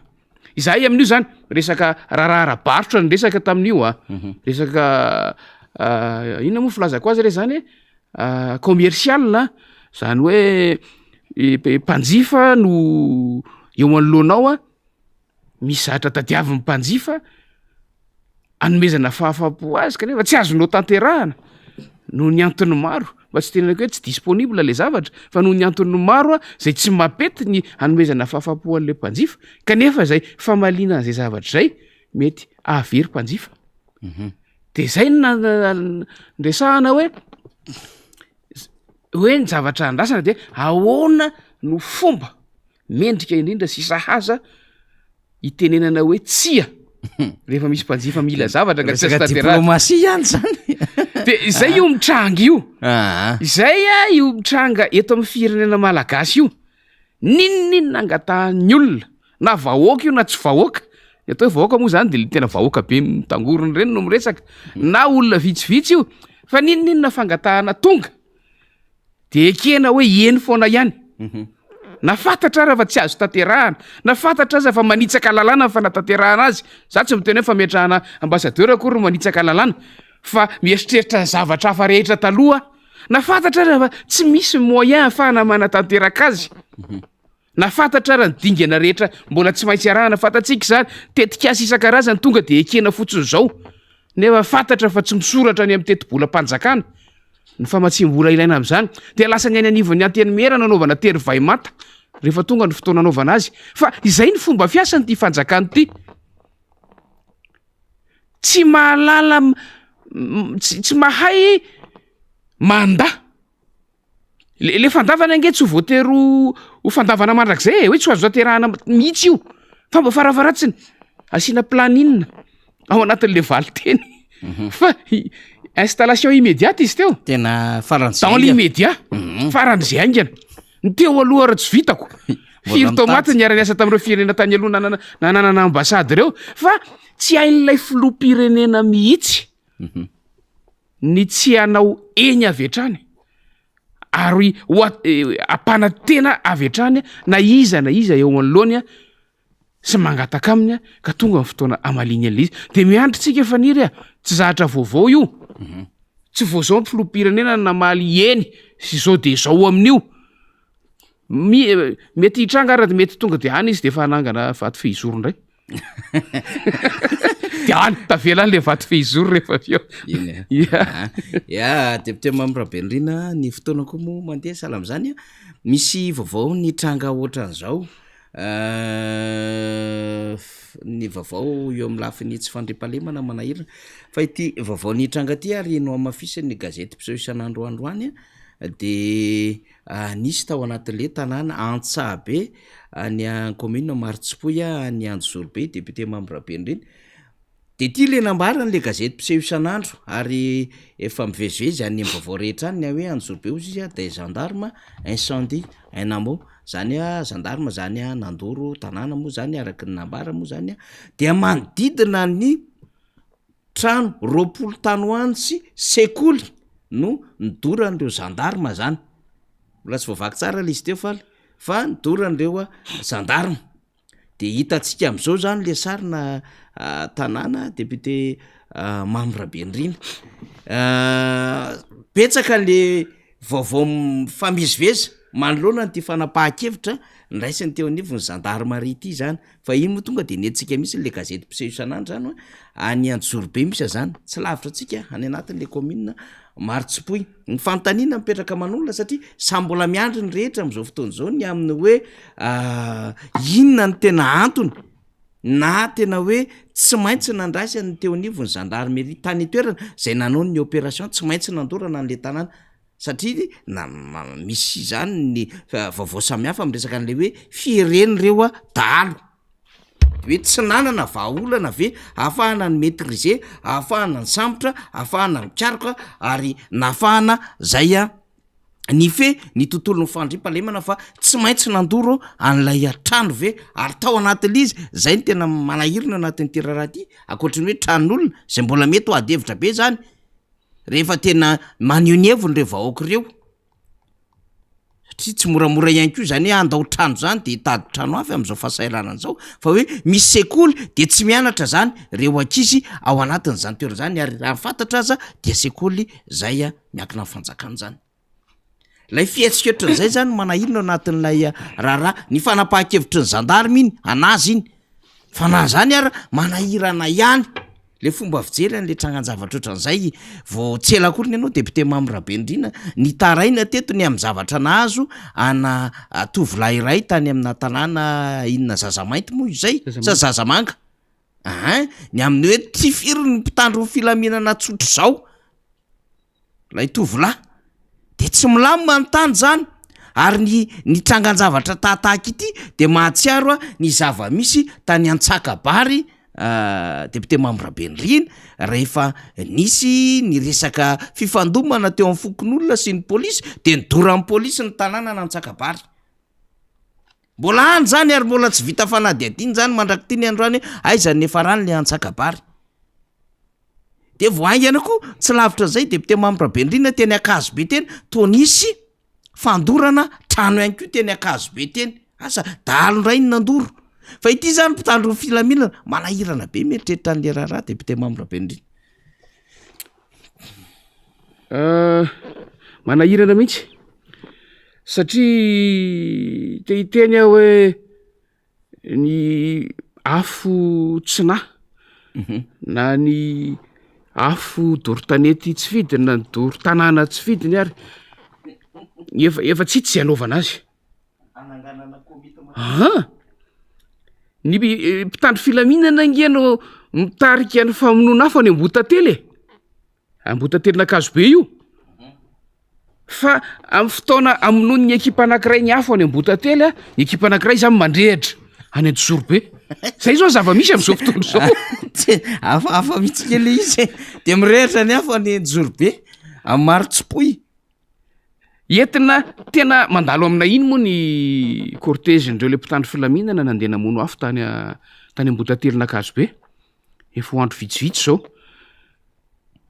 Izahay amin'io zany resaka raharaha ara-barotra ny resaka tamin'io a, resaka inona moa filazako azy re zany e, commercial zany hoe mpanjifa no eo anoloanao a, misy zavatra tadiavin'ny mpanjifa anomezana fahafaham-po azy kanefa tsy azonao tanterahana noho ny antony maro, mba tsy tenenako hoe tsy disponible le zavatra fa noho ny antony maro a zay tsy mampety ny anomezana fahafaham-po an'le mpanjifa kanefa zay famaliana an'zay zavatra zay mety ahavery mpanjifa. De zay no na- nresahana hoe hoe ny zavatra andrasana de ahoana no fomba mendrika indrindra sy sahaza itenenana hoe tsia rehefa misy mpanjifa mila zavatra ka tsy azo Resaka tanterahina. diplomatie ihany zany. De izay io mitranga io. Aa. Izay a io mitranga eto amin'ny firenena malagasy io. N'inon'inona angatahan'ny olona, na vahoaka io na tsy vahoaka, ny atao hoe vahoaka moa zany de le tena vahoaka be mitangorona ireny no miresaka, na olona vitsivitsy io, fa n'inon'inona fangatahana tonga de ekena hoe eny foana ihany. Na fantatra ara fa tsy azo tanterahana, na fantatra aza fa manitsaka lalàna ny fanatanterahana azy, za tsy miteny hoe fametrahana ambassadeur akory no manitsaka lalàna fa mieritreritra ny zavatra hafa rehetra taloha aho, na fantatra ara fa tsy misy moyen ahafahana manatanteraka azy, na fantatra ara ny dingana rehetra mbola tsy maintsy arahana, fantatsika izany, tetikasa isan-karazany tonga de ekena fotsiny zao, nefa fantatra fa tsy misoratra any amin'ny tetibolam-panjakana ny famatsiam-bola ilaina amin'izany, dia lasa ny any anivon'ny antenimiera no anaovana tery vay manta rehefa tonga ny fotoana anaovana azy, fa izay ny fomba fiasan'ity fanjakana ity, tsy mahalala tsy mahay mandà. Le le fandavana ange tsy ho voatery ho ho fandavana mandrakizay e, hoe tsy ho azo tanterahana mihitsy io fa mba farafaharatsiny asiana planning ao anatin'le valin-teny fa i- installation immédiate izy teo, Tena faran'izay dans haingana. l'immédiat, faran'izay haingana, ny teo aloha ary tsy vitako, Mbola firy tao maty mitady. niara-niasa tamin'ireo firenena tany aloha nanana nananana ambassade ireo fa tsy hain'ilay filoham-pirenena mihitsy ny tsy hanao eny avy hatrany ary ho ampanantena avy hatrany na iza na iza eo anoloany sy mangataka aminy ka tonga ny fotoana hamaliany an'ilay izy. De miandry tsika Faniry a, tsy zahatra vaovao io, tsy vao zao ny filoham-pirenena no namaly eny sy zao de zao amin'io, mi- mety hitranga ary mety tonga de any izy de efa hanangana vato fehizoro indray. De any tavela any le vato fehizoro rehefa avy eo. Eny e. Ia. Ah, ya, député Mamy Rabenirina, ny fotoana koa moa mandeha sahala amin'izany a. Misy vaovao nitranga ohatran'izao, ny vaovao eo amin'ny lafiny tsy fandriampahalemana manahirana, fa ity vaovao nitranga ity ary nohamafisin'ny gazety mpiseho isan'andro androany a, de Nisy tao anatin'le tanàna Antsahabe any commune Marotsipoy any Anjozorobe, député Mamy Rabenirina. De ty le nambaran'le gazety mpiseho isan'andro ary efa mivezivezy any amin'ny vaovao rehetra any ny hoe Anjozorobe hozy izy des gendarmes incendie un hameau, zany hoe gendarme zany nandoro tanàna moa zany araky ny nambara moa zany dia manodidina ny Trano 20 tany ho any sy sekoly no nidoran'ireo zandarma zany. Mbola tsy voavaky tsara le izy teo faly. fa nidoran'ireo zandarma. De hitantsika am'zao zany le sarina tanàna député Mamy Rabenirina. Betsaka le vaovao mifamezivezy manoloana an'ity fanapahan-kevitra niraisin'ny teo anivon'ny zandarmaria ity zany, fa iny moa tonga de nentintsika mihitsy le gazety mpiseho isan'andro zany hoa, any Anjozorobe misy an'zany, tsy lavitra antsika any anatin'le commune Marotsipoy. Ny fanontaniana mipetraka aman'olona satria samy mbola miandry ny rehetra amin'izao fotoana izao ny amin'ny hoe inona no tena antony na tena hoe tsy maintsy nandraisany ny teo anivon'ny gendarmerie tany an-toerana izay nanao ny opération tsy maintsy nandorana an'le tanàna satria na misy izany ny vaovao samihafa miresaka an'le hoe firen'ireo dahalo. Hoe tsy nanana vahaolana ve ahafahana ni maitriser, ahafahana nisambotra, ahafahana mikaroka ary nahafahana zay a nifehy ny tontolon'ny fandriampahalemana fa tsy maintsy nandoro an'ilay trano ve? Ary tao anatin'ilay izy, zay no tena manahirana anatin'ity raharaha ity, ankoatry ny hoe tranon'olona zay mbola mety ho ady hevitra be zany rehefa tena maneho ny heviny ireo vahoaka ireo. Satria tsy moramora ihany koa zany hoe handao trano zany de hitady trano hafa am'zao fahasahiranana zao fa hoe misy sekoly de tsy mianatra zany reo ankizy ao anatin'zany toerana zany ary raha ny fantatra aza dia sekoly zay a miankina am'fanjakana zany. Lay fihetsika ohatran'izay zany manahirana ao anatin'ilay raharaha, ny fanapahan-kevitry ny zandarma iny anazy iny Fa na zany ara manahirana ihany le fomba fijery an'le trangan-javatra ohatran'izay, vao tsy ela akory ny anao député Mamy Rabenirina nitaraina teto ny amin'ny zavatra nahazo ana tovolahy iray tany amina tanàna inona Zazamainty moa izay sa Zazamanga? Ein, ny amin'ny hoe tifirin'ny mpitandro ny filaminana tsotr'izao. Ilay tovolahy. De tsy milamina ny tany zany, ary ny ny trangan-javatra tahatahaka ity de mahatsiaro aho ny zava-misy tany Antsakabary député Mamy Rabenirina rehefa nisy ny resaka fifandomana teo amin'ny fokonolona sy ny polisy de nidoran'ny polisy ny tanànan'Antsakabary. Mbola any zany ary mbola tsy vita fanadihadiana zany mandrak'ity ny androany hoe aiza ny niafarany le Antsakabary. De vao haingana koa tsy lavitra an'izay député Mamy Rabenirina teny Ankazobe teny toa nisy fandorana trano ihany koa teny Ankazobe teny, asa dahalo indray no nandoro fa ity zany mpitandro ny filaminana, manahirana be mieritreritra an'le raharaha député Mamy Rabenirina. Manahirana mihitsy satria te hiteny aho hoe ny afo tsy nahy na ny afo doro tanety tsy fidiny na ny doro tanàna tsy fidiny ary efa efa tsy hita izay anaovana azy. An! Ny mpitandro filaminana ange no mitarika ny famonoana afo any Ambohitantely e! Ambohitantely-n'Ankazobe io. Fa amin'ny fotoana amonoan'ny ekipa anankiray ny afo any Ambohitantely a, ny ekipa anankiray zany mandrehitra any Anjozorobe. Zay zao ny zava-misy am'zao fotoana zao. Tsy hafahafa mihitsy kely le izy e, de mirehitra ny afo any Anjozorobe, amin'ny Marotsipoy. Entina tena mandalo amina iny moa ny cortège-ndreo le mpitandro filaminana nandeha namono afo tany tany Ambohitantely-n'Ankazobe, efa ho andro vitsivitsy zao.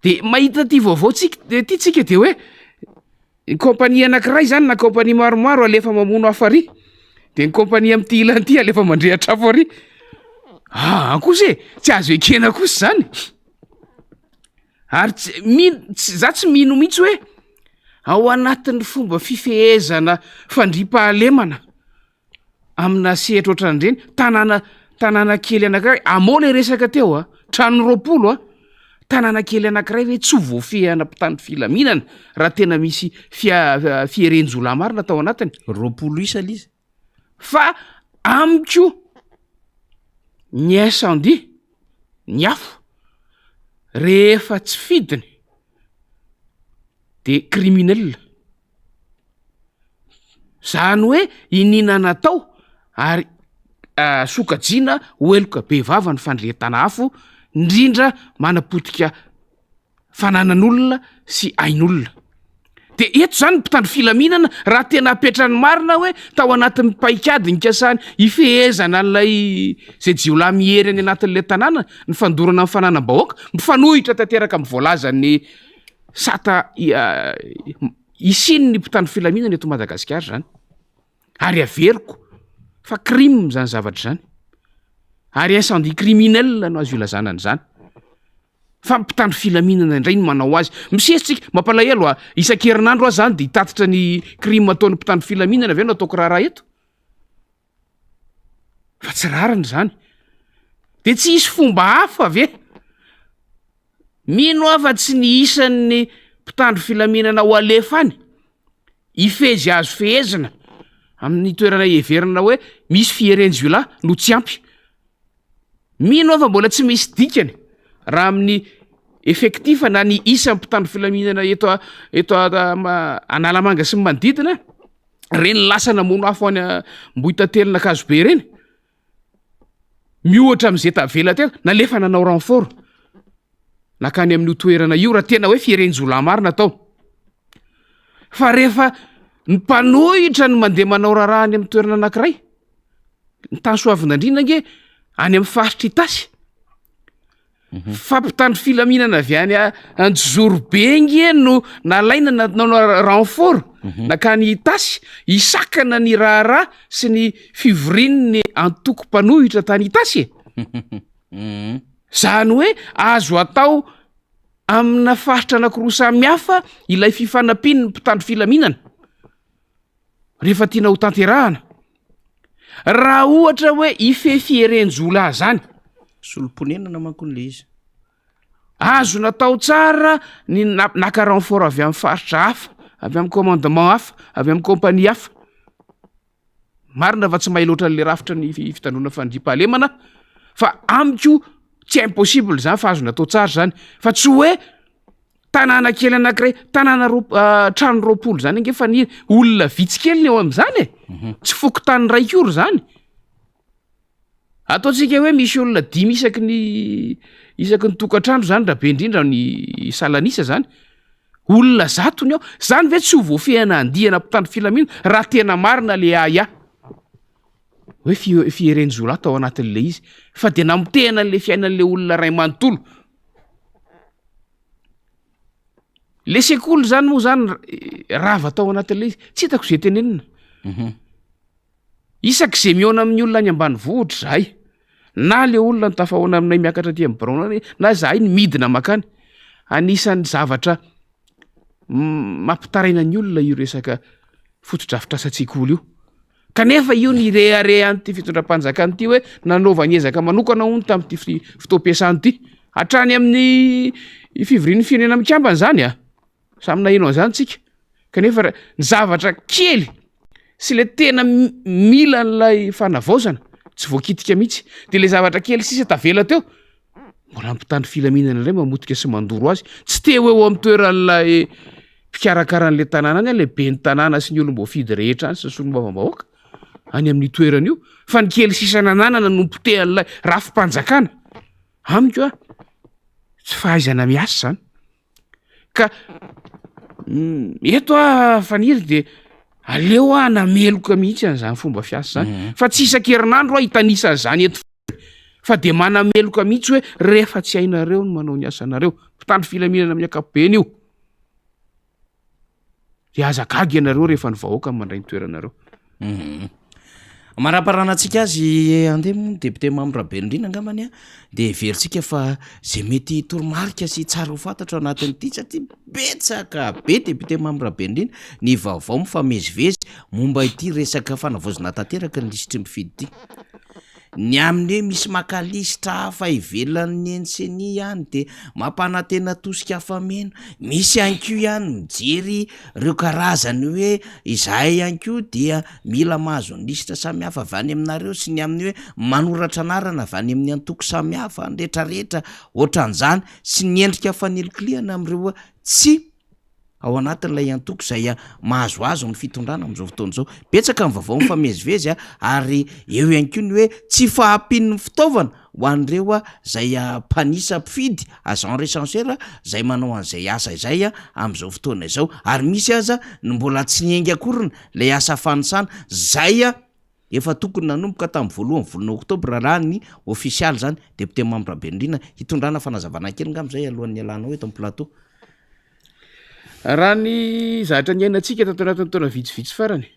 De mahita ty vaovao tsika ty tsika de hoe ny compagnie anankiray zany na compagnie maromaro alefa mamono afo ary, de ny compagnie am'ty ilany ty alefa mandrehitra afo ary, aa kosa e, tsy azo ekena kosa zany, ary tsy mino tsy za tsy mino mihitsy hoe ao anatin'ny fomba fifehezana fandriam-pahalemana amina sehatra ohatran'ireny, tanàna tanàna kely anankiray, hameau le resaka teo a, trano 20 a, tanàna kely anankiray ve tsy ho voafehana mpitandro filaminana raha tena misy fia- fieren-jiolahy marina tao anatiny? 20 isa le izy. Fa amiko ny incendie, ny afo, rehefa tsy fidiny de criminel. Zany hoe iniana natao ary sokajiana ho heloka bevava ny fandrehetana afo, indrindra manapotika fananan'olona sy ain'olona. De eto zany ny mpitandro filaminana raha tena apetrany marina hoe tao anatin'ny paikady nikasany hifehezana an'ilay zay jiolahy miery any anatin'ilay tanàna ny fandorana ny fananam-bahoaka, mifanohitra tanteraka amin'ny voalazan'ny sata hisian'ny mpitandro filaminana eto Madagasikara zany. Ary averiko fa crime izany zavatra izany. Ary incendie criminel no azo ilazana an'izany. Fa mpitandro filaminana indray no manao azy. Misesy tsika, mampalahelo a, isan-kerinandro aho zany de hitatitra ny crime ataon'ny mpitandro filaminana ve no ataoko raharaha eto? Fa tsy rariny zany. De tsy hisy fomba hafa ve? Mino aho fa tsy ny isan'ny mpitandro filaminana ho alefa any hifehy azo fehezina amin'ny toerana heverina hoe misy fieren-jiolahy no tsy ampy. Mino aho fa mbola tsy misy dikany raha amin'ny effectif na ny isan'ny mpitandro filaminana eto eto Analamanga sy ny manodidina, reny lasa namono afo any Ambohitantely n'Ankazobe ireny, miohatra amin'izay tavela teo, nalefa nanao renfort nankany amin'io toerana io raha tena hoe fieren-jiolahy marina tao. Fa rehefa ny mpanohitra no mandeha manao raharaha any amin'ny toerana anankiray, Ny tany Soavinandriana ange any amin'ny faritra Itasy. Fa mpitandro filaminana avy any Anjozorobe nge no nalaina nanao renfort nankany Itasy hisakana ny raharaha sy ny fivorian'ny antoko mpanohitra tany Itasy e. Zany hoe azo atao amina faritra anankiroa samy hafa ilay fifanampian'ny mpitandro filaminana. rehefa tiana ho tanterahana. Raha ohatra hoe hifehy fiheren-jiolahy zany. Solom-ponenana manko le izy. Azo natao tsara ny naka renfort avy amin'ny faritra hafa, avy amin'ny commandement hafa, avy amin'ny compagnie hafa. Marina fa tsy mahay loatra an'le rafitra ny fitandroana fandriampahalemana fa amiko tsy impossible zany fa azo natao tsara zany fa tsy hoe Tanàna kely anankiray, tanàna roa- trano 20 zany ange fa ny olona vitsy kely ny eo amin'izany e. Tsy fokontany iray akory zany. Ataontsika hoe misy olona dimy isaky ny isaky ny tokantrano zany raha be indrindra ny salan'isa zany. Olona 100 ny ao. Zany ve tsy ho voafehina andiana mpitandro filaminana raha tena marina le ahiahy hoe fi- fieren-jiolahy tao anatin'le izy fa de namotehana an'le fiainan'le olona iray manontolo. Le sekoly zany moa zany rava tao anatin'le izy, tsy hitako ze tenenina. Isaky ze mihaona amin'ny olona any ambanivohitra zahay, na le olona no tafahaona aminay miakatra aty amin'ny birao any, na zahay no midina mankany, anisan'ny zavatra mampitaraina ny olona io resaka fotodrafitrasan-tsekoly io. Kanefa io nireharehan'ity fitondram-panjakana ity hoe nanaovany ezaka manokana hono tamin'ity fotoam-piasana ity. Hatrany amin'ny fivorian'ny firenena mikambana izany a! Samy naheno an'izany tsika. Kanefa ny zavatra kely sy le tena mila an'ilay fanavaozana tsy voakitika mihitsy. De le zavatra kely sisa tavela teo, mbola mpitandro filaminana indray mamotika sy mandoro azy. Tsy te ho eo amin'ny toeran'ilay mpikarakara an'ilay tanàna any, ilay ben'ny tanàna sy ny olom-boafidy rehetra any sy ny solombavambahoaka any amin'io toerana io, fa ny kely sisa nananana no potehan'ilay rafi-panjakana. Amiko a, tsy fahaizana miasa izany. Ka eto aho Faniry de aleo aho hanameloka mihitsy an'izany fomba fiasa izany, fa tsy isan-kerinandro aho hitanisa an'izany eto fa de manameloka mihitsy hoe rehefa tsy hainareo ny manao ny asanareo, mpitandro filaminana amin'ny ankapobeny io, de aza gaga ianareo rehefa ny vahoaka no mandray ny toeranareo. Manaparana antsika azy andeha moa ny député Mamy Rabenirina angambany a, de heverintsika fa zay mety toromarika sy tsara ho fantatra ao anatin'ity satria betsaka be député Mamy Rabenirina ny vaovao mifamezivezy momba ity resaka fanavaozana tanteraka ny lisitry ny mpifidy ity. Ny amin'ny hoe misy maka lisitra hafa ivelan'ny eny ceni ihany dia mampanantena tosika hafameno. Misy ihany koa ihany mijery ireo karazany hoe izahay ihany koa dia mila mahazo ny lisitra samihafa avy any aminareo sy ny amin'ny hoe manoratra anarana avy any amin'ny antoko samihafa ny rehetrarehetra ohatran'izany sy ny endrika fanilikilihana amin'ireo tsy ao anatin'ilay antoko izay mahazoazo ny fitondrana amin'izao fotoana izao. Betsaka ny vaovao mifamezivezy ary eo ihany koa ny hoe tsy fahampian'ny fitaovana ho an'ireo izay mpanisa mpifidy, agent recenseur, izay manao an'izay asa izay amin'izao fotoana izao ary misy aza ny mbola tsy niainga akory ilay asa fanisana izay Efa tokony nanomboka tamin'ny voalohan'ny volana oktobra raha ny ofisialy izany. Député Mamy Rabenirina, hitondrana fanazavana kely angamba izay alohan'ny hialanao eto amin'ny plateau. Raha ny zavatra niainantsika tato anatin'ny taona vitsivitsy farany,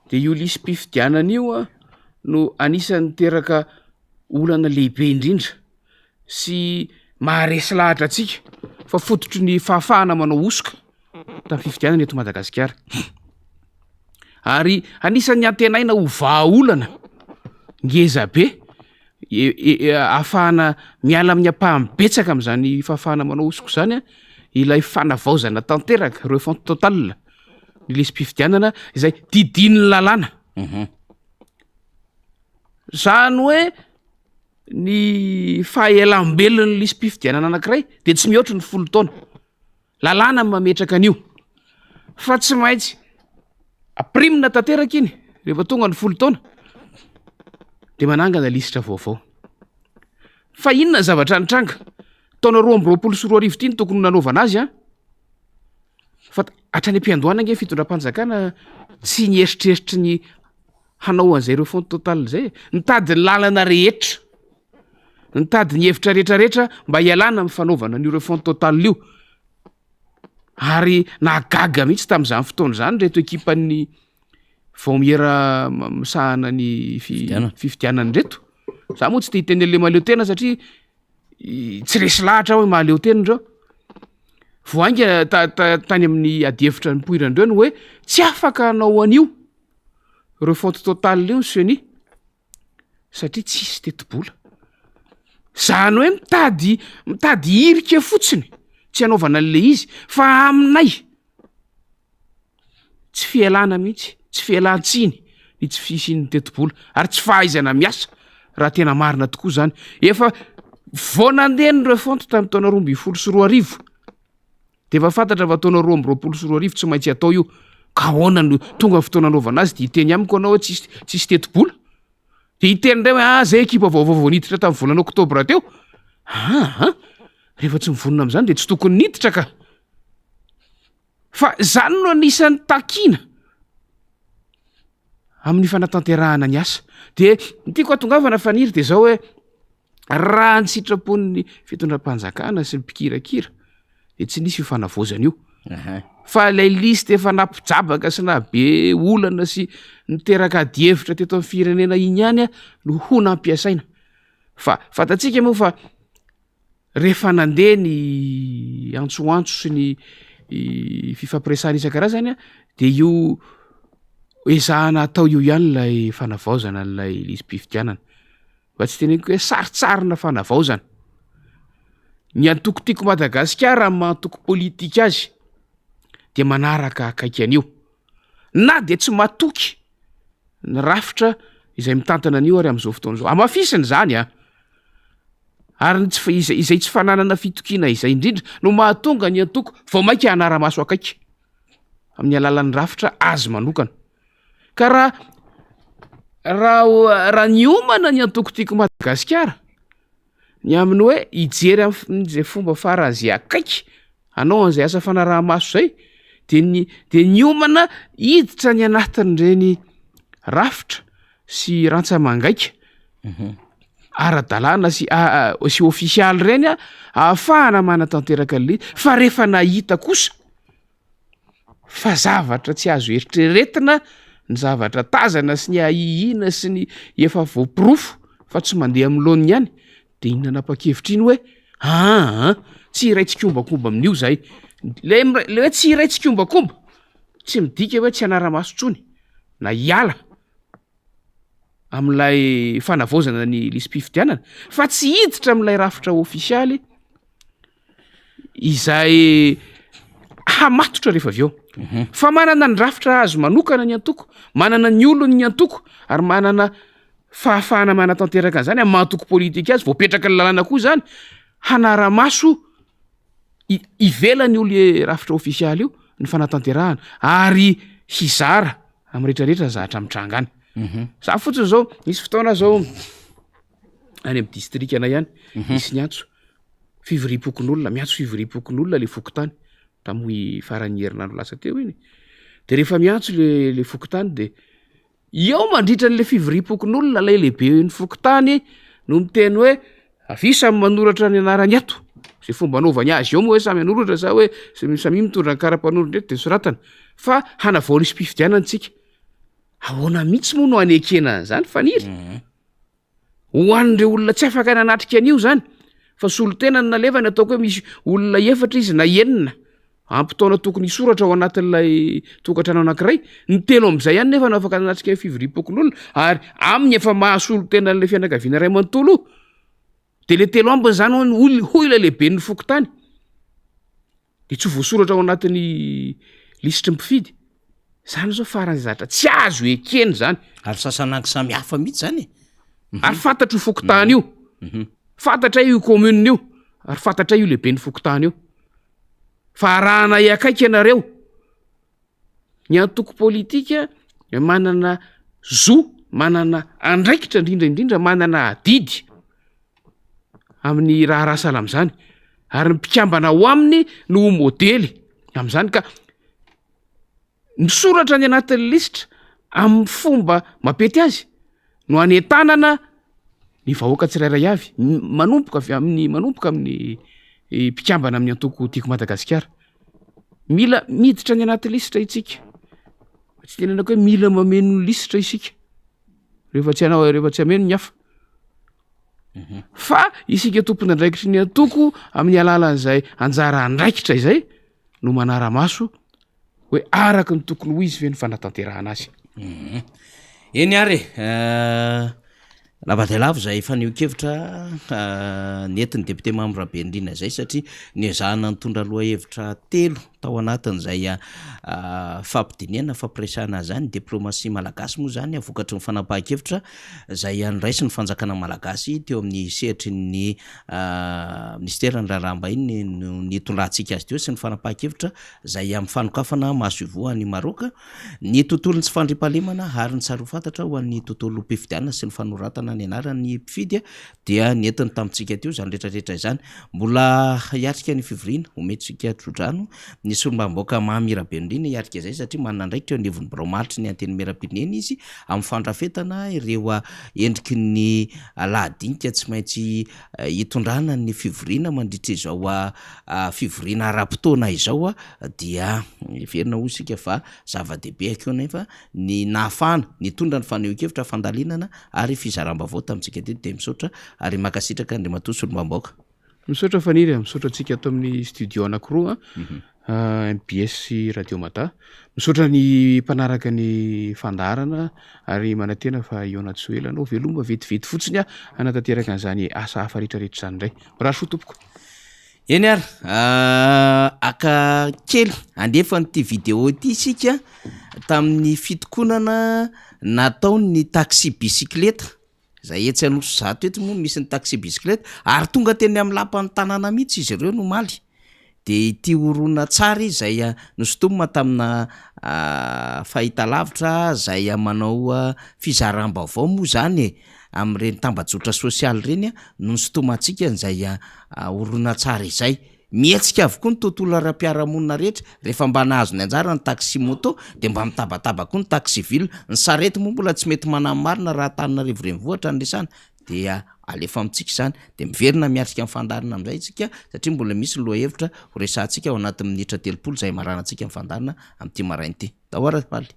De io lisi-pifidianana io a no anisan'ny niteraka olana lehibe indrindra sy maharesy lahatra antsika fa fototry ny fahafahana manao hosoka tamin'ny fifidianana eto Madagasikara. Ary anisan'ny antenaina ho vahaolana ngeza be ahafahana miala amin'ny ampahany betsaka amin'izany fahafahana manao hosoka izany an, ilay fanavaozana tanteraka, refonte totale ny lisi-pifidianana izay didian'ny lalàna. Zany hoe ny fahaelambelon'ny lisi-pifidianana anankiray de tsy mihoatry ny 10 taona. Lalàna no mametraka an'io fa tsy maintsy ampirimina tanteraka iny rehefa tonga ny 10 taona de manangana lisitra vaovao. Fa inona ny zavatra nitranga? Taona 2022 ity no tokony ho nanaovana azy an, fa hatrany am-piandohana ange ny fitondram-panjakana tsy nieritreritra ny hanao an'izay refonte totale zay e, nitady ny lalana rehetra, nitady ny hevitra rehetrarehetra mba hialana amin'ny fanaovana an'io refonte totale io, ary nahagaga mihitsy tamin'izany fotoana izany reto ekipan'ny vaomiera misahana ny fifidianana ireto, za moa tsy te hiteny an'le mahaleo tena satria tsy resy lahatra aho hoe mahaleo tena ireo, vao haingana tany amin'ny adihevitra nipoiran'ireo ny hoe tsy afaka hanao an'io refonte totale io ny ceni satria tsisy tetibola, zany hoe mitady mitady hirika fotsiny tsy hanaovana an'le izy fa aminay tsy fialana mihitsy, tsy fialan-tsiny ny tsy fisian'ny tetibola ary tsy fahaizana miasa raha tena marina tokoa zany, efa vao nandeha ny refonte tamin'ny taona 2012. De efa fantatra fa taona 2022 tsy maintsy atao io, ka ahoana no tonga ny fotoana anaovana azy de hiteny amiko anao hoe tsisy tsisy tetibola? De hiteny indray hoe ah zay ekipa vaovao vao niditra tamin'ny volana oktobra teo, aa rehefa tsy mivonona amin'izany de tsy tokony niditra ka! Fa zany no anisan'ny takiana amin'ny fanatanterahana ny asa. De ny tiako hatongavana Faniry de zao hoe Raha ny sitrapon'ny fitondram-panjakana sy ny mpikirakira de tsy nisy io fanavaozana io. Fa ilay liste efa nampijabaka sy nahabe olana sy niteraka adihevitra teto amin'ny firenena iny ihany no ho nampiasaina. Fa fantatsika moa fa rehefa nandeha ny antsoantso sy ny fifampiresahana isan-karazany de io ezahana atao io ihany ilay fanavaozana an'ilay lisi-pifidianana. Mba tsy teneniko hoe sarintsarina fanavaozana. Ny antoko Tiako Madagasikara amin'ny maha antoko politika azy dia manaraka akaiky an'io. Na dia tsy matoky ny rafitra izay mitantana an'io ary amin'izao fotoana izao. Hamafisina izany an! Ary ny tsy izay izay tsy fananana fitokiana izay indrindra no mahatonga ny antoko vao mainka hanara-maso akaiky amin'ny alalan'ny rafitra azy manokana. Ka raha raha raha niomana ny antoko Tiako Madagasikara ny amin'ny hoe hijery amin'izay fomba faran'izay akaiky hanao an'izay asa fanaraha-maso izay de ny de niomana hiditra any anatin'ireny rafitra sy rantsa-mangaika ara-dalàna sy sy ofisialy ireny a ahafahana manatanteraka an'le fa rehefa nahita kosa Fa zavatra tsy azo eritreretina ny zavatra tazana sy ny ahiahiana sy ny efa voaporofo fa tsy mandeha amin'ny laoniny ihany de iny nanapa-kevitra iny hoe aa tsy hiray tsikombakomba amin'io zahay, le le hoe tsy hiray tsikombakomba tsy midika hoe tsy hanara-maso intsony na hiala amin'ilay fanavaozana ny lisi-pifidianana fa tsy hiditra amin'ilay rafitra ofisialy izay hamatotra rehefa avy eo. Fa manana ny rafitra azy manokana ny antoko, manana ny olony ny antoko ary manana fahafahana manatanteraka an'izany amin'ny maha antoko politika azy, voapetraky ny lalàna koa izany, hanara-maso ivelan'io le rafitra ofisialy io ny fanatanterahana ary hizara amin'ny rehetrarehetra ny zavatra mitranga any. Za fotsiny zao, nisy fotoana zao any amin'ny distrikanay any, nisy niantso fivoriam-pokonolona, miantso fivoriam-pokonolona le fokontany tamin'ny faran'ny herinandro lasa teo iny, de rehefa miantso le le fokontany de eo mandritra an'le fivoriam-pokonolona lay lehiben'ny fokontany no miteny hoe avia samy manoratra ny anarany ato, zay fomba anaovany azy eo moa hoe samy hanoratra sa hoe samia mitondra ny kara-panorona eto de soratana fa hanavao lisi-pifidianana tsika. Ahoana mihitsy moa no hanekena an'izany Faniry? Ho an'ireo olona tsy afaka nanatrika an'io izany, fa solontena no nalefany, ataoko hoe misy olona efatra izy na enina, ampy taona tokony hisoratra ao anatin'ilay tokantrano anankiray, ny telo amin'izay ihany nefa no afaka nanatrika ny fivoriam-pokonolona, ary aminy efa mahasolo tena an'ilay fianakaviana iray manontolo io, de le telo ambiny izany hono hoy ilay lehiben'ny fokontany. de tsy ho voasoratra ao anatin'ny lisitry ny mpifidy, zany zao faran'izay zatra tsy azo ekena zany. Ary sasanangy samy hafa mihitsy zany e. Ary fantatro io fokontany io, fantatray io commune io, ary fantatray io lehiben'ny fokontany io, fa arahanay akaiky ianareo. Ny antoko politika manana zo, manana andraikitra indrindra indrindra manana adidy amin'ny raharaha sahala amin'izany ary ny mpikambana ao aminy no ho modely amin'izany ka misoratra any anatin'ny lisitra amin'ny fomba mampety azy no hanentanana ny vahoaka tsirairay avy, manomboka avy amin'ny manomboka amin'ny mpikambana amin'ny antoko Tiako Madagasikara. Mila miditra any anaty lisitra isika, tsy tenenako hoe mila mameno lisitra isika rehefa tsy hanao rehefa tsy hameno ny hafa fa isika tompon'andraikitry ny antoko amin'ny alalan'izay anjara andraikitra izay no manara-maso hoe araka ny tokony ho izy ve ny fanatanterahana azy. Eny ary e, lava dia lava izay fanehoan-kevitra nentin'ny député Mamy Rabenirina izay satria niezahana nitondra lohahevitra telo tao anatin'izay fampidinihana, fampiresahana izany ny diplomasia malagasy moa izany vokatry ny fanapahan-kevitra izay noraisin'ny fanjakana malagasy teo amin'ny sehatry ny minisiteran'ny raharaham-bahiny no nitondrantsika azy teo sy ny fanapahan-kevitra izay amin'ny fanokafana masoivoho any Maroc, ny tontolon'ny tsy fandriampahalemana ary ny tsara ho fantatra ho an'ny tontolom-pifidianana sy ny fanoratana ny anaran'ny mpifidy dia nentiny tamintsika teo izany rehetra rehetra izany. Mbola hiatrika ny fivoriana omentsika tsodrano ny solombavambahoaka Mamy Rabenirina hiatrika izay satria manana andraikitra eo anivon'ny birao maharitry ny Antenimierampirenena izy amin'ny fandrafetana ireo endriky ny lahadinika tsy maintsy hitondrana ny fivoriana mandritra izao fivoriana ara-potoana izao dia heverina hoy isika fa zava-dehibe akeo nefa ny nahafahana nitondra ny fanehoan-kevitra, fandalinana ary fizaram-baovao tamintsika teto dia misaotra ary mankasitraka Andriamatoa Solombavambahoaka. Misaotra Faniry a, misaotra antsika ato amin'ny studio anankiroa a, mbs sy Radio Mada. Misaotra ny mpanaraka ny fandaharana ary manantena fa hihaona tsy ho ela anao. Veloma vetivety fotsiny aho hanatanteraka an'izany asa hafa rehetrarehetra izany indray. Mirary soa tompoko. Eny ary, haka kely handefa an'ity vidéo ity isika tamin'ny fitokonana nataon'ny taxi bicyclette, zay etsy Anosizato etsy moa misy ny taxi bicyclette ary tonga teny amin'ny lapan'ny tanàna mihitsy izy ireo ny omaly, de ity horonantsary izay nosintomina tamina fahitalavitra zay manao fizaram-baovao moa zany e, amin'ireny tambajotra sosialy ireny no nisintomantsika an'izay horonantsary izay. Mihetsika avokoa ny tontolo ara-piarahamonina rehetra, rehefa mba nahazo ny anjara ny taxi moto dia mba mitabataba koa ny taxi ville, ny sarety moa mbola tsy mety manamarina raha Antananarivo renivohitra no resahana dia alefa amintsika izany, dia miverina miatrika ny fandaharana amin'izay isika satria mbola misy ny lohahevitra ho resahantsika ao anatin'ny minitra 30 izay hamaranantsika ny fandaharana amin'ity maraina ity. Ndao ary Faly.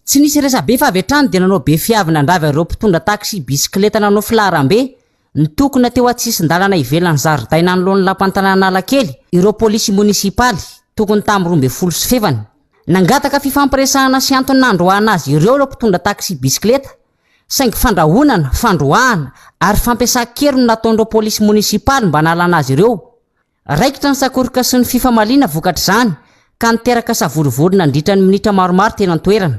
Tsy nisy resabe fa avy hatrany dia nanao be fiavy nandrava ireo mpitondra taxi bisikileta nanao filaharambe nitokona teo an-tsisin-dalana ivelan'ny zaridaina anoloan'ny lapan'ny tanàna Analakely ireo polisy monisipaly tokony tamin'ny 12 sy fefany. Nangataka fifampiresahana sy antony nandroahana azy ireo ireo mpitondra taxi bisikileta saingy fandrahonana, fandroahana ary fampiasan-kery no nataon'ireo polisy monisipaly mba hanalana azy ireo. Raikitra ny sakoroka sy ny fifamaliana vokatr'izany ka niteraka savorovoro nandritra ny minitra maromaro teny an-toerana.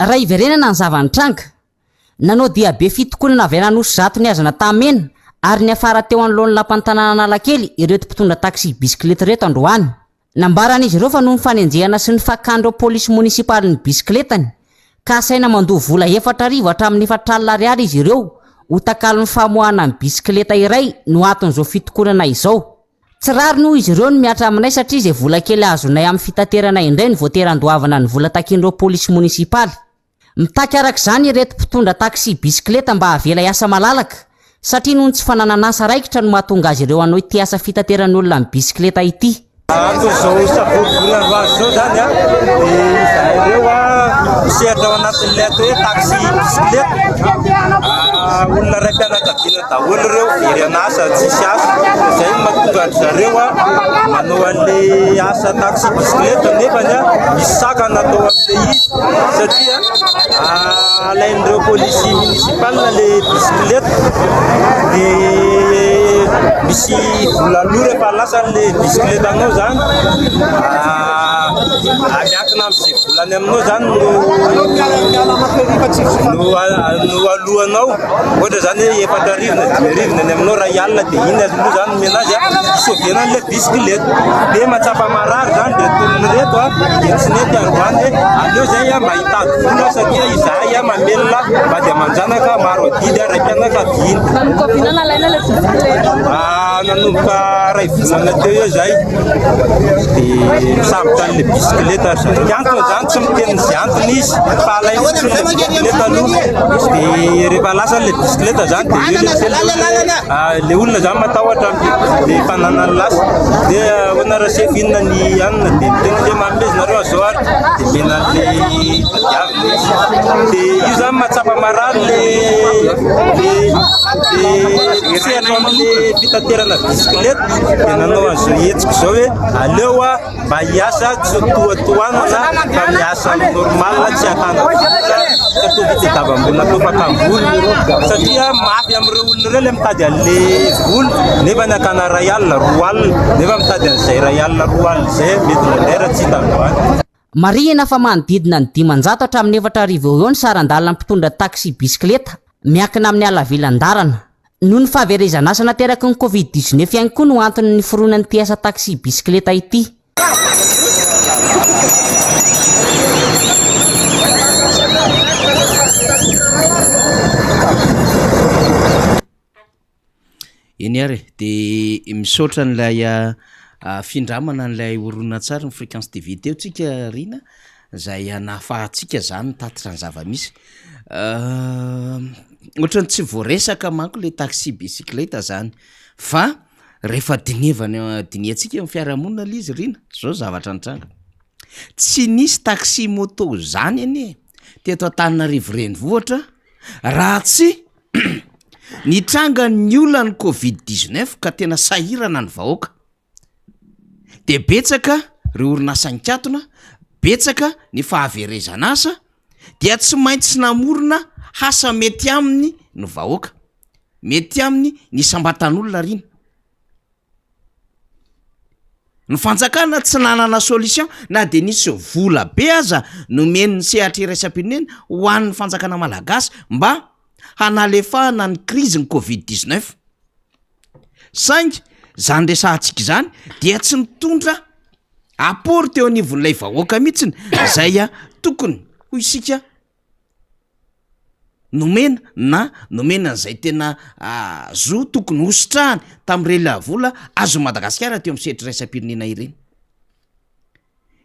Raha hiverenana ny zava-nitranga, nanao diabe fitokonana avy any Anosizato nihazo an'Antahamena ary niafara teo anoloan'ny lapan'ny tanàna Analakely ireto mpitondra taxi bisikileta ireto androany. Nambaran'izy ireo fa noho ny fanenjehana sy ny fakan'ireo polisy monisipaly ny bisikiletany ka asaina mandoa vola 4000 hatramin'ny 40 ariary izy ireo ho takalon'ny famoahana ny bisikileta iray no anton'izao fitokonana izao. Tsy rariny hoy izy ireo ny mihatra aminay satria izay vola kely azonay amin'ny fitaterana indray no voatery andoavana ny vola takian'ireo polisy monisipaly. Mitaky araka izany ireto mpitondra taxi bisikileta mba havela hiasa malalaka satria noho ny tsy fananan'asa raikitra no mahatonga azy ireo hanao ity asa fitateran'olona amin'ny bisikileta ity. Anton'izao savorovoro androany izao izany dia izahay ireo misehatra ao anatin'ilay atao hoe taxi bisikileta. Olona raim-pianakaviana daholo ireo, very an'asa, tsisy asa. Izay no mahatonga an-dry zareo manao an'ilay asa taxi bisikileta nefany misy sakana atao amin'ilay izy. Satria alain'ireo polisy municipal le bisikileta dia misy vola aloa rehefa lasa le bisikileta anao zany miankina amin'izay vola any aminao zany no no aloanao ohatra zany hoe 4000 na 5000 ny any aminao iray alina dia iny aloha zany omena azy hisauver-na an'ilay bisikileta dia mahatsapa marary zany ireto olona ireto dia tsy nety androany hoe aleo zay mba hitady vola satria izahay mamelona vady aman-janaka maro adidy raim-pianakaviana. Nanomboka oviana nalaina ilay bisikileta? Nanomboka iray volana teo eo zay dia misambotra an'ilay bisikileta ry zareo. Ny antony zany tsy miteny izay antony izy fa alainy fotsiny ilay bisikileta aloha dia rehefa lasa ilay bisikileta zany dia eo ilay miteny hoe ilay olona zany matahotra amin'ilay fananany lasa dia ahoana rasefo inona ny anona dia miteny izy hoe manome izy nareo an'izao ary dia omena an'ilay tadiavina izy dia io zany mahatsapa marary le le le mpisehatra amin'ny fitaterana bisikileta dia nanao an'izao hetsika izao hoe aleo a mba hiasa tsy ho tohatohanana fa miasa normal tsy hakana vola tsy atao fitadiavam-bola atao fakam-bola satria mafy amin'ireo olona ireo ilay mitady an'le vola nefa ny hakana iray alina roa alina nefa mitady an'izay iray alina roa alina izay mety indraindray raha tsy hita androany. Marihina fa manodidina ny 500 hatramin'ny 4000 eo ho eo ny saran-dalan'ny mpitondra taxi bisikileta miankina amin'ny halavilan-dalana. Noho ny fahaverezan'asa nateraky ny Covid 19 ihany koa no antony niforonan'ity asa taxi bisikileta ity. Eny ary e, de misaotra an'ilay findramana an'ilay horonantsary ny Fréquence TV teo tsika Rina, zay nahafahantsika zany nitatitra ny zava-misy. Ohatran'ny tsy voaresaka manko le taxi bicyclette zany fa rehefa dinevana dinihantsika eo am'fiarahamonina le izy Rina, zao zavatra nitranga, tsy nisy taxi moto zany anie teto Antananarivo renivohitra raha tsy Nitranga ny olan'ny covid 19 ka tena sahirana ny vahoaka. De betsaka reo orinasa nikatona, betsaka ny fahaverezan'asa, dia tsy maintsy namorona asa mety aminy ny vahoaka, mety aminy ny isam-batan'olona rina. Ny fanjakana tsy nanana solution na dia nisy vola be aza nomen'ny sehatra iraisam-pirenena ho an'ny fanjakana malagasy mba hanalefahana ny krizin'ny covid 19. Saingy. zany resahantsika izany dia tsy nitondra apport teo anivon'ilay vahoaka mihitsiny zay a tokony hoy isika nomena na nomena an'izay tena zo tokony hositrahany tamin'ireny vola azon'i Madagasikara teo amin'ny sehatra iraisam-pirenena ireny.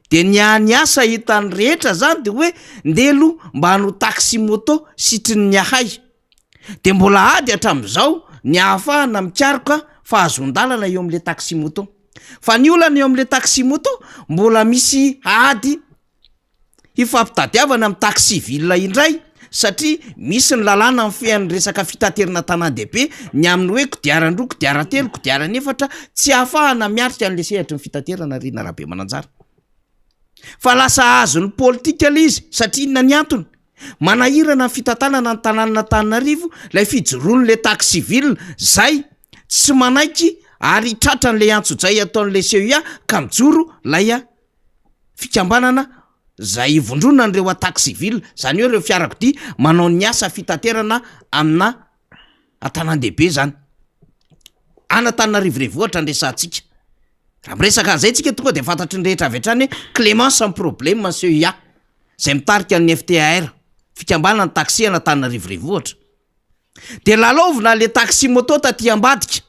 De ny hany asa hitan'ny rehetra zany de hoe ndeha aloha mba hanao taxi moto sitrin'ny ahay. De mbola ady hatramin'izao ny ahafahana mikaroka fahazoan-dalana eo amin'le taxi moto. Fa ny olana eo amin'le taxi moto mbola misy ady hifampitadiavana amin'ny taxi ville indray satria misy ny lalàna mifehy ny resaka fitaterana an-tanàn-dehibe ny amin'ny hoe kodiaran-droa, kodiaran-telo, kodiaran'efatra tsy ahafahana miatrika an'ilay sehatry ny fitaterana ry Narabemananjara. Fa lasa azon'ny politika ilay izy satria inona ny antony? Manahirana ny fitantanana ny tanànan'Antananarivo ilay fijoroan'ilay taxi ville zay tsy manaiky ary tratran'ilay antsojay ataon'ilay CEA ka mijoro ilay fikambanana izay ivondronan'ireo attaque civile, izany hoe ireo fiarakodia manao ny asa fitaterana amina an-tanàn-dehibe izany. Any Antananarivo renivohitra no resahantsika. Raha miresaka an'izay tsika tonga dia fantatry ny rehetra avy hatrany hoe Clémence ny problème ny CEA izay mitarika ny FTAR, fikambanana taxi an'Antananarivo renivohitra. De lalaovina le taxi moto taty ambadika,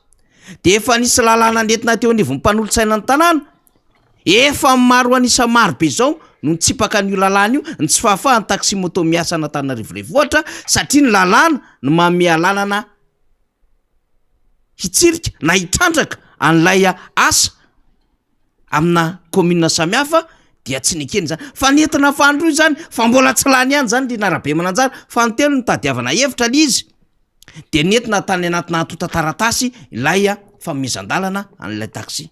de efa nisy lalàna nentina teo anivon'ny mpanolotsaina ny tanàna, efa maro an'isa maro be zao no nitsipaka an'io lalàna io, ny tsy fahafahan'ny taxi moto miasa an'Antananarivo renivohitra satria ny lalàna no manome alalana hitsirika na hitrandraka an'ilay asa amina commune samihafa dia tsy nekeny izany fa nentina fahandroa izany fa mbola tsy lany ihany izany ry Narabemananjara fahatelo nitadiavana hevitra le izy de nentina tany anatina antontan-taratasy ilay fanomezan-dalana an'ilay taxi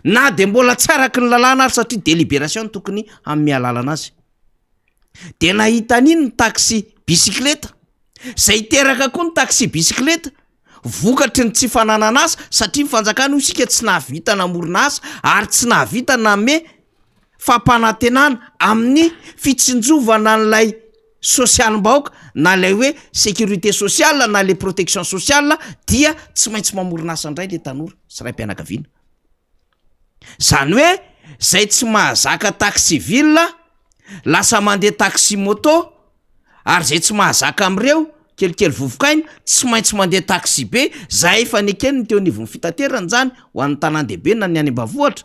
na de mbola tsy araky ny lalàna ary satria délibération no tokony hanome alalana azy de nahita an'iny ny taxi bicyclette zay hiteraka koa ny taxi bicyclette vokatry ny tsy fananana asa satria ny fanjakana hoy isika tsy nahavita namorona asa ary tsy nahavita nanome fampanantenana amin'ny fitsinjovana an'ilay sosialim-bahoaka na ilay hoe sécurité sociale na le protection sociale dia tsy maintsy mamorona asa indray le tanora sy raim-pianakaviana. Zany hoe zay tsy mahazaka taxi ville lasa mandeha taxi moto ary zay tsy mahazaka am'ireo kelikely vovoka aina tsy maintsy mandeha taxi be, zay efa nekeny ny teo anivon'ny fitaterana zany ho an'ny tanàn-dehibe na ny any ambanivohitra,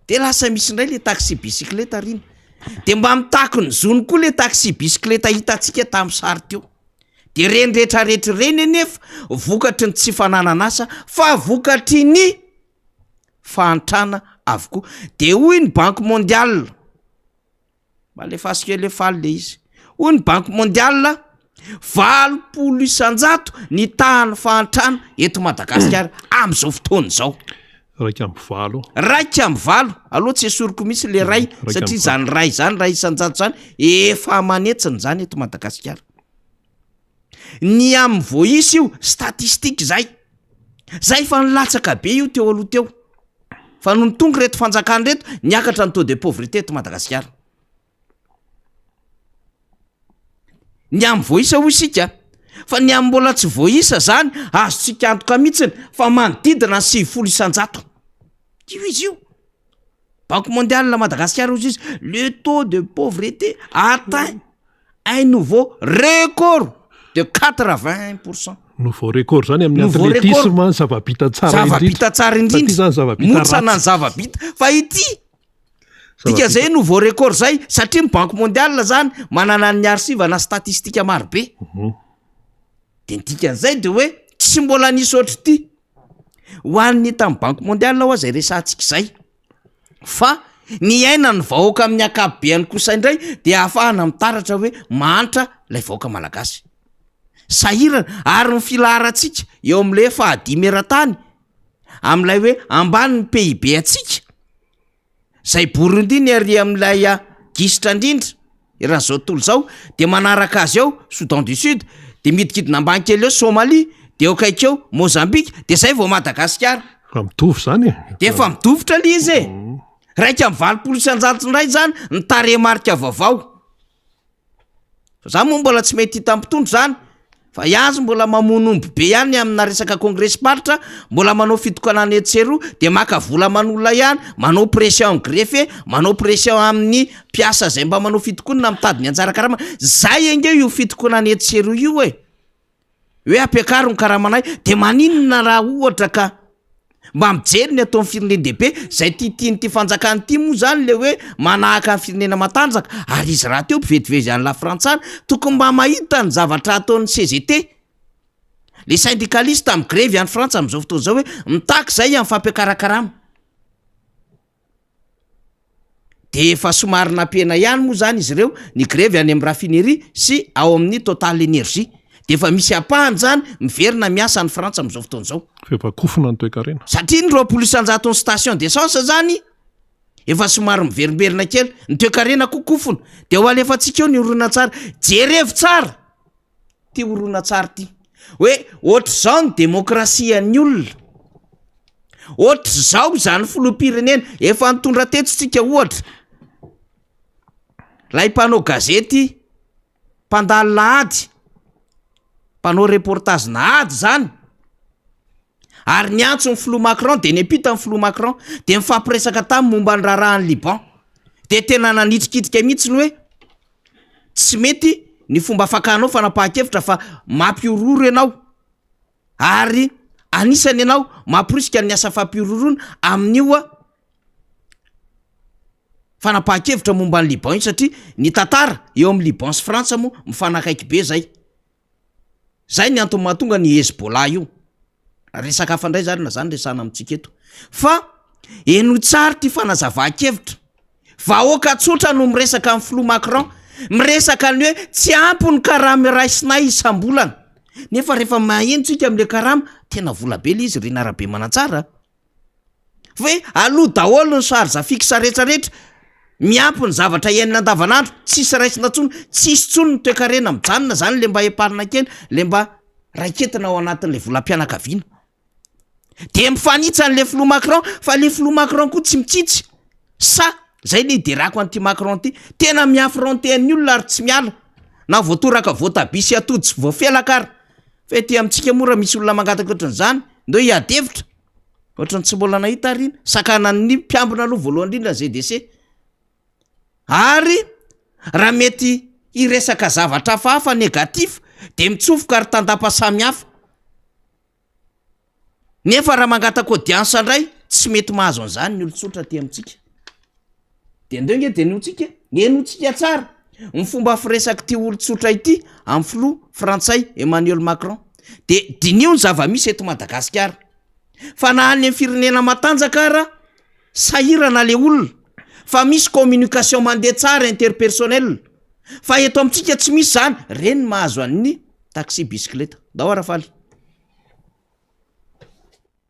de lasa misy indray le taxi bicyclette arina, de mba mitaky ny zony koa le taxi bicyclette hitantsika tamin'ny sary teo. De reny retraretra ireny anefa vokatry ny tsy fananan'asa fa vokatry ny fahantrana avokoa. De hoy ny banque mondiale, mba alefaso kely hoe faly le izy, hoy ny banque mondiale 80% ny tahan'ny fahantrana eto Madagasikara am'izao fotoana izao. 81. 18, aloha tsy esoriko mihitsy le ray satria zany ray zany ray isan-jato zany efa aman'hetsiny zany eto Madagasikara. Ny amin'ny voaisa io statistique zay, zay efa nilatsaka be io teo aloha teo, fa nony tonga ireto fanjakana ireto niakatra ny taux de pauvreté eto Madagasikara. Ny amin'ny voaisa hoy isika, fa ny amin'ny mbola tsy voaisa zany azontsika antoka mihitsiny fa manodidina ny 90%. Io izy io. Banque mondiale Madagasikara hoy izy, le taux de pauvreté atteint un nouveau record de 80%. Nouveau record zany amin'ny athlétisme zava-bita tsara indrindra. Zava-bita tsara indrindra. Zava-bita ratsy. Ny zava-bita fa ity dika zay nouveau record zay satria ny banque mondiale zany manana ny archive na statistique maro be. De ny dikan'izay de hoe tsy mbola nisy ohatr'ity ho an'ny tamin'ny banque mondiale hoa zay resahantsika zay fa ny iainan'ny vahoaka amin'ny ankapobeany kosa indray de ahafahana mitaratra hoe mahantra ilay vahoaka malagasy sahirana ary ny filaharantsika eo amin'ilay fahadimy eran-tany amin'ilay hoe ambany ny PIB antsika zay Burundi ny ary amin'ilay gisitra indrindra eran'izao tontolo izao de manaraka azy eo Soudan du Sud de midikidina ambany kely eo Somalie de eo akaiky eo Mozambique de zay vao Madagasikara. Efa mitovy zany e. De efa mitovitra le izy e. 81% indray zany ny tarehimarika vaovao. Fa za moa mbola tsy mety hita mpitondra zany. Fa iazy mbola mamono omby be ihany amina resaka kongresim-paritra, mbola manao fitokanana etsy sy eroa, dia maka vola aman'olona ihany, manao pression amin'ny greffier, manao pression amin'ny mpiasa izay mba manao fitokonana mitady ny anjara karama. Zay ange io fitokonana etsy sy eroa io e! Hoe ampiakaro ny karamanay, dia maninona raha ohatra ka Mba mijery ny ataon'ny firenen-dehibe, izay tiatian'ity fanjakana ity moa izany le hoe manahaka ny firenena matanjaka, ary izy rahateo mpivezivezy any Lafrantsa any, tokony mba mahita ny zavatra ataon'ny CGT, le syndicaliste migrevy any Frantsa amin'izao fotoana izao hoe mitaky izay amin'ny fampiakaran-karama. De efa somary nampihena ihany moa zany izy ireo ny grevy any amin'ny raffinerie sy ao amin'ny Total Energie. De efa misy ampahany zany miverina miasa any Frantsa amin'izao fotoana izao. F'efa kofona ny toekarena. Satria ny 20 isan-jaton'ny station d'essence zany efa somary miverimberina kely, ny toekarena koa kofona. De ho alefantsika eo ny horonantsary. Jerevo tsara ty horonantsary ty hoe ohatr'izao ny demokrasian'ny olona. Ohatr'izao izany filoham-pirenena efa nitondra teto tsika ohatra lay mpanao gazety mpandalina ady, mpanao reportage na ady zany ary niantso ny filoha Macron de niampita ny filoha Macron de nifampiresaka taminy momba ny raharahan'i Liban de tena nanitrikitrika mihitsy ny hoe tsy mety ny fomba fakanao fanapahan-kevitra fa mampihorohoro ianao. Ary anisany ianao mamporisika ny asa fampihorohoroana amin'io fanapahan-kevitra momba an'i Liban io satria ny tantara eo amin'i Liban sy Frantsa moa mifanakaiky be zay. Zay ny antony mahatonga ny Hezbollah io. Resaka hafa indray zany na zany resahana amintsika eto. Fa henoy tsara ity fanazavan-kevitra. Vahoaka tsotra no miresaka amin'ny filoha Macron, miresaka ny hoe tsy ampy ny karama raisinay isam-bolana. Nefa rehefa maheno tsika amin'ilay karama, tena vola be ilay izy ry Narabemanantsara a! Fa hoe aloa daholo ny charge fixe rehetrarehetra, miampy ny zavatra iainana andavanandro, tsisy raisina intsony, tsisy intsony ny toekarena mijanona zany le mba épargne kely, le mba raiketina ao anatin'ilay volam-pianakaviana. De mifanitsy an'le filoha Macron fa le filoha Macron koa tsy mitsitsy sa zay le iderako an'ity Macron ty, tena mi-affronter ny olona ary tsy miala na voatoraka voatabia sy atody sy voafelaka ary, fa ety amintsika moa raha misy olona mangataka ohatran'izany ndao hiady hevitra, ohatran'ny tsy mbola nahita ary iny, sakanan'ny mpiambina aloha voalohany indrindra ny GDC, ary raha mety hiresaka zavatra hafahafa négatif de mitsofoka ary tandapa samihafa. Nefa raha mangataka audience indray tsy mety mahazo an'izany ny olon-tsotra aty amintsika. De andeo nge de henointsika e, henointsika tsara ny fomba firesak'ity olon-tsotra ity amin'ny filoha frantsay Emmanuel Macron. De diniho ny zava-misy eto Madagasikara. Fa na any amin'ny firenena matanjaka ara sahirana le olona fa misy communication mandeha tsara interpersonnel fa eto amintsika tsy misy zany, reny mahazo an'ny taxi bisikileta. Ndao Rafaly.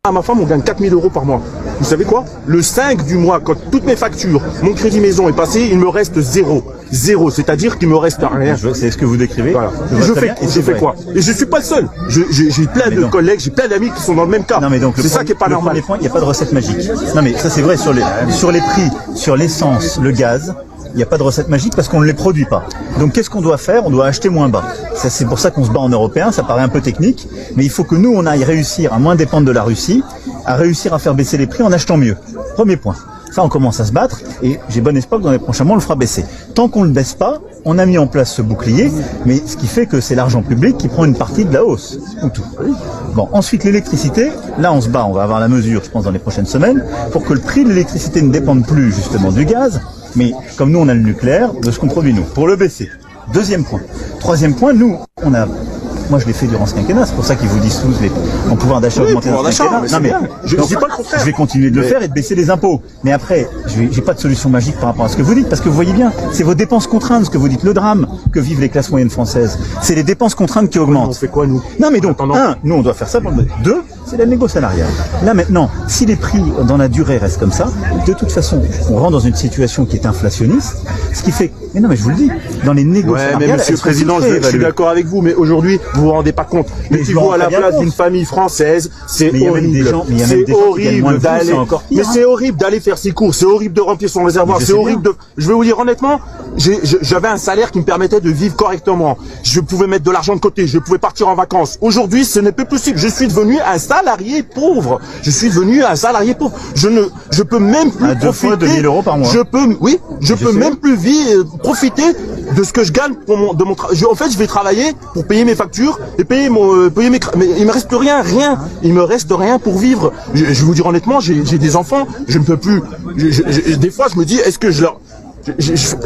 À ma femme, on gagne 4000 euros par mois. Vous savez quoi Le 5 du mois, quand toutes mes factures, mon crédit maison est passé, il me reste zéro. Zéro, c'est-à-dire qu'il me reste rien. C'est ce que vous décrivez. Voilà. Je Je vois très fais, bien, et je c'est fais vrai. quoi Et je suis pas le seul. J'ai plein Mais de non. collègues, j'ai plein d'amis qui sont dans le même cas. Non mais donc le C'est ça premier- qui est pas le normal. premier point, il n'y a pas de recette magique. Non mais ça c'est vrai sur les sur les prix, sur l'essence, le gaz, il n'y a pas de recette magique parce qu'on ne les produit pas. Donc qu'est-ce qu'on doit faire On doit acheter moins bas. Ça c'est pour ça qu'on se bat en européen, ça paraît un peu technique, mais il faut que nous on aille réussir à moins dépendre de la Russie, à réussir à faire baisser les prix en achetant mieux. Premier point. Ça, on commence à se battre et j'ai bon espoir que dans les prochains mois, on le fera baisser. Tant qu'on ne le baisse pas, on a mis en place ce bouclier, mais ce qui fait que c'est l'argent public qui prend une partie de la hausse, ou tout. Bon, ensuite l'électricité, là on se bat, on va avoir la mesure, je pense, dans les prochaines semaines, pour que le prix de l'électricité ne dépende plus justement du gaz, mais comme nous on a le nucléaire, de ce qu'on produit nous, pour le baisser. Deuxième point. Troisième point, nous, on a moi, je l'ai fait durant ce quinquennat, c'est pour ça qu'ils vous disent tous les, mon pouvoir d'achat Oui, augmenté dans pouvoir ce d'achat, quinquennat. mais Non, c'est mais, bien. Je donc, dis pas le contraire. Je vais continuer de le Mais- faire et de baisser les impôts. Mais après, je n'ai pas de solution magique par rapport à ce que vous dites, parce que vous voyez bien, c'est vos dépenses contraintes, ce que vous dites, le drame que vivent les classes moyennes françaises. C'est les dépenses contraintes qui augmentent. On fait quoi, nous Non, mais donc, attendant. un, nous, on doit faire ça pour le... Deux, c'est la négo salariale. Là, maintenant, si les prix dans la durée restent comme ça, de toute façon, on rentre dans une situation qui est inflationniste, ce qui fait... Mais non, mais je vous le dis, dans les négos Ouais, mais salariales, monsieur elles le seront Président, toutes je, je suis réévaluées. d'accord avec vous, mais aujourd'hui, vous Vous vous rendez pas compte. Mais je me Mettez-vous rends à la très bien place compte. d'une famille française, c'est Mais il y a même des horrible. gens- mais il y a même C'est des gens qui gagnent moins horrible que vous, d'aller. c'est encore pire, Mais hein. c'est horrible d'aller faire ses courses, c'est horrible de remplir son réservoir, Mais je c'est sais horrible bien. de. Je vais vous dire honnêtement, j'avais un salaire qui me permettait de vivre correctement. Je pouvais mettre de l'argent de côté, je pouvais partir en vacances. Aujourd'hui, ce n'est plus possible. Je suis devenu un salarié pauvre. Je suis devenu un salarié pauvre. Je ne, je peux même plus À deux fois profiter. 2000 euros par mois. Je peux, oui, je Je peux sais. même plus vivre, profiter de ce que je gagne pour mon, de mon travail. En fait, je vais travailler pour payer mes factures et payer mon, payer mes, mais il me reste plus rien, rien. Il me reste rien pour vivre. Je vais vous dire honnêtement, j'ai des enfants, je ne peux plus. Des fois, je me dis, est-ce que je leur,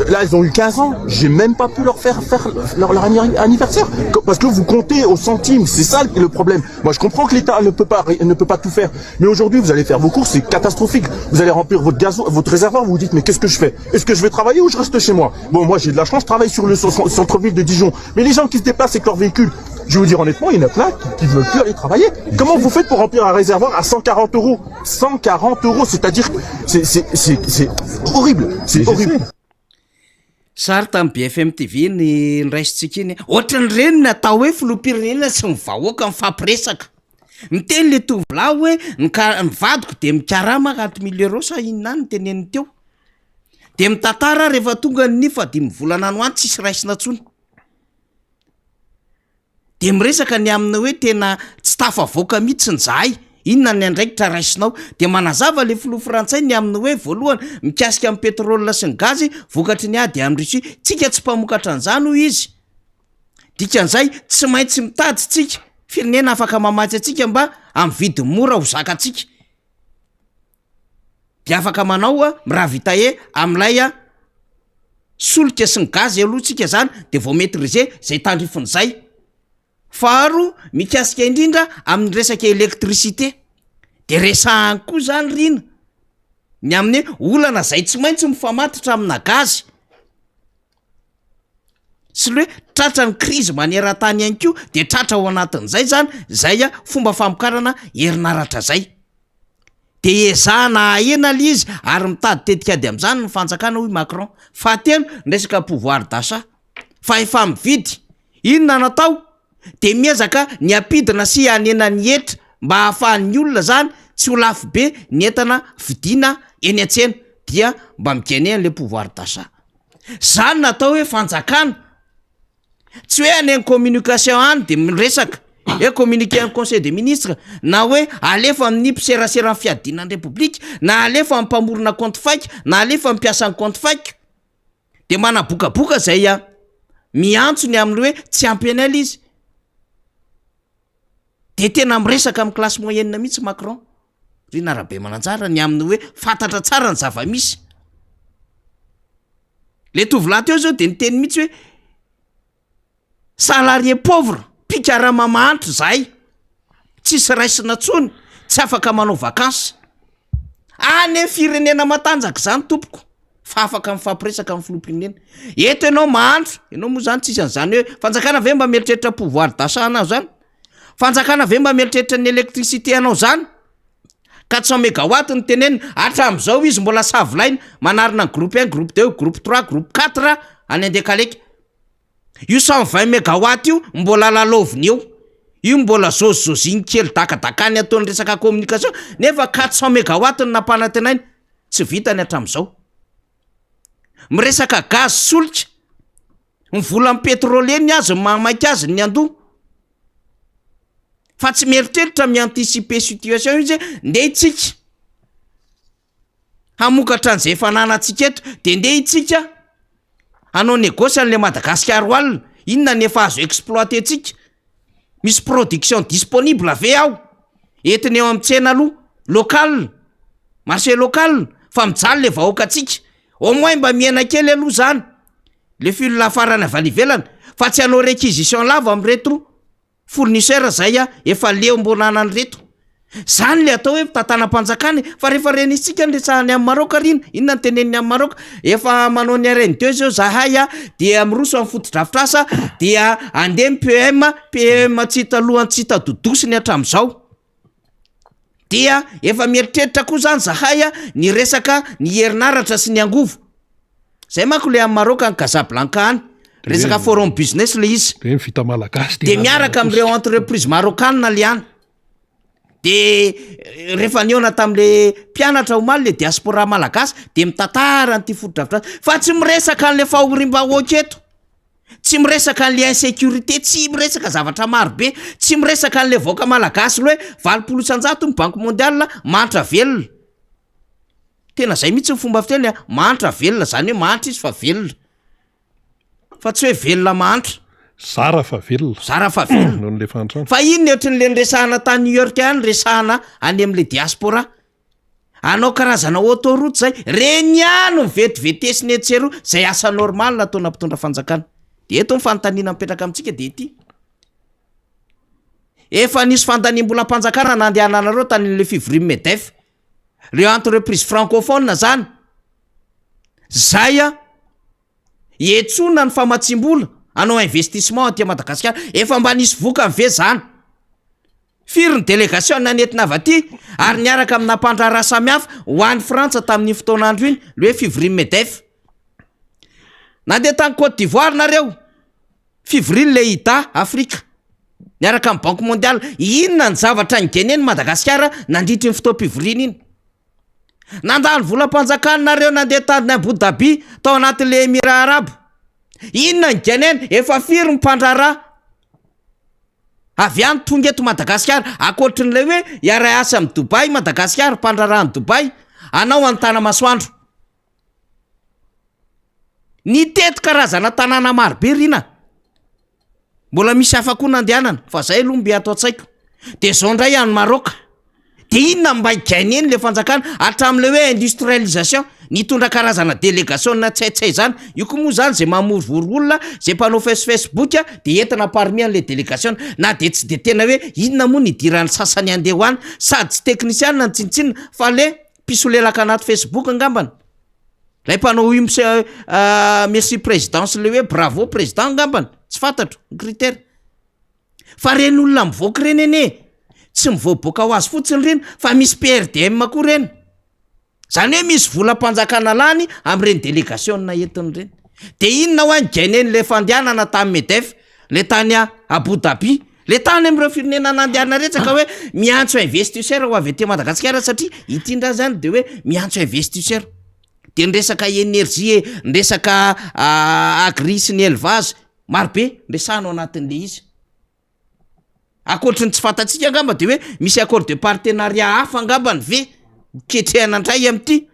là, ils ont eu 15 ans. J'ai même pas pu leur faire faire leur anniversaire. Parce que vous comptez au centime. C'est ça le problème. Moi, je comprends que l'État ne peut pas tout faire. Mais aujourd'hui, vous allez faire vos courses, c'est catastrophique. Vous allez remplir votre gaz, votre réservoir, vous vous dites, mais qu'est-ce que je fais? Est-ce que je vais travailler ou je reste chez moi? Bon, moi, j'ai de la chance, je travaille sur le centre-ville de Dijon. Mais les gens qui se déplacent avec leur véhicule, je vais vous dire honnêtement, il y en a plein qui ne veulent plus aller travailler. Comment vous faites pour remplir un réservoir à 140 euros? 140 euros, c'est-à-dire, c'est horrible. C'est Mais je horrible. sais. Sary tamin'ny BFM TV ny nraisintsika iny. Ohatran'ireny ny atao hoe filoham-pirenena sy ny vahoaka mifampiresaka. Miteny le tovolahy hoe ny ka- ny vadiko de mikarama 4 000 euros sa inona any ny teneniny teo. De mitantara rehefa tonga ny fadimy volana any ho any tsisy raisina intsony. De miresaka ny aminy hoe tena tsy tafavoaka mihitsy ny zahay. Inona ny andraikitra raisinao? De manazava le filoha frantsay ny aminy hoe voalohany mikasika amin'ny pétrole sy ny gazy vokatry ny ady amin'ny Russie. Tsika tsy mpamokatra an'izany hoy izy. Dikan'izay tsy maintsy mitady tsika firenena afaka mamatsy antsika mba amin'ny vidiny mora ho zakantsika. De afaka manao a mi-ravitailler amin'ilay a solika sy ny gazy aloha tsika zany de vao maîtriser zay tandrifin'izay. Faharoa mikasika indrindra amin'ny resaka électricité. De resahany koa zany rina ny amin'ny hoe olana zay tsy maintsy mifamatotra amina gazy. Sy le hoe tratra ny krizy maneran-tany ihany koa de tratra ao anatin'izay zany zay a fomba famokarana herinaratra zay. De ezahana ahena le izy ary mitady tetikady amin'izany ny fanjakana hoy Macron. Fahatelo ny resaka pouvoir d'achat. Fa efa mividy inona natao? De miezaka ny ampidina sy hanena ny hetra mba ahafahan'ny olona zany tsy ho lafo be ny entana vidiana eny an-tsena dia mba mi-gainer an'le pouvoir d'achat. Zany natao hoe fanjakana. Tsy hoe any amin'ny communication any de miresaka hoe communiqué amin'ny conseil des ministres na hoe alefa amin'ny mpiserasera amin'ny fiadiana ny repoblika na alefa amin'ny mpamorona compte fake na alefa amin'ny mpiasan'ny compte fake de manabokaboka zay a miantso ny amin'ny hoe tsy ampy anay le izy. De tena miresaka amin'ny classe moyenne mihitsy Macron. Rina Rabe Mananjara ny amin'ny hoe fantatra tsara ny zava-misy. Le tovolahy teo zao de niteny mihitsy hoe salarié pauvre mpikarama mahantra zahay tsisy raisina intsony tsy afaka manao vacances. Any amin'ny firenena matanjaka zany tompoko fa afaka mifampiresaka amin'ny filoham-pirenena. Eto ianao mahantra, ianao moa zany tsisy an'izany hoe fanjakana ve mba mieritreritra pouvoir d'achat anao zany? Fanjakana ve mba mieritreritra ny électricité anao zany? 400 mégawatt ny tenenina hatramin'izao izy mbola savilaina manarina ny groupe 1, groupe 2, groupe 3, groupe 4 any Andekaleka. Io 120 mégawatt io mbola lalaoviny eo. Io mbola zozizoziny kely dakadakany ataony resaka communication nefa 400 mégawatt ny nampanantenainy tsy vitany hatramin'izao. Miresaka gaz solika ny volan'ny pétrolier ny azy mamaika azy ny andoha. Fa tsy mieritreritra mi-anticiper situation izy hoe ndeha itsika hamokatra an'izay efa ananantsika eto de ndeha itsika hanao négoce an'le Madagasikara ho alina inona ny efa azo exploiter-tsika misy production disponible ve ao entiny eo amin'ny tsena aloha local marché local fa mijaly le vahoaka atsika au moins mba mihena kely aloha zany le filo lafarany avy any ivelany fa tsy hanao réquisition lava am'reto fournisseur zay a efa leo mbonanany reto zany le atao hoe mitantanam-panjakana fa rehefa renisitsika ny resahany amin'ny Maroc rina inona ny teneniny amin'ny Maroc efa manao ny RN2 zao zahay a dia miroso amin'ny fotodrafitrasa dia andeha ny PEM PEM tsy hita lohany tsy hita dodosiny hatramin'izao dia efa mieritreritra koa zany zahay a ny resaka ny herinaratra sy ny angovo zay manko le amin'ny Maroc any Casablanca any. Resaka forum business le izy. De vita malagasy. De miaraka amin'ireo entreprise marokanina le any. De rehefa nihaona tam'le mpianatra omaly le diaspora malagasy de mitantara an'ity fotodrafitrasa fa tsy miresaka an'le fahoriam-bahoaka eto. Tsy miresaka an'le insécurité, tsy miresaka zavatra maro be, tsy miresaka an'le vahoaka malagasy le hoe 80% ny Banque mondiale mahantra velona. Tena zay mihitsy ny fomba fiteny a, mahantra velona, zany hoe mahantra izy fa velona. Fa tsy hoe velona mahantra. Zara fa velona. Zara fa velona. Noho n'le fahantrana. Fa iny ny ohatran'le niresahana tany New York ihany resahana any amin'le diaspora. Anao karazana autoroute zay, reny ihany no vetivetesina etsy sy eroa, zay asa normal nataona mpitondra fanjakana. De eto ny fanontaniana mipetraka amintsika de ity. Efa nisy fandaniam-bolam-panjakana nandehananareo tany amin'le fivorian'ny MEDEF. Reo entreprise francophone zany, zay a iantsoana ny famatsiam-bola hanao investissement aty Madagasikara, efa mba nisy vokany ve zany? Firy ny délégation nentina avy aty ary niaraka amina mpandraharaha samihafa ho any Frantsa tamin'iny fotoan'andro iny, le hoe fivorian'ny MEDEF. Nandeha tany Côte d'Ivoire nareo, fivorian'ny le IDA Afrika, niaraka amin'ny Banque mondiale. Inona ny zavatra nigeneny Madagasikara nandritry ny fotoam-pivoriana iny? Nandany volam-panjakana nareo nandeha tany Abu Dhabi tao anatin'le Émirats Arabo. Inona ny geneny? Efa firy ny mpandraharaha avy any tonga eto Madagasikara ankoatrin'ilay hoe hiara-hiasa amin'i Dubaï Madagasikara, mpandraharaha any Dubaï anao any Tanamasoandro. Nitety karazana tanàna maro be Rina. Mbola misy hafa koa nandehanana fa zay aloha mby ato an-tsaiko. De zao ndray any Maroc. De inona mba hi-gagner-ny le fanjakana hatramin'le hoe industrialisation nitondra karazana délégation na tsy hay tsy hay zany. Io koa moa zany zay mamorivory olona zay mpanao face facebook de entina parmi an'le délégation na de tsy de tena hoe inona moa ny idiran'ny sasany andeha ho any sady tsy teknisianina no tsinontsinona fa le mpisolelaka anaty facebook angambany. Lay mpanao io merci président sy le hoe bravo président angambany, tsy fantatro ny critère. Fa reny olona mivoaka reny anie tsy mivoaboaka ho azy fotsiny reny fa misy PRDM koa reny. Zany hoe misy volam-panjakana lany am'ireny délégation entiny reny. De inona hoa ny gainen'le fandehanana tany MEDEF, le tany Abu Dhabi, le tany am'ireo firenena nandehanana retsaka hoe miantso investisseur ho avy aty Madagasikara satria ity ndray zany de hoe miantso investisseur. De ny resaka énergie e, ny resaka agri sy ny élevage, marobe resahana ao anatin'le izy. Ankoatry ny tsy fantatsika angamba de hoe misy accord de partenariat hafa angambany ve ketrehana indray am'ity.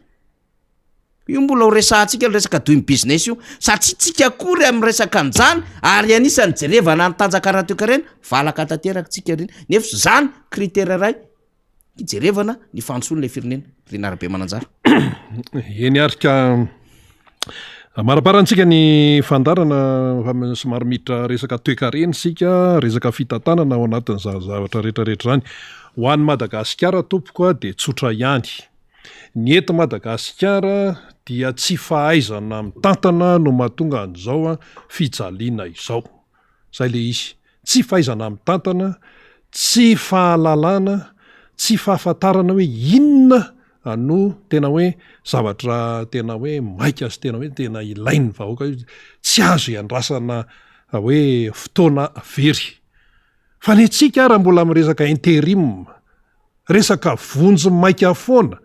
Io mbola ho resahantsika ny resaka doing business io satria tsika akory amin'ny resaka an'izany ary anisan'ny jerevana ny tanjaka ara-toekarena valaka tanteraka tsika reny nefa zany critère iray hijerevana ny fandrosoan'ilay firenena Rina Rabemananjara. Eny ary ka maraparantsika ny fandaharana fa somary miditra resaka toekarena isika, resaka fitantanana ao anatin'izany zavatra rehetrarehetra izany. Ho an'i Madagasikara tompoko a dia tsotra ihany. Ny eto Madagasikara dia tsy fahaizana mitantana no mahatonga an'izao fijaliana izao. Zay le izy. Tsy fahaizana mitantana, tsy fahalalana, tsy fahafantarana hoe inona no tena hoe zavatra tena hoe maika sy tena hoe tena ilain'ny vahoaka, tsy azo iandrasana hoe fotoana very. Fa ny antsika ara mbola miresaka interim. Resaka vonjy maika foana.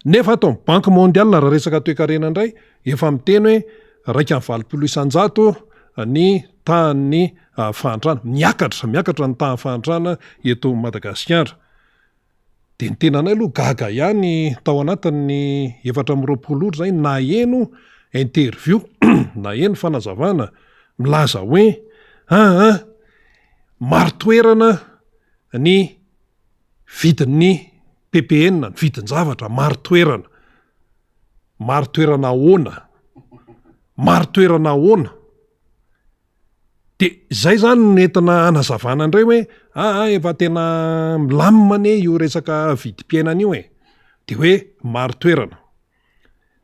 Nefa ato amin'ny Banque mondiale raha resaka toekarena indray efa miteny hoe 81% ny tahan'ny fahantrana. Miakatra, miakatra ny tahan'ny fahantrana eto Madagasikara. Dia ny tenanay aloha gaga ihany tao anatin'ny 24 ora izay naheno interview, naheno fanazavana milaza hoe aa marin-toerana ny vidin'ny ppn, ny vidin-javatra marin-toerana. Marin-toerana ahoana? Marin-toerana ahoana? De zay zany no entina hanazavana indray hoe aa efa tena milamina anie io resaka vidim-piainana io e, de hoe marin-toerana.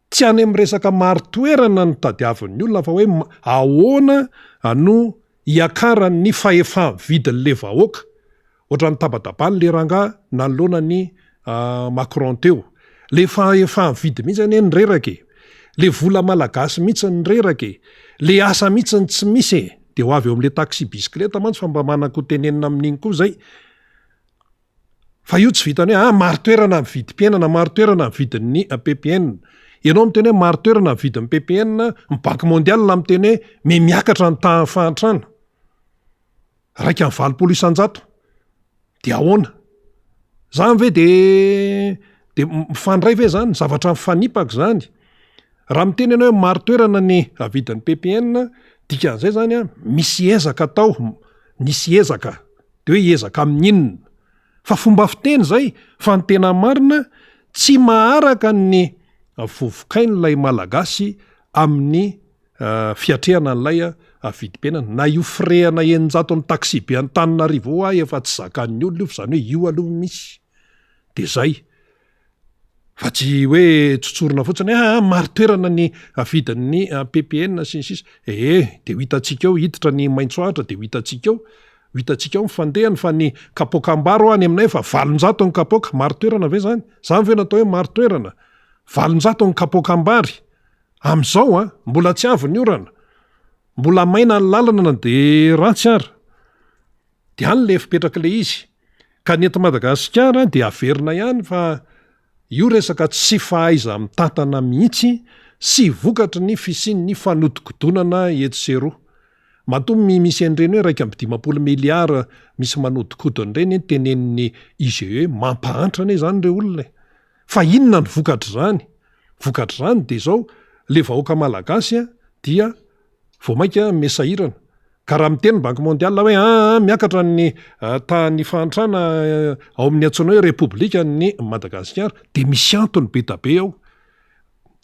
Tsy any amin'ny resaka marin-toerana no tadiavin'ny olona fa hoe ahoana no hiakaran'ny fahefa-mividin'le vahoaka. Ohatran'ny tabataban'ny le rangahy nanoloana an'i Macron teo. Le fahefa-mividy mihitsy anie no reraka e. Le vola malagasy mihitsy ny reraka e! Le asa mihitsy ny tsy misy e! De ho avy eo amle taxi bisikileta mantsy fa mba manan-ko tenenina amin'iny koa zay. Fa io tsy vitan'ny hoe ah marin-toerana ny vidim-piainana, marin-toerana ny vidin'ny ppn. Ianao miteny hoe marin-toerana ny vidin'ny ppn, ny banque mondiale miteny hoe mihamiakatra ny tahan'ny fahantrana. 81%. Dia ahoana? Zany ve de de mifandray ve zany? Zavatra mifanipaka zany. Raha miteny ianao hoe marin-toerana ny vidin'ny ppn, dikan'izay zany an, misy ezaka atao, nisy ezaka. De hoe hiezaka amin'ny inona? Fa fomba fiteny izay, fa ny tena marina, tsy maharaka ny vovokain'ilay Malagasy amin'ny fiatrehana an'ilay vidim-piainana. Na io firehana 600 ny taxi-be Antananarivo io aho efa tsy zakan'ny olona io fa izany hoe io aloha misy. De zay. Fa tsy hoe tsotsorina fotsiny hoe aa marin-toerana ny vidin'ny ppn sy ny sisa. Ee, de ho hitantsika eo, hiditra ny maitso ahitra de ho hitantsika eo. Ho hitantsika eo ny fandehany fa ny kapoakam-bary hoa any aminay efa 800 ny kapoaka. Marin-toerana ve zany? Zany ve no atao hoe marin-toerana? 800 ny kapoakam-bary. Amin'izao an, mbola tsy avy ny orana. Mbola maina ny lalana na de ratsy ara. De any le fipetrak'ilay izy. Ka ny eto Madagasikara dia averina ihany fa io resaka tsy fahaiza-mitantana mihitsy sy vokatry ny fisian'ny fanodikodonana etsy sy eroa. Matoa misy an'ireny hoe 51 milliards misy manodikodina ireny tenenin'ny IGE, mampahantra anie izany ireo olona e! Fa inona ny vokatr'izany? Vokatr'izany dia izao, le vahoaka malagasy dia vao mainka miha-sahirana. Ka raha miteny ny Banque mondiale hoe aa miakatra ny tahan'ny fahantrana ao amin'ny antsoina hoe Repoblikan'i Madagasikara dia misy antony be da be ao.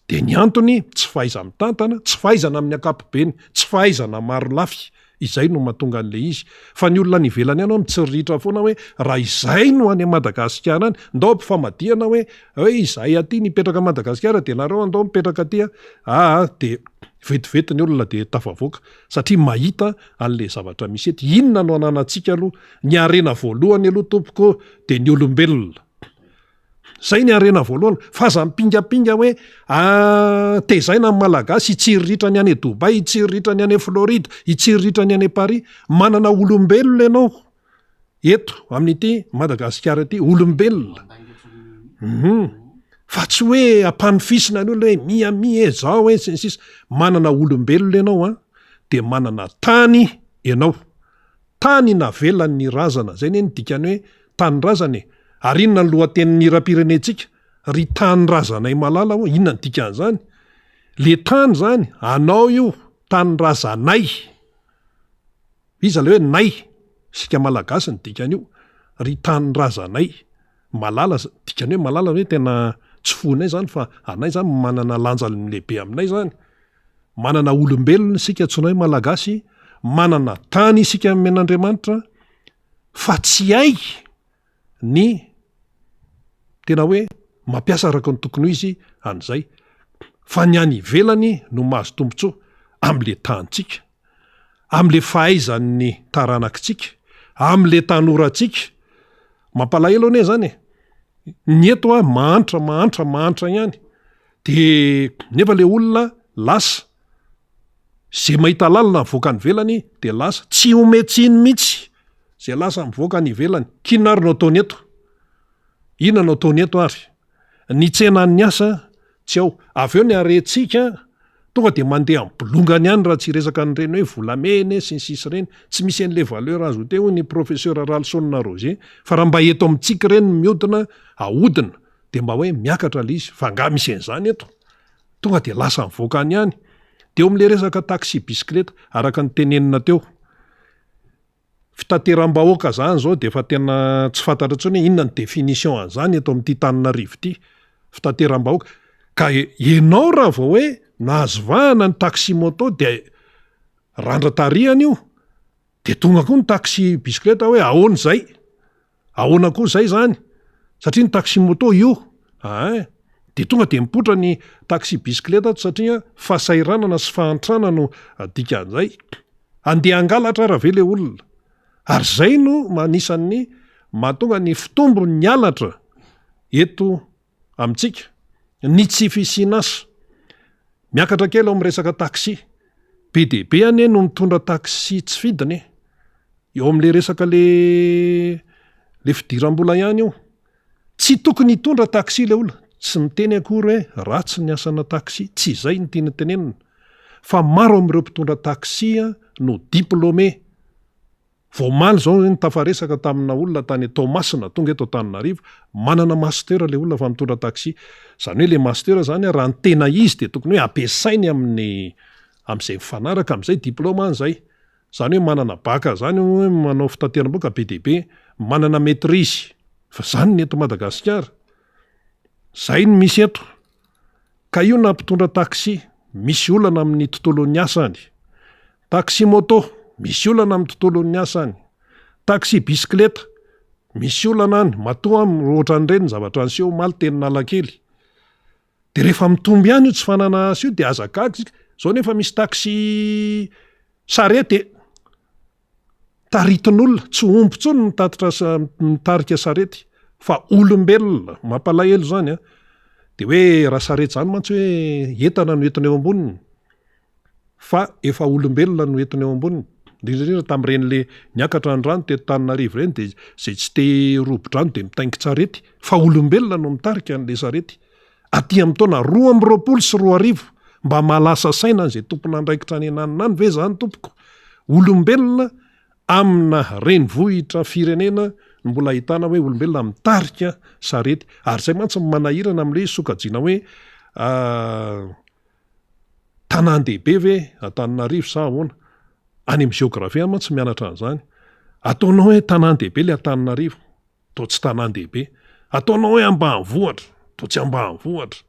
Dia ny antony tsy fahaiza-mitantana, tsy fahaizana amin'ny ankapobeny, tsy fahaizana maro lafy. Izay no mahatonga an'ilay izy. Fa ny olona any ivelany any ho'a mitsiriritra foana hoe raha izay no any Madagasikara any, ndao ampifamadihana hoe hoe izahay aty nipetraka Madagasikara dia nareo andao mipetraka aty a, aa dia vetivety ny olona dia tafavoaka satria mahita an'ilay zavatra misy eto. Inona no ananantsika aloha? Ny harena voalohany aloha tompoko dia ny olombelona. Zay ny harena voalohany fa aza mipingapinga hoe tezaina ny Malagasy hitsiriritra ny any Dubaï, hitsiriritra ny any Floride, hitsiriritra ny any Paris. Manana olombelona ianao eto amin'ity Madagasikara ity, olombelona. Hum. Fa tsy hoe ampanofisina ny olona hoe Miami e, zao e, sy ny sisa. Manana olombelona ianao an, dia manana tany ianao. Tany navelan'ny razana, zay anie ny dikan'ny hoe tanindrazana e! Ary inona ny lohatenin'ny hiram-pirenentsika? Ry tanindrazanay malala ô, inona ny dikan'izany? Le tany zany, anao io, tanindrazanay. Iza le hoe nay? Isika Malagasy ny dikan'io. Ry tanindrazanay malala, dikany hoe malala hoe tena tsy foinay zany fa anay zany manana lanja lehibe aminay zany. Manana olombelona isika antsoina hoe Malagasy, manana tany isika nomen'Andriamanitra fa tsy hay ny tena hoe mampiasa araka ny tokony ho izy an'izay fa ny any ivelany no mahazo tombontsoa am'le tanintsika, am'le fahaizan'ny taranakitsika, am'le tanorantsika. Mampalahelo anie zany e! Ny eto a mahantra mahantra mahantra ihany. De nefa le olona lasa, ze mahita lalana mivoaka any ivelany de lasa, tsy omen-tsiny mihitsy ze lasa mivoaka any ivelany, k'inona ary no ataony eto? Inona no ataony eto ary? Ny tsenan'ny asa tsy ao, avy eo ny harentsika tonga de mandeha amin'ny bolongany ihany raha tsy hiresaka an'ireny hoe volamena e sy ny sisa ireny, tsy misy an'le valeur ajoutée hoy ny professeur Ralison Roger, fa raha mba eto amintsika ireny no miodina, ahodina, de mba hoe miakatra le izy, fa angaha misy an'izany eto? Tonga de lasa mivoaka any ihany. De eo amin'le resaka taxi bisikileta, araka ny tenenina teo, fitateram-bahoaka zany zao de efa tena tsy fantatra intsony hoe inona ny définition an'izany eto amin'ity Tananarivo ity, fitateram-bahoaka. Ka ianao raha vao hoe nahazo vahana ny taxi moto de randra-tarihana io, de tonga koa ny taxi bisikileta hoe ahoana izay? Ahoana koa izay izany? Satria ny taxi moto io ein, dia tonga dia mipoitra ny taxi bisikileta ato satria fahasahiranana sy fahantrana no dikan'izay. Andeha hangalatra ara ve le olona? Ary izay no anisan'ny mahatonga ny fitombon'ny halatra eto amintsika, ny tsy fisian'asa. Miakatra kely ao amin'ny resaka taxi. Be dia be anie no mitondra taxi tsy fidiny e. Eo amin'le resaka le le fidiram-bola ihany io. Tsy tokony hitondra taxi le olona. Tsy miteny akory hoe ratsy ny asana taxi, tsy izay no tiana tenenina. Fa maro amin'ireo mpitondra taxi no diplômé. Vao omaly izao no tafaresaka tamina olona tany Toamasina, tonga eto Antananarivo, manana master ilay olona fa mitondra taxi. Izany hoe ilay master izany raha ny tena izy dia tokony hoe ampiasainy amin'ny amin'izay mifanaraka amin'izay diplôme any izay. Izany hoe manana bac izany hoe manao fitateram-boka be dia be, manana maitrise. Fa izany ny eto Madagasikara. Izay no misy eto. Ka io na mpitondra taxi, misy olana amin'ny tontolon'ny asa any. Taxi moto, misy olana amin'ny tontolon'ny asa any. Taxi bisikileta, misy olana any, matoa ohatran'ireny ny zavatra niseho omaly teny Analakely. Dia rehefa mitombo ihany io tsy fananana asa io dia aza gaga isika, izao nefa misy taxi sarety e! Taritin'olona, tsy omby intsony ny mitatitra mitarika sarety fa olombelona, mampalahelo izany an! Dia hoe raha sarety izany mantsy hoe entana no entina eo amboniny fa efa olombelona no entina eo amboniny, indrindra indrindra tamin'ireny le niakatra ny rano teto Tananarivo ireny dia izay tsy te hirobo-drano dia mitaingin-tsarety fa olombelona no mitarika an'ilay sarety. Aty amin'ny taona 2022, mba mahalasa saina an'izay tompon'andraikitra any ananona any ve izany tompoko? Olombelona amina renivohitra firenena no mbola ahitana hoe olombelona mitarika sarety. Ary izay mantsy no manahirana amin'ilay sokajiana hoe tanàn-dehibe ve Antananarivo sa ahoana? Any amin'ny géographie any mantsy mianatra an'izany. Ataonao hoe tanàn-dehibe ilay Antananarivo. Toa tsy tanàn-dehibe. Ataonao hoe ambanivohitra, toa tsy ambanivohitra.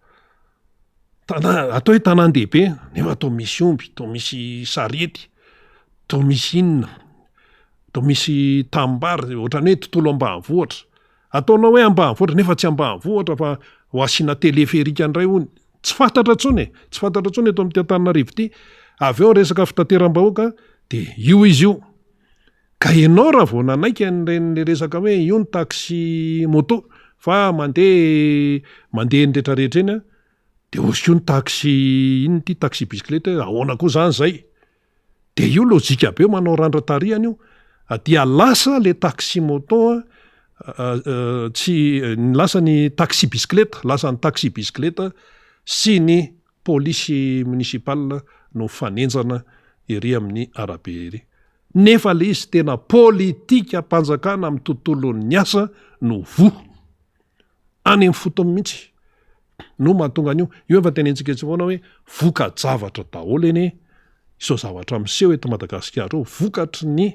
Tanà, atao hoe tanàn-dehibe, nefa toa misy omby, toa misy sarety, toa misy inona, toa misy tanimbary, ohatran'ny hoe tontolo ambanivohitra. Ataonao hoe ambanivohitra, nefa tsy ambanivohitra fa ho asiana téléphérique indray hono. Tsy fantatra intsony e, tsy fantatra intsony eto amin'ity Antananarivo ity. Avy eo resaka fitateram-bahoaka dia io izy io. Ka ianao raha vao nanaiky an'ireny le resaka hoe io ny taxi moto fa mandeha mandeha eny rehetra rehetra eny an, de ozy koa ny taxi inona ity taxi bisikileta hoe ahoana koa zany zay? De io lojika be manao randra-tarihana io, dia lasa le taxi moto an tsy lasa ny taxi bisikileta, lasa ny taxi bisikileta sy ny polisy municipal no mifanenjana ery amin'ny arabe ery. Nefa le izy tena politikam-panjakana amin'ny tontolon'ny asa no voa. Any amin'ny fotony mihitsy no mahatonga an'io. Io efa tenentsika etsy foana hoe voka-javatra daholo anie izao zavatra miseho eto Madagasikara izao, vokatry ny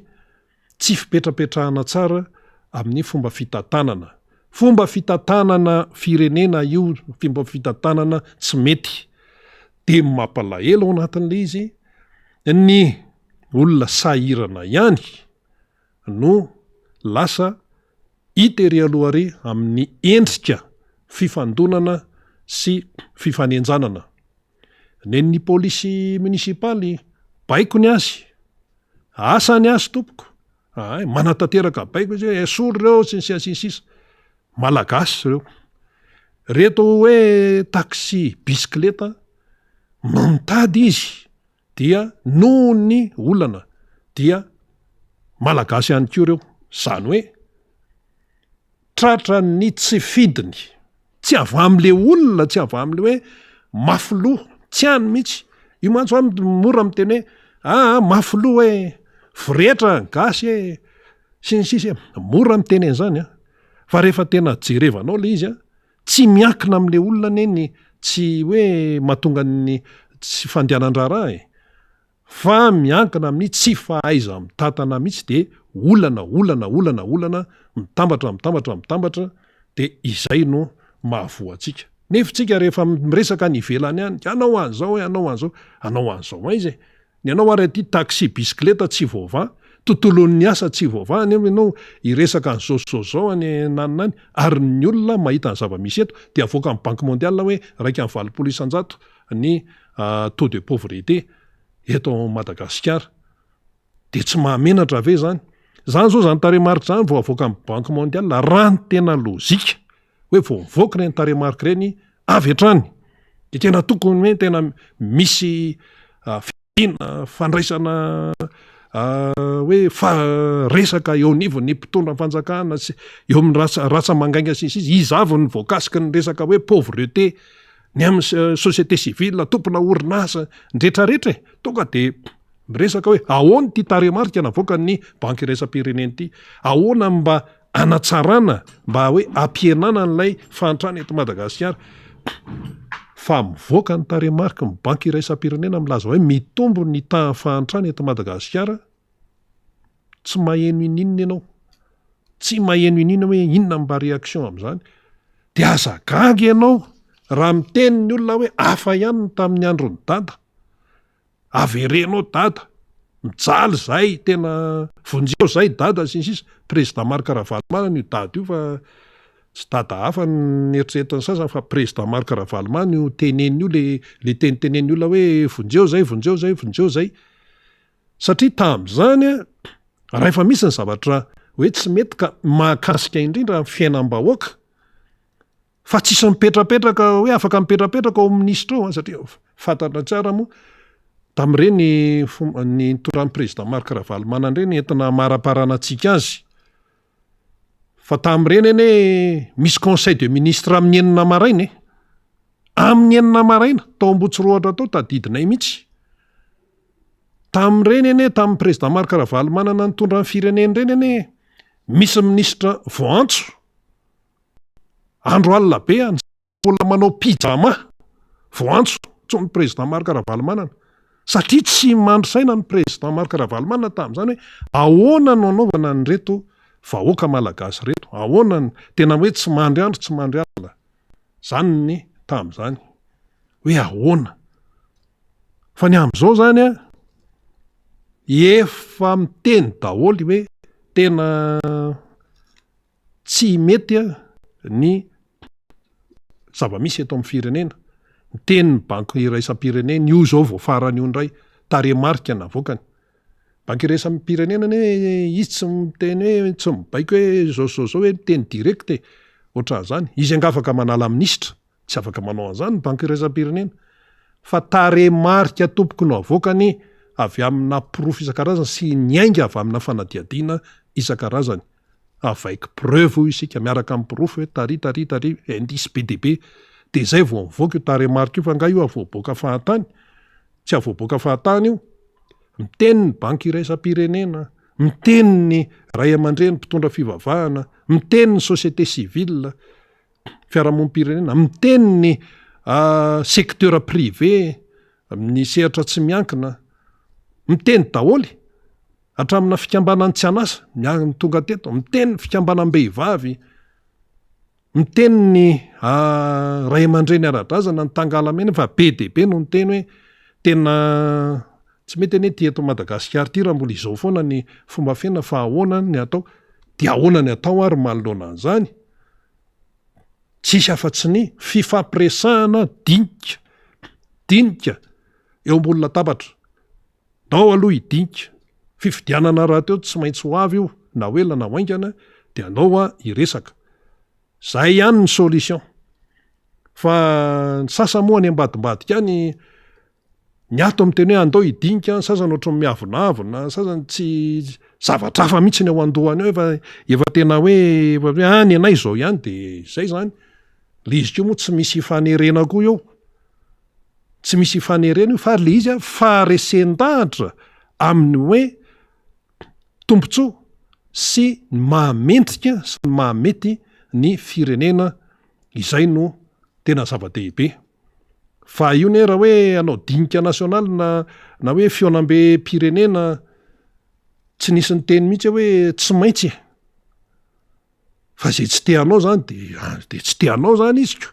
tsy fipetrapetrahana tsara amin'ny fomba fitantanana. Fomba fitantanana firenena io, fomba fitantanana tsy mety. Dia mampalahelo ao anatin'ilay izy ny olona sahirana ihany no lasa hita ery aloha ery amin'ny endrika fifandonana sy fifanenjanana. Nen'ny polisy munisipaly baiko ny azy, asa ny azy tompoko, ay manatanteraka baiko izy hoe esory ireo sy ny sisa sy ny sisa, Malagasy ireo. Reto hoe taxi bisikileta mitady izy dia noho ny olana dia Malagasy ihany koa ireo, izany hoe tratran'ny tsy fidiny, tsy avy am'le olona, tsy avy am'le hoe mafy loha, tsy any mihitsy, io mantsy hoa mora miteny hoe aa mafy loha e, voretra ny gasy e, sy ny sisa e, mora miteny an'izany an, fa rehefa tena jerevanao le izy an, tsy miankina am'le olona anie ny tsy hoe mahatonga ny tsy fandehanan-draharaha e, Fa miankina amin'ny tsy fahaiza-mitantana mihitsy dia olana, olana, olana, olana, mitambatra, mitambatra, mitambatra dia izay no mahavoa antsika. Nefa tsika rehefa miresaka any ivelany any, hanao an'izao e, hanao an'izao, hanao an'izao aiza e? Ny anao ary aty taxi bisikileta tsy voavaha, tontolon'ny asa tsy voavaha nefa ianao hiresaka an'izao sy izao izao any ananona any ary ny olona mahita ny zava-misy eto dia avoakan'ny banque mondiale hoe 81% ny taux de pauvreté eto Madagasikara. Dia tsy mahamenatra ve izany? Izany izao izany tarehimarika izany vao avoakan'ny banque mondiale raha ny tena lojika hoe vao mivoaka ireny tarehimarika ireny avy hatrany. Dia tena tokony hoe tena misy fiadiana, fandraisana hoe fa resaka eo anivon'ny mpitondra fanjakana sy eo amin'ny rasa rasa-mangainga sy ny sisa, iza avy no voakasiky ny resaka hoe pauvreté, ny amin'ny société civile, tompona orinasa, ny retraretra e, tonga de miresaka hoe ahoana ity tarehimarika navoakan'ny banky iraisam-pirenena ity, ahoana mba hanatsarana mba hoe hampihenana an'ilay fahantrana eto Madagasikara. Fa mivoaka ny tarehimarika ny banky iraisam-pirenena milaza hoe mitombo ny tahan'ny fahantrana eto Madagasikara, tsy maheno ininona ianao, tsy maheno ininona hoe inona ny mba réaction amin'izany. Dia aza gaga ianao raha miteny ny olona hoe hafa ihany ny tamin'ny andron'i Dada. Avereno ao dada, mijaly zahay, tena vonjeo zahay dada sy ny sisa, président Marc Ravalomanana io dada io fa tsy dada hafa ny eritreretin'ny sasany fa président Marc Ravalomanana io teneniny io le le teniteneniny olona hoe vonjeo zahay, vonjeo zahay, vonjeo zahay, satria tamin'izany an, rahefa misy ny zavatra hoe tsy mety ka mahakasika indrindra ny fiainam-bahoaka, Fa tsisy mipetrapetraka hoe afaka mipetrapetraka ao amin'ny minisitra ao an, satria fantatra tsara moa tamin'ireny fomba ny nitondran'ny président Marc Ravalomanana ireny entina hamaraparana antsika azy. Fa tamin'ireny anie misy conseil de ministre amin'ny enina maraina e. Amin'ny enina maraina tao Ambohitsirohatra tao tadidinay mihitsy. Tamin'ireny anie tamin'ny président Marc Ravalomanana nitondra ny firenena ireny anie misy minisitra voantso. Andro alina be any mbola manao pyjama voantso tsony président Marc Ravalomanana satria tsy mandry saina ny président Marc Ravalomanana tamin'izany hoe ahoana no anaovana an'ireto vahoaka malagasy ireto, ahoana ny tena hoe tsy mandry andro tsy mandry alina zany ny tamin'izany hoe ahoana fa ny amin'izao zany an efa miteny daholo hoe tena Tsy mety ny zava-misy eto amin'ny firenena. Miteny ny banky iraisam-pirenena, io izao vao farany io indray, tarehimarika navoakany. Banky iraisam-pirenena anie izy tsy miteny hoe, tsy mibaiko hoe izao sy izao izao hoe miteny direct e, ohatran'izany. Izy angaha afaka manala minisitra? Tsy afaka manao an'izany ny banky iraisam-pirenena. Fa tarehimarika tompoko no avoakany avy amina porofo isan-karazany sy niainga avy amina fanadihadiana isan-karazany. Avec preuve hoy isika, miaraka amin'ny porofo hoe tary tary tary, indice be dia be. Dia izay vao mivoaka io tarehimarika io fa angaha io avoaboaka fahatany? Tsy avoaboaka fahatany io. Miteny ny banky iraisam-pirenena, miteny ny ray aman-dreny mpitondra fivavahana, miteny ny société civile, fiarahamonim-pirenena, miteny ny secteur privé, ny sehatra tsy miankina, miteny daholo Hatramina fikambanan'ny tsy an'asa, ny tonga teto, miteny ny fikambanam-behivavy, miteny ny ray aman-dreny ara-drazana, ny tangalamena, fa be dia be no niteny hoe tena tsy mety anie ity eto Madagasikara ity raha mbola izao foana ny fomba fiainana fa ahoana ny atao? Dia ahoana ny atao ary manoloana an'izany? Tsisy afa-tsy ny fifampiresahana dinika, dinika eo ambony latabatra. Ndao aloha hidinika. Fifidianana rahateo tsy maintsy ho avy io na ho ela na ho haingana dia andao hoa hiresaka. Zay ihany ny solution. Fa ny sasany moa any ambadimbadika any, ny ato miteny hoe andao hidinika, ny sasany ohatran'ny miavonavona, ny sasany tsy, zavatra hafa mihitsy ny ao an-dohany ao efa efa tena hoe efa hoe ah ny anay izao ihany de zay zany. Le izy koa moa tsy misy ifanerena koa eo. Tsy misy ifanerena io fa le izy faharesen-dahatra amin'ny hoe tombontsoa sy ny maha mendrika sy ny maha mety ny firenena izay no tena zava-dehibe. Fa io ne raha hoe hanao dinika nasionaly na na hoe fihaonambem-pirenena tsy nisy niteny mihitsy hoe tsy maintsy e. Fa zay tsy te hanao zany de de tsy te hanao zany izy ko,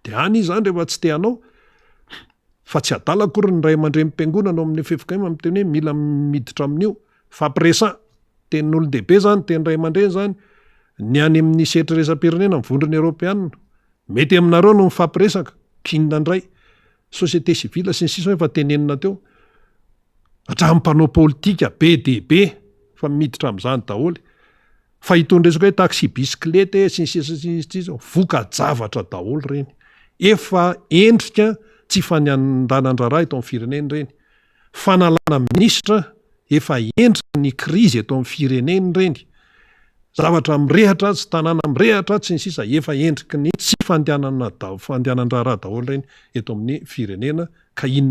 de any izy zany rehefa tsy te hanao, fa tsy adala akory ny ray aman-drenim-piangonana ao amin'ny ffkm miteny hoe mila miditra amin'io, fampiresaha, tenin'olon-dehibe zany, teny ray aman-dreny zany, ny any amin'ny sehatra iraisam-pirenena, ny vondrona eoropeanina, mety aminareo no mifampiresaka, k'inona indray, société civile sy ny sisa efa tenenina teo, hatramin'ny mpanao politika be dia be fa miditra amin'izany daholo. Fa itony resaka hoe taxi bisikileta e sy ny sisa sy ny sisa voka-javatra daholo ireny. Efa endrika tsy fandanandraharaha eto amin'ny firenena ireny. Fanalana minisitra, efa endriky ny krizy eto amin'ny firenena ireny. Zavatra mirehatra, tsy tanàna mirehatra, sy ny sisa Efa endriky ny tsy fandehanana fandehanan-draharaha daholo ireny eto amin'ny firenena ka inona.